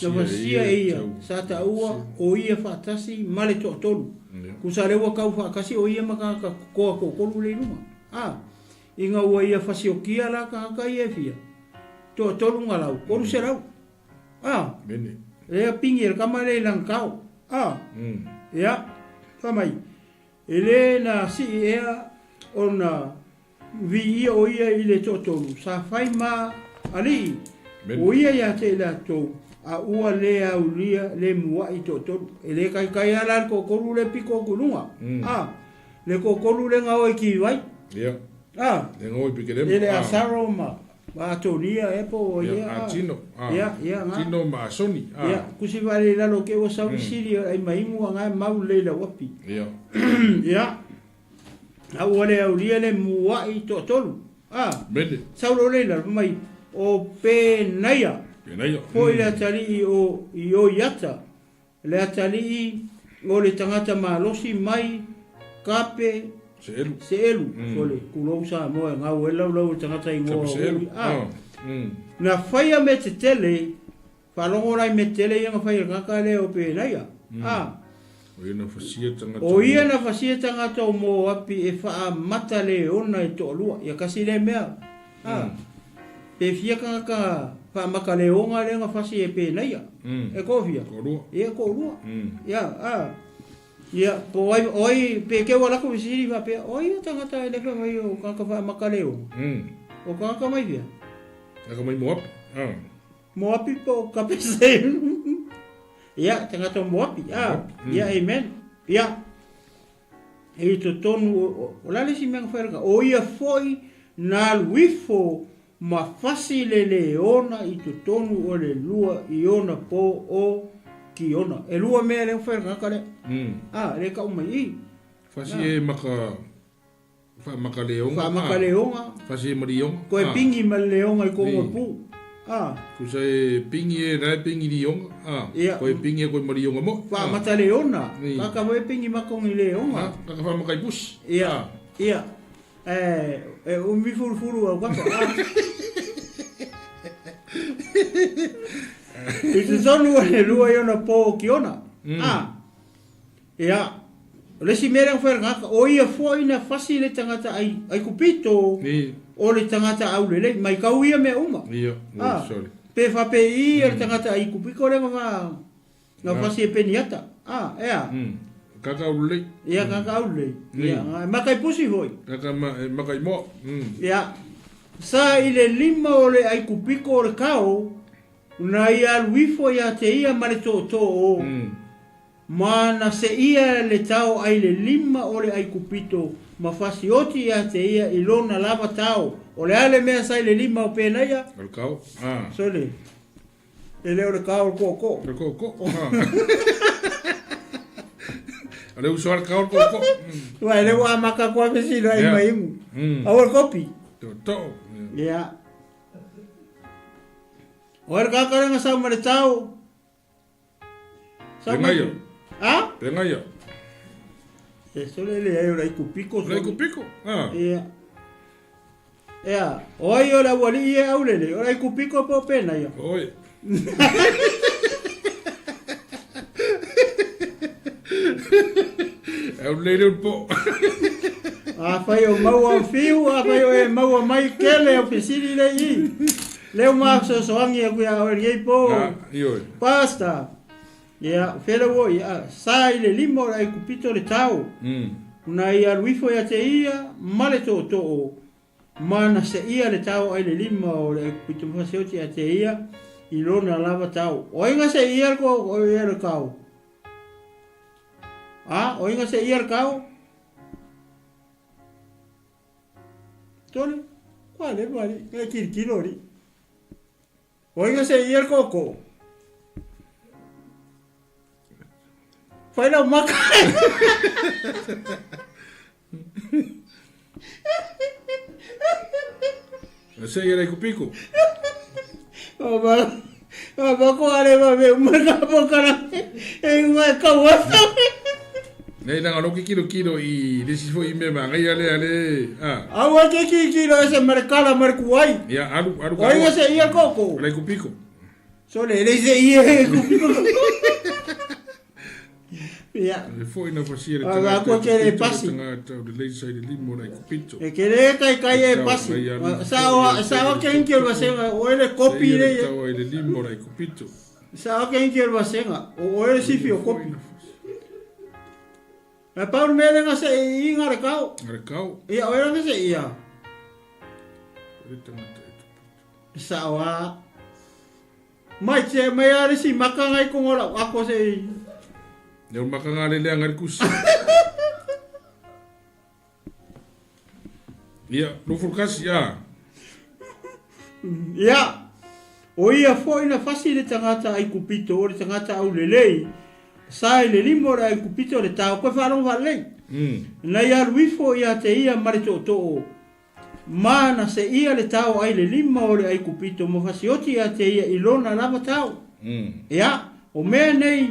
na fasia e ia, sa taua o ia faatasi ma le toatolu. Tusa lea ua tau faatasi o ia ma tagata toa toatolu lea i luga. A, ina ua ia fasiokia la tagata ia e fia, toatolu galau, 300. A. Lea pigi e le tama lea i lana tao. A. Ia, fai mai, e le na sii ea ona viia o ia i le toatolu, sa fai ma alii, o ia ia te i latou, a ua le aulia le muaʻi i toatolu. E le taitai lava la le toatolu lea pito atu i luga. A. Le toatolu lea na o i Kivai. A. E le Asaro ma. Ma Atonia ea po o ia. A Tino. Ia, ia, nga. Tino ma Asoni. Ia, kusi vale i lalo ke ua sau sili o ai maimu a ngai mau le lau api. Ia. Ia. A ua le aulia le muaʻi toatolu. A. Mele. Sau lo le lalo mai o Penaia. Penaia. Foi le atalii o Ioiata. Le atalii o le tagata malosi mai Kape Seelu. Seelu. Sole, tulou Samoa e gau ai laulau o le tagata ingoa Kape Seelu. ui. A. Na faia mea tetele, faalogo la i mea tetele ia na faia e le tagata lea o Penaia. A. O ia na fasia tagata. O ia na fasia tagata o Moapi e faamata le ona e toalua. Ia kasi lea mea. A. Pe fia tagata faamata le ona lea na fasi e Penaia. E toafia? Toalua. Ia, toalua. Ia, a. Ia, po o ai, o ai, pe keu a latou fesili faapea, o ai o tagata e le fai mai o tagata faamata le ona? O tagata mai fea? Tagata mai Moapi. A. Moapi po o Kapeseu. Ia, tagata o Moapi. A. Ia, amen. Ia. E i totonu, o le a le isi mea na fai laka? O ia foi na alu ifo ma fasi le leona i totonu o le lua i ona po o Kiona. E lua mea lea na fai le tagata lea. A, e le tau mai i. Fasi e maka, faamaka leoga. Faamaka leoga. Fasi e ma lioga. Koe pingi ma le leoga i kogo pu. A. Tusa e pingi e la e pingi lioga. A. Koe pingi e koe ma lioga mo. Faamata leona. Kaka foi e pingi makongi leoga. Kaka faamaka i pusi. Ia. Ia. E umi furufuru au kapa. I totonu o le lua i ona pō o Kiona. A. Ia, o le isi mea lea na whai ngaka, o ia foi na fasi le tangata ai, ai kupito, o le tangata aulelei, mai kau ia mea uma. Ia, Ah, sorry. Pe whape i o le tangata ai kupiko le nga, nga fasi e peniata. Ah, ea. Kaka aulelei. Ia, kaka aulelei. Ia, nga, makai pusi foi. Kaka ma, makai moa. Ia, sa i le lima o le ai kupiko o le kao, na ia alu ifo ia te ia ma le tootoo, Ma na seia le tao ai le lima o le Aikupito ma fasioti ia te ia i lona lava tao. O le a le mea sa i le lima o Penaia? O le kao, a. Sole, e le o le kao o le kookoo. O le kookoo, a. O le uso a le kao o le kookoo. Ua, e le ua amata koa fesili ai mai imu. Aua le kopi. Tootoo. Ia. O le kakalenga sau ma le tau. Sau mai. A? Pegaia. E sole le ai o le kupiko. Le kupiko. Ah. Ia. Ia, o ai o le aualii e aulele, o le kupiko po pena ia. Oi. Aulele po. Afai o maua fiu, afai o e maua mai kele o fesili le i. Leo ma sosoangi aku ia o nei po. Pasta. Ia, fele wo ia, sa i le lima o le aikupito le tau. Na ia alu ifo ia te ia, ma le tootoo. Ma na seia le tao ai le lima o le aikupito ma fasioti ia te ia, i lona lava tau. O ai ga seia le ko o ia le kau. A, o ai ga seia le kau. Tole, kwa le mari, ngai kirikiro ri. O ai ga seia le koko. Fai lau maka. Se ia le kupiko. O ba, o ba ko are ba me umaka po kana. E uma ka wasa. Nei langa no kilo kilo i lesi fo i me ma ngai ale ale. Ah. Aua ke ki kilo ese markala markuai. Ia alu alu O ai ga seia koko. Le kupiko. So le le seia kupiko. Ia. Le foi na fasia le Ah, ko ke le pasi. Tagata o le leisa i le limo le kupito. E ke le kai kai e pasi. Sa o sa o ke inki o basenga o ele kopi le. Tau ai le limo le kupito. Sa o ke inki o basenga o ele sifi o kopi. E paul mele nga se i nga le kau. Ngare kau. Ia o era se ia. Le tagata e Sa o a mai te mai are si maka ngai ko ngola ako se i. Ne o makanga le lea ngare kusi. Ia, no furkasi, ia. Ia. O ia foi na fasi le tagata ai kupito o le tagata au lelei. Sa i le limo le ai kupito le tau koe whalongo whalei. Na ia alu ifo ia te ia mare tootoo. Ma na se ia le tau ai le lima o le ai kupito mo fasioti ia te ia i lona lava tau. Ia, o mea nei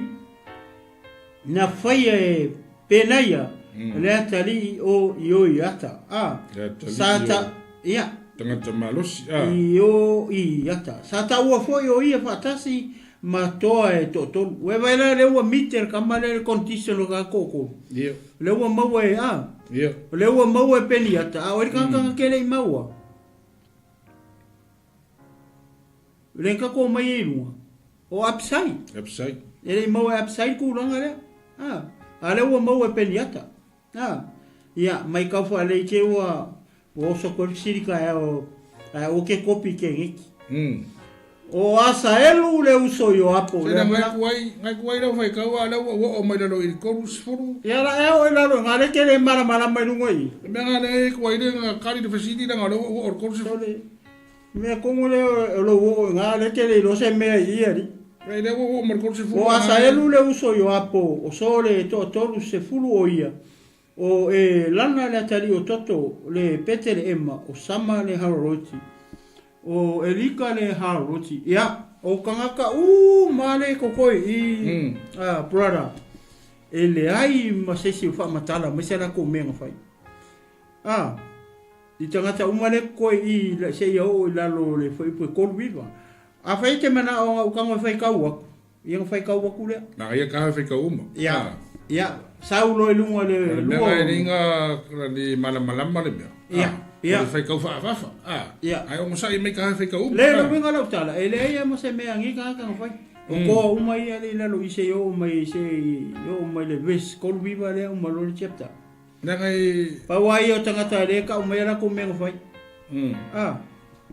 na whaia e penaia le atalii o i o i ata. Ah, Le atalii sa ta, o- ia. Tagata malosi, ah. I o i ata. Sa taua foi o ia whaatasi ma toa e to'atolu. Ua e vaai la lea ua mite le kama lea le condition o ka koko. Ia. Lea ua maua e a. Ia. Lea ua maua e peni ata. A o le kakanga ke le i maua. Le kako mai e i lunga. O upside. Upside. E le i maua e upside kūlanga lea. A. A lea ua maua e peni ata. A. Ia, mai kau whaalei te ua ua oso koe fisiri ka ea o a o ke kopi ke ngeki. O Asaelu le uso i o apo. Se na ngai kuai, ngai kuai lau whai kau a lau ua o mai lalo i koru sifuru. Ia la ea o i lalo, ngā le ke le mara mara mai lunga i. Mea ngā le kuai le ngā kari le fesili la ngā lau ua o koru sifuru. Sole, mea kongo le o lo o ngā le ke le ilo se mea i ia ri. Ngai le ua o mai koru sifuru. O Asaelu le uso i o apo, o sole to tolu se fulu o ia. O e lana le atari o toto, le pete le ema, o sama le haroroti. O Elika le haroroti. Ia, o kangaka u male kokoi i ah, brother. E le ai ma sesi o whaamatala, mai se la ko menga whai. Ah, i tangata umale koe i la, se ia o i lalo le whai pue kolu iwa. A whai te mana o ngā ukanga whai kau aku. Ia ngā whai kau aku lea. Nā ia kaha whai kau uma. Ia, ia, saulo i lunga le Le lua. mea ngai ringa le malamalama le mea. Ia, ia. Le whai kau whaafafa. Ah. Ia. Ai o masai mai kaha whai kau uma. Le le winga lau tala, e le ia mo se mea ngi ka ka whai. O koa uma ia le lalo i se o mai se o mai le ves kolu viva le uma lo le chapter. Nā ngai Paua ia o tangata le ka uma ia la ko mea whai. Ah,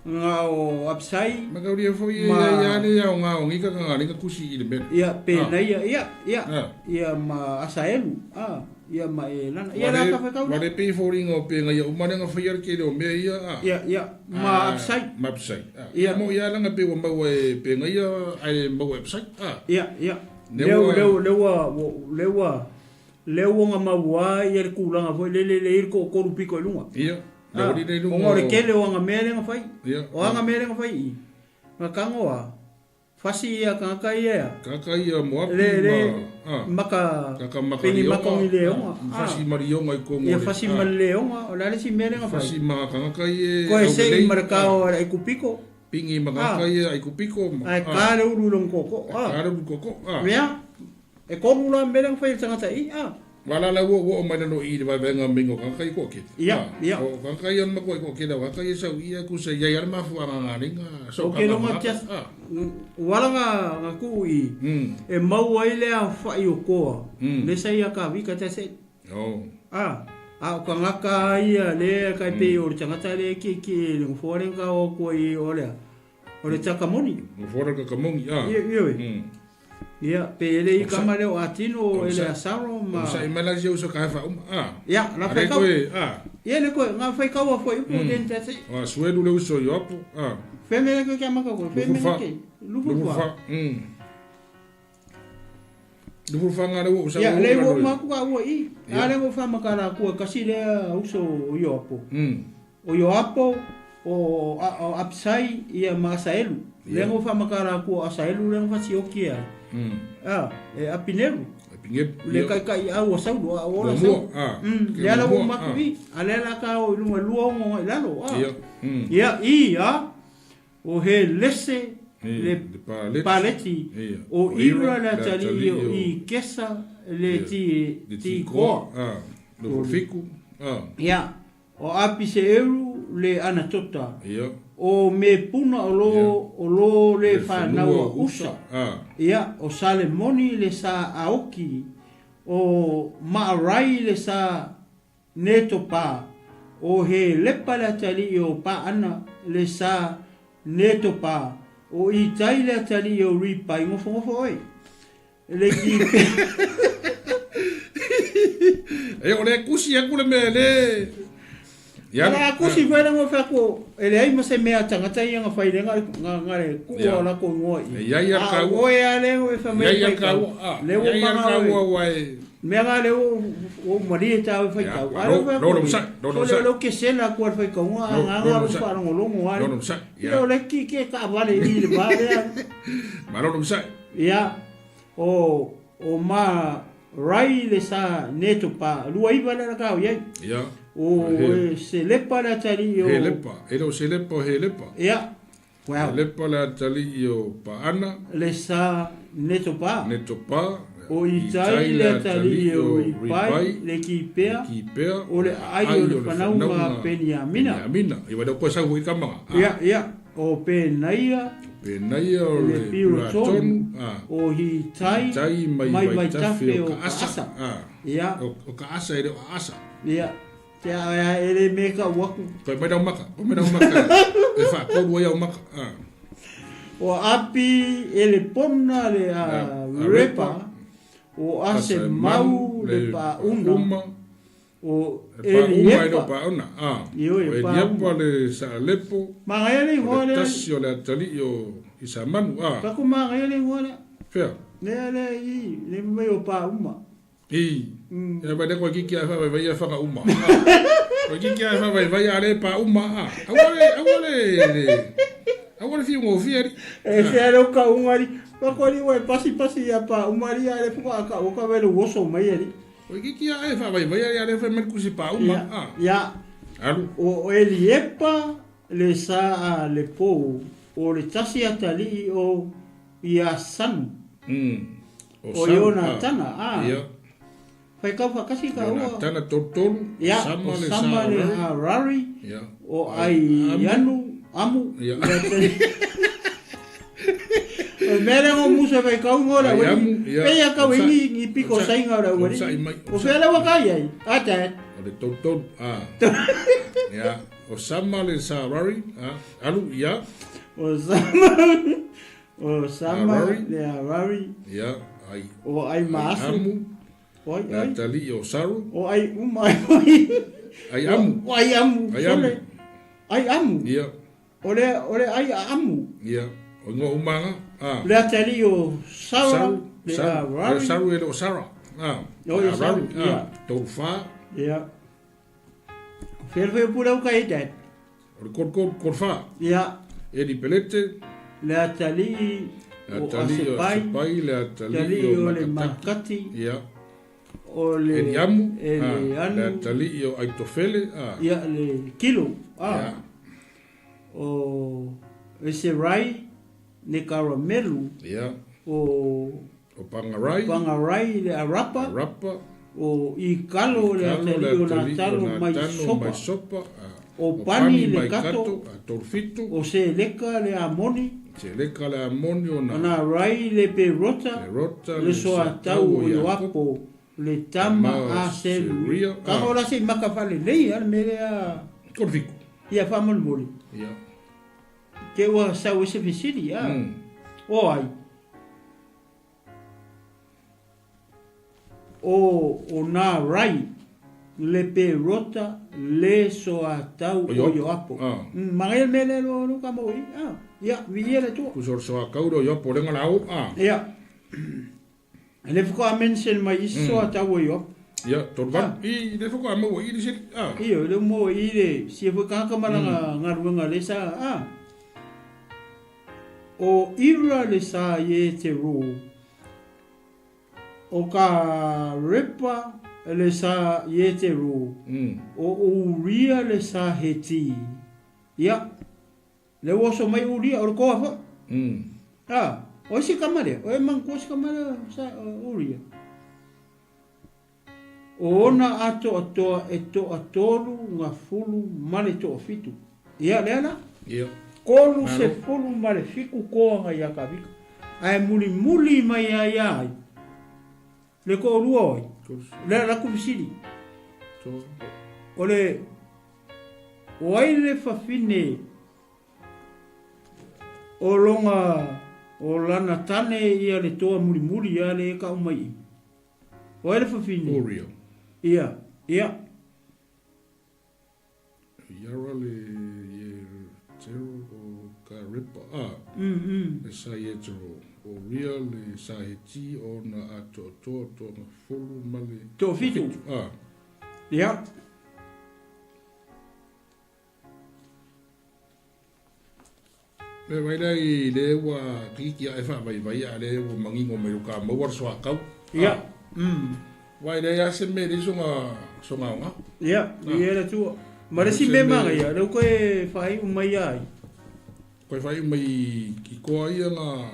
ngā o apsai. Ma kau ria foi e Ma- ia le ia o ngā o ngika ka ngā ringa kusi i le mea. Ia pena ia ia ia Ah. ia ma asaelu. Ah, ia ma e lana. Ia la ka whai kau. Wale pe fōringa o pe ngai ia umane ngā whai ke le o mea ia. Ah. Ia ia ma apsai. Ma apsai. Ah. Ia. Mo ia langa pe wa maua e pe ngai ia ai maua e apsai. Ah. Ia ia. Ne Leu ua- leu leu leu leu nga maua ia le kūlanga foi le le le i ko koru piko i lunga. Ia. Le ori le lunga. O ngā le kele o ngā mea lenga whai. Ia. O ngā mea lenga whai i. Ngā kango a. Fasi ia kangaka ia ia. Kaka ia Moapi Le le ma maka kaka maka peni lioga. maka ngi leonga. Fasi ma lioga i kongo Ia le- fasi ma leonga o le ale si mea lenga fai. Fasi ma kangaka ia Koe se i aulelei. marakao ala i kupiko. Pingi ma kangaka ia ai kupiko ma. Ai ka le ulu long koko. Ka le ulu koko. Mea e kolu la mea lenga fai le tangata i. Wala la wo wo mai lalo i le vaevaega mingo kangaka i koa kete. Ia, ia. O kangaka ia ma koa i koa kete, o kangaka ia sau ia kusa ia ia mafu anga ngaringa. So O ke longa tia wala nga nga ku i. E mau ai le a whai o koa. Le sa ia ka wika te se. A o kangaka ia le kai pe o le tangata le ki ki le ngofore ka o koa i o lea. O le takamoni. Ngofore ka kamongi, Ia, ia we. Ia, pe ele i kama leo atino, ele asaro ma... Sa imela si uso ka fa Ia, la Are whai kau. koe, Ia, le koe, ngā whai kau a whai upu den te se. O suelu le uso i apo, Whemele koe kia maka koe, whemele koe. Lufu Lufu fa. fa. Lufu fa ngā leo usa Ia, o le ua ua loi. maku ka ua i. Ia. A le ua whamaka la kua, kasi lea uso o io apo. O io apo, o Apsai, ia ma Asaelu. Ia. Le ngā whamaka la kua Asaelu, le ngā whatioki ai. E Apineru. Apineru. Le kai kai au o saulu, a ola Mua, saulu. Ke Le ala mua, ua maku i. A le ala ka o ilunga lua o ngai lalo. Ia. Ia, i, O he lese, Ia, le le paleti. paleti. Ia. O O ira ira le le atali atali o o i kesa le Ia. ti Le ti ti koa. koa. Le fufiku. Ia. O apise eru le anatota. Ia. O me puna o lo, Ia. o lo le Le whanau whanua a usa. Ia, o Salemoni le sa aoki, o Maarai le sa netopa, o he lepa le atali o paana le sa netopa, o itai le atali o ripa i ngofo ngofo oi. Le ki pe... E o le kusi aku le mea le... Ia. Ala kusi whai nga whako, e le ai ma se mea tangata ia nga whai lenga nga le kua o la ko ngoa i. Ia ia A kau. oe a le o e whamea Ia ia whai kau. kau. Le o Ia ia manga kau oe. wai. Mea nga le o o marie tā o whai Ia, kau. wa, A le no, whai no, ko no, i. sa, no, no, So le sa. lo ke sela kua whai kau nga, No, nga no, nga no, o sa. whalongolongo ale. No, no, sa. Ia Ia. o le ki ke ka wale i le wale a. Ma no, no, sa. Ia, o ma rai le sa neto pa, lua iwa le la kau iai. Ia. O He. se lepa le atali o... He lepa. E lo se lepa he lepa. Ia. Wow. He lepa le atali i o paana. Le sa neto pa. Neto pa. O itai le atali o ipai. Le kipea. Kipea. O le ai o le whanau Peniamina. Peniamina. I wale koe sau hui kamanga. Ia, ia. O Penaia. Penaia o Le le Piratonu. Piratonu. O Hitai. Tai mai Mai vaitafe vaitafe o o ka asa. Kaasa. Ia. O ka asa e le o asa. Ia. Te a e le meka waku. Koe mai rau maka. Koe mai rau maka. E wha koru ai au maka. O api e le pona le a repa. O ase mau le pa una. O E pa uma e le eliepa. pa una. Io e O pa eliepa uma. le sa lepo. Mangaia le O ingoa le le. tasi o le atali o i sa manu. Kako mangaia le ingoa le. Fea. Le le i le mai o pa uma. I. E vai le koe kiki a wha vai a whaka uma. Koe kiki a wha vai vai a le pa uma. Aua le, aua le, aua le whiu ngō whia ri. E se le ka ungari. Kako li wai pasi pasi ia pa umari a le fuka ka o ka vele woso mai ali. Koe kiki a e wha vai vai a le wha mai kusi pa uma. Ia. Alu. O eliepa le sa a le po o le tasi atali o ia sanu. O Iona tana. Ia. Whai kau whakasi ka Iona ua. tana tolu. Ia, Sama o le sama sa le harari. harari. Ia. O ai anu, amu. Ia. O mere ngo musa whai kau ngora. Ai amu, ia. Peia kau O sa- ingi ngi piko o sa- sainga ora o wari. sa i mai, O o sa- whea lewa kai ai. Ata. O le tolu. Ia. O sama le sa harari. Alu, ia. O sama. O sama Harari. le harari. Ia. Ai. O ai maasu. Amu. Oi, Le oi. atali o saru. O ai uma ai oi. Ai amu. O ai amu. Ai amu. Sole. Ai amu. Ia. O le ai amu. Ia. O ngō umanga. Le atali o Sara. Saru. Le Saru. Harari. Saru e le o Sara. O ia Saru, ia. Tolu whā. Ia. Whea pura uka e dad. O le kor kor kor whā. Ia. E ni pelete. Le atali Le atalii o Asepai, le atalii o le Makati, ia. O le Eliamu, Elianu, le atalii o Aitofele, ia, le Kilo, ia. O Eserai, le Karamelu, ia. O O Pangarai, Pangarai le Arapa, Arapa, o Ikalo le atalii o Natano mai Sopa, Sopa, o Pani le Kato, Tolfitu, o Seleka le Amoni, Seleka le Amoni, o Narai le Perota, le Soatau o Ioapo, le tama a Seruia. Ka o la se maka fale lei a le mele a Tolfiku. Ia faamolemole. Ia. Ke ua sau e se fesili, a. O ai. O Narai le Perota le Soatau o Ioapo. Magaia le mea lea lo ka maua i. Ia, viia le Atua. Tusa o le Soatau o Ioapo lenga la au. Ia. Le faatoa mention mai isi Soatau o Ioapo. Ia, tolu valu. I le faatoa maua i le sili. Ia, le maua i le sia foi kaka malanga galuega le sa. O Ira le sa i e te ro. O ka Repa le sa i e te ro. O Uria le sa Heti. Ia, le oso mai Uria o le koa foi. O isi kama lea, o e mangkua si kama lea sa Uria. O ona ato atoa e toa tolu ngā fulu ma le toa fitu. Ia, lea la? Ia. Kolu se fulu ma le fiku koa ngai a kavika. Ae muli muli mai ai ai. Le ko lua oi. Le la kuvisili. O le o ai le fafine o longa o lana tane ia le toa muli muli ia le ka umai. O ai le fafine. Uria. Ia, ia. Iara le ye tero o ka ripa. Le sa ye tero. O ria le sa heti o na ato toa toa nga fulu ma le toa fitu. Ia. Le vai lea i le ua kiki a e whaavai vai a le ua mangingo mai o ka maua soa kau. Ia. Vai lea se me le songa songa onga. Ia, ia le tua. Ma le si me manga ia, le koe whai umai ai. Koe whai umai i koa ia nga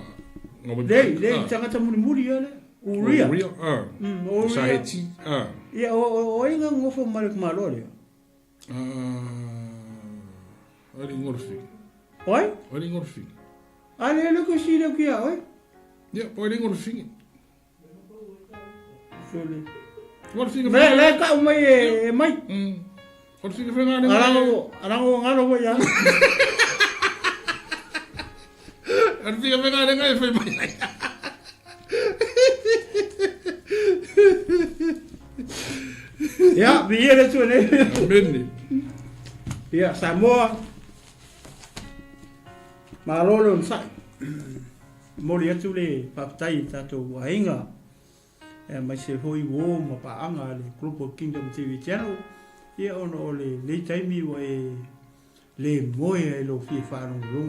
Lei, lei, tangata muri muri ia le. Uria. Uria, Uria. Sa heti, Ia, o inga ngofo mare kumalo lea. Ari ngorfi. Oi? Ari ngorfi. Ale le ko si le kia, oi? Ia, po ari ngorfi. Sole. Ngorfi. Le le ka umai e mai. Ngorfi ke whenga le. Arango, arango ngaro mo ia. Ngorfi ke whenga le ngai whai mai. Ia, vi le tu ne. Amen. Ia, Samoa. Malolo nsai. Moli atu le papatai tātou wahinga. E mai se hoi wō ma paanga le Global Kingdom TV Channel. Ia ona o le lei taimi wa e le moe e lo fia whaalongo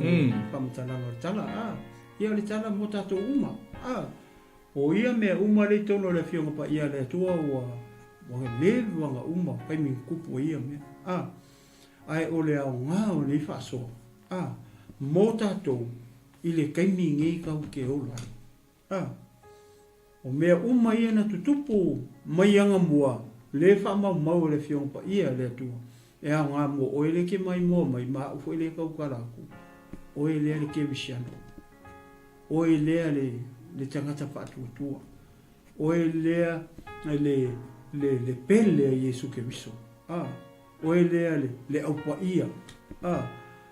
whamatalanga o le tala. Ia o le tala mō tātou uma. O ia mea uma le tono le whionga pa ia le atua ua le luanga uma kaimi kupu ia mea. Ai o le ao ngā o le whaasoa. Mō tātou i le kaimi ngei kau ke ola. O mea uma ia na tutupu mai anga mua, le wha mau le whionga pa ia le atua. E ao ngā mō oe le ke mai mua mai maa ufo le kau karaku. Oe lea le kewisiano. Oe lea le tangata whaatuatua. Oe lea le pele a Iesu Keriso. Oe lea le aupa ia.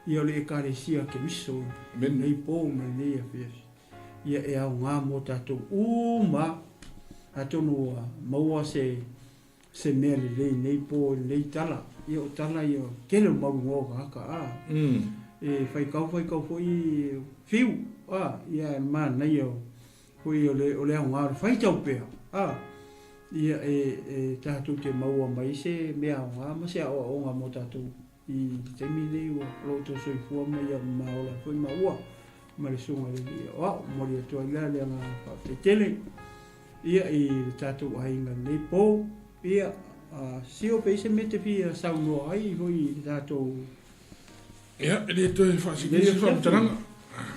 Ia le ekalesia Keriso. Nei pō mai nei a fiasi. Ia e au ngā mō tātou uma. Atonu maua se mea le lei nei pō nei tala. Ia o tala ia kele mau ngō kaka. E whaikau foi whiu. Ia mā nei o foi o le au ngā whaitau pea. Ia e tātou te maua mai se mea o ngā ma se ao o ngā mō tātou i te taimi nei o lo tō soifua mai a maola foi maua. ma le Susuga i le Alii Aoao. Momoli atu ai la le agaga faafetai tele ia i le tatou aiga i lenei po. Ia, Sio pe i ai se mea e te fia saunoa ai foi i le tatou. Ia, e le toe faasilia se faamatalaga.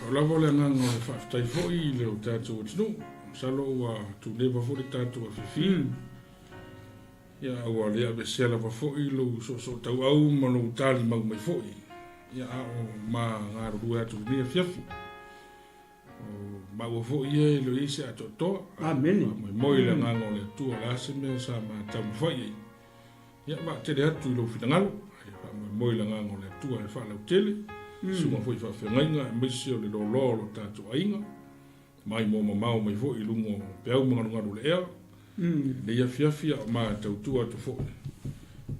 Pau lava o le agaga o le faafetai foi i le tatou atunuu. Masalo ua tuleva foi le tatou afiafi. Ia, a ua le aveesea lava foi lou soosootauau ma lou talimau mai foi, ia, a o ma galulue atu i lenei afiafi. O maua foi ia e le o i ai se atoatoa. Amene. Faamoemoe i le agaga o le Atua, o le a se mea sa ma taumafai ai. Ia, vaatele atu i lou finagalo, ae faamoemoe i le agaga o le Atua e faalautele, susuga foi i faafeagaiga aemaise o le loaloa o lo tatou aiga, mai moa mamao mai foi i luga o peau ma galugalu o le ea, i lenei afiafi a o ma tautua atu foi.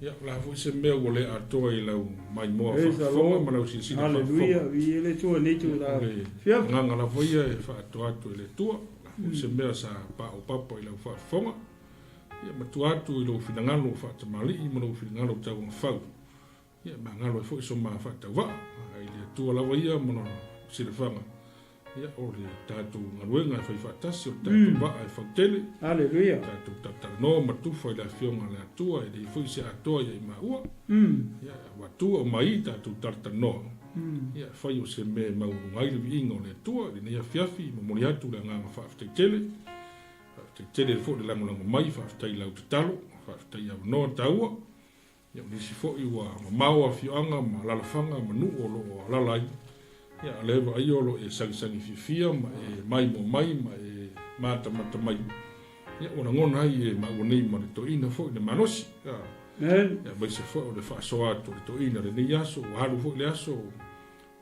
Ia, o le a foi se mea ua le atoa i lau maimoa faafofoga ma lau silasila faafofoga. Aleluia, viia le Atua i lenei itula O le afiafi. agaga lava ia e faaatoa atu e le Atua. O le a foi se mea sa paopapa i lau faafofoga, ia matua atu i lou finagalo faatamalii ma lou finagalo tauagafau, ia magalo ai foi so ma faatauvaa. Ai le Atua lava ia ma lona silafaga, ia o le tatou galuega e fai faatasi, o le tatou vaa e fautele. Aleluia. Tatou talatalanoa ma tufa i le Afioga a le Atua, e leai foi se atoa ia i maua. Ia avatu aumai tatou talatalanoa, ia e fai o se mea e maualuga ai le viiga o le Atua. I lenei afiafi, momoli atu le agaga faafetai tele. Faafetai tele foi le lagolago mai, faafetai i lau tatalo, faafetai i avanoa taua. Ia, o nisi foi ua mamao afioaga ma alalafaga ma nuu o lo o alala ai. Ia, a o lea e vaaia o lo o e sagisagi fiafia ma e maimoa mai ma e matamata mai. Ia, ua lagona ai e maua nei ma le toeaina foi le malosi. Ia, aemaise foi o le faasoa atu o le toeaina i lenei aso, ua alu foi le aso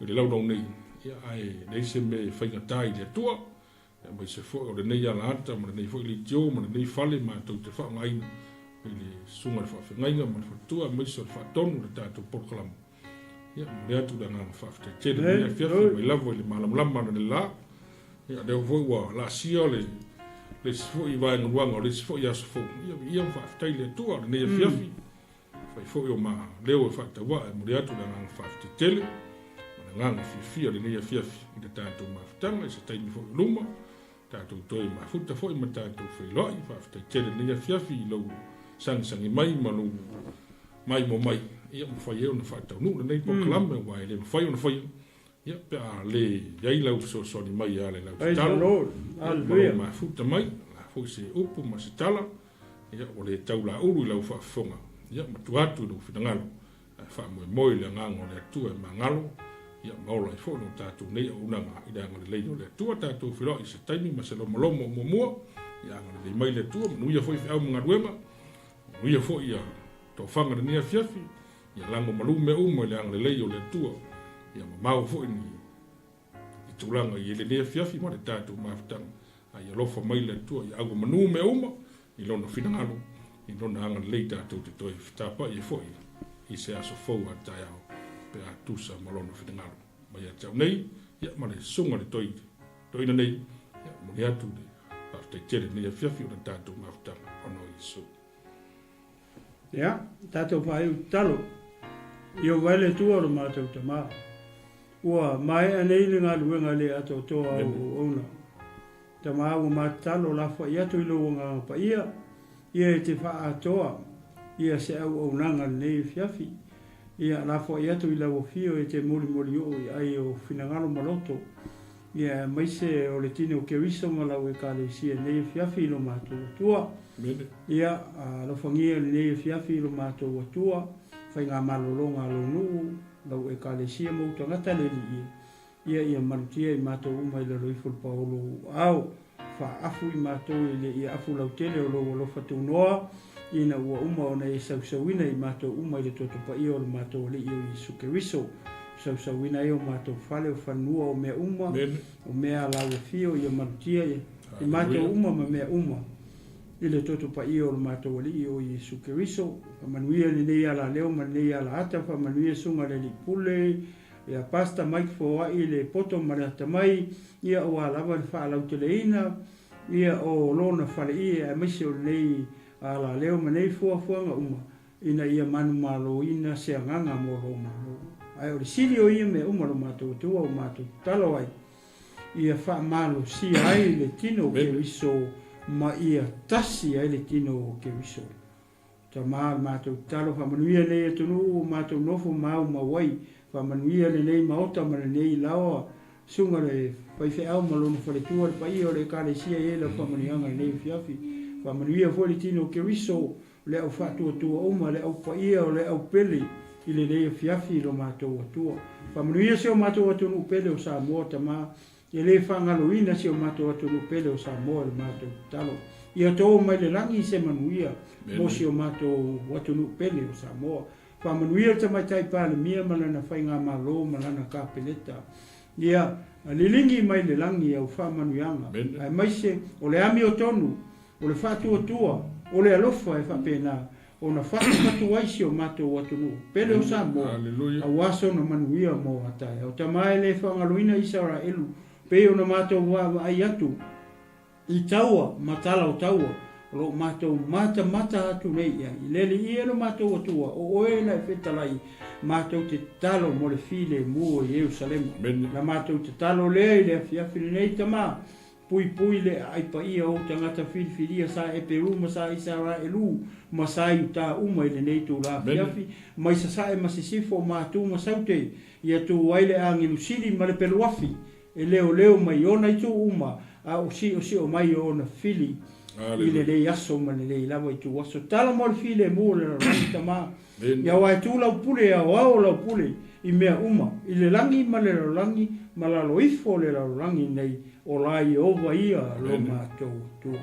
i le laulau nei. Ia, ae leai se mea e faigata i le Atua. Aemaise foi o lenei alaata ma lenei foi leitio ma lenei fale matou te faaaogaina i le susuga i le faafeagaiga ma le faletua aemaise o le faatonu o le tatou polokalama. Ia, momoli atu le agaga faafetai tele i lenei afiafi mai lava i le malamalama analeila. Ia, lea foi ua laasia le le isi foi vaega luaga o le isi foi aso fou. Ia, viia ma faafetai i le Atua i lenei afiafi. Fai foi o ma leo e faatauaa e momoli atu le agaga faafetai tele ma le agaga fiafia i lenei afiafi i le tatou mafutaga i se taimi foi o luma, tatou toe mafuta foi ma tatou feiloai. Faafetai tele i lenei afiafi i lou sagisagi mai ma lou maimoa mai, ia mafai ai ona faataunuu lenei polokalame aua e le mafai ona faia ia pe a le i ai lau fesoasoani mai e ala i lau tatalo ma lou mafuta mai, o le a foi se upu ma se tala, ia ua le tau laulu i lau faafofoga, ia matua atu i lou finagalo, ae faamoemoe i le agaga o le Atua e magalo, ia ma ola ai foi lo tatou nei auaunaga i le agalelei o le Atua. Tatou feiloai i se taimi ma se lomolomo muamua, ia agalelei mai le Atua, manuia foi feau ma galuega, manuia foi ia tofaga i lenei afiafi, Ia lago malu mea uma i le agalelei o le Atua, ia mamao foi ni i tulaga i lenei afiafi ma le tatou mafutaga, a ia alofa mai le Atua ia auamanu mea uma i Lona finagalo, i Lona agalelei tatou te toe fetapa'i ai foi i se aso fou a taeao pe a tusa ma Lona finagalo. Mai ia te au nei, ia ma le susuga i le toi toeaina nei, ia momoli atu le faafetai tele i lenei afiafi o le tatou mafutaga ona o Iesu. Ia, tatou faaiu tatalo. Ieova e le Atua o lo matou Tama. Ua maea nei le galuega le atoatoa a ou auauna. Tama ua matatalo lafoai atu i lou Agaga Paia, ia e te faaatoa ia se auaunaga lenei afiafi. Ia lafoai atu i lau afio e te molimoli oo i ai o finagalo ma loto. Ia aemaise o le tino o Keriso ma lau Ekalesia i lenei afiafi i lo matou Atua. Ia alofagia lenei afiafi i lo matou Atua, faigamalologa a lou nuu, lau Ekalesia ma ou tagata le Alii e. Ia ia malutia i matou uma i lalo ifo o le paolo o ou aao. Faaafu i matou i le ia afu lautele o lou alofa tunoa, ina ua uma ona e sausauina i matou uma i le toto paia o lo matou Alii o Iesu Keriso, sausauina ai o matou fale, o fanua, o mea uma, o mea a lau afio, ia malutia i matou uma ma mea uma, i le toto paia o lo matou Alii o Iesu Keriso. Faamanuia lenei alaleo ma lenei alaata, faamanuia susuga i le Alii Pule, Ia Pastor Mike Foai le poto ma le atamai, ia aua lava le faalauteleina ia o lona faleie aemaise o lenei alaleo ma nei fuafuaga uma ina ia manumaloina se agaga mo lo Malo. Ae o le sili o ia mea uma lo matou Atua ua matou tatalo ai. Ia faamalosia ai le tino o Keriso ma ia tasi ai le tino o Keriso. Tama, le matou tatalo, faamanuia lenei atunuu ua matou nofo ma aumau ai. Faamanuia lenei maota ma lenei laoa, susuga le faifeau ma lona faletua, le paia o le Ekalesia i ai lau faamanuiaga i lenei afiafi. Faamanuia foi le tino o Keriso, le au faatuatua uma, le au paia o le au pele i lenei afiafi i lo matou Atua. Faamanuia si o matou atunuu pele o Samoa, Tama, e le faagaloina si o matou atunuu pele o Samoa i le matou tatalo. Ia to mai le lagi se manuia mo si o matou atunuu pele o Samoa. Faamanuia le Tamaitai Palemia ma lana Faigamalo ma lana Kapeleta. Ia liligi mai le lagi au faamanuiaga, aemaise o le amiotonu O le faatuatua, o le alofa e faapena ona fatufatu ai si o matou atunuu pele o Samoa, aua sona manuia mo a taeao. Tama e le faagaloina Isaraelu, pei ona matou vaavaai atu i taua ma tala o taua, o lo o matou matamata atu nei i ai. I le Alii e lo matou Atua, o oe na e fetalai, matou te tatalo mo le filemu o Ierusalema. Na matou tatalo lea i le afiafi lenei, Tama, Puipui le aai paia o ou tagata filifilia sa Eperu ma sa Isaraelu ma sa Iuta uma i lenei itula afiafi, mai Sasae ma Sisifo, ma Atu ma Saute, ia tu ai le agelu sili ma le peluafi e leoleo mai ona itu uma, a o siosio mai o ona fili i lenei aso ma lenei lava itu aso. Tala mo le filemu o le lalolagi, Tama, ia aua e tu lau pule e aoao lau pule i mea uma, i le lagi ma le lalolagi ma lalo ifo o le lalolagi nei, o la Ieova ia lo matou Atua.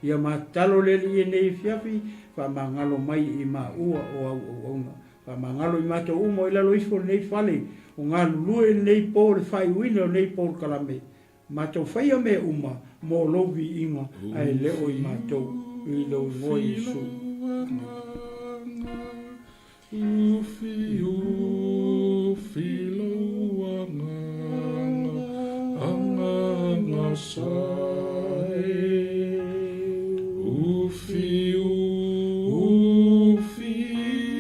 Ia matatalo le Alii enei afiafi, faamagalo mai i maua o au auauna. Faamagalo i matou uma o i lalo ifo o lenei fale, o galulue i lenei po le faaiuina o lenei polokalame. Matou faia mea uma mo lou viiga ae le o i matou, i lou igoa Iesu. Ufi ufi lou agaga, agaga sa e. Ufi ufi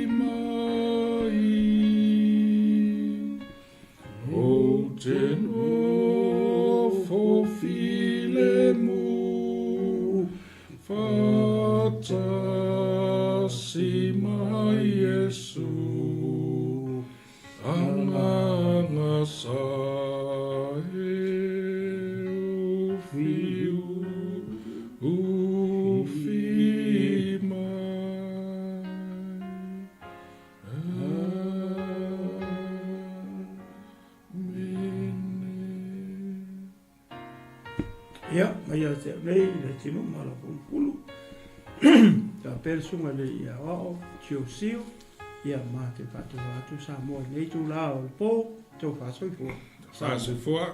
mai. Ou te nofo filemu, Fatasi ma Iesu, Agaga sa e ufi ufi mai. Ia, mai ia te au nei, le tino ma la pulupulu. Ta pēr sunga le ia o, tio sio, ia mā te whātua atu Samoa nei tū la o le pō, tō whāsoifua. Whāsoifua.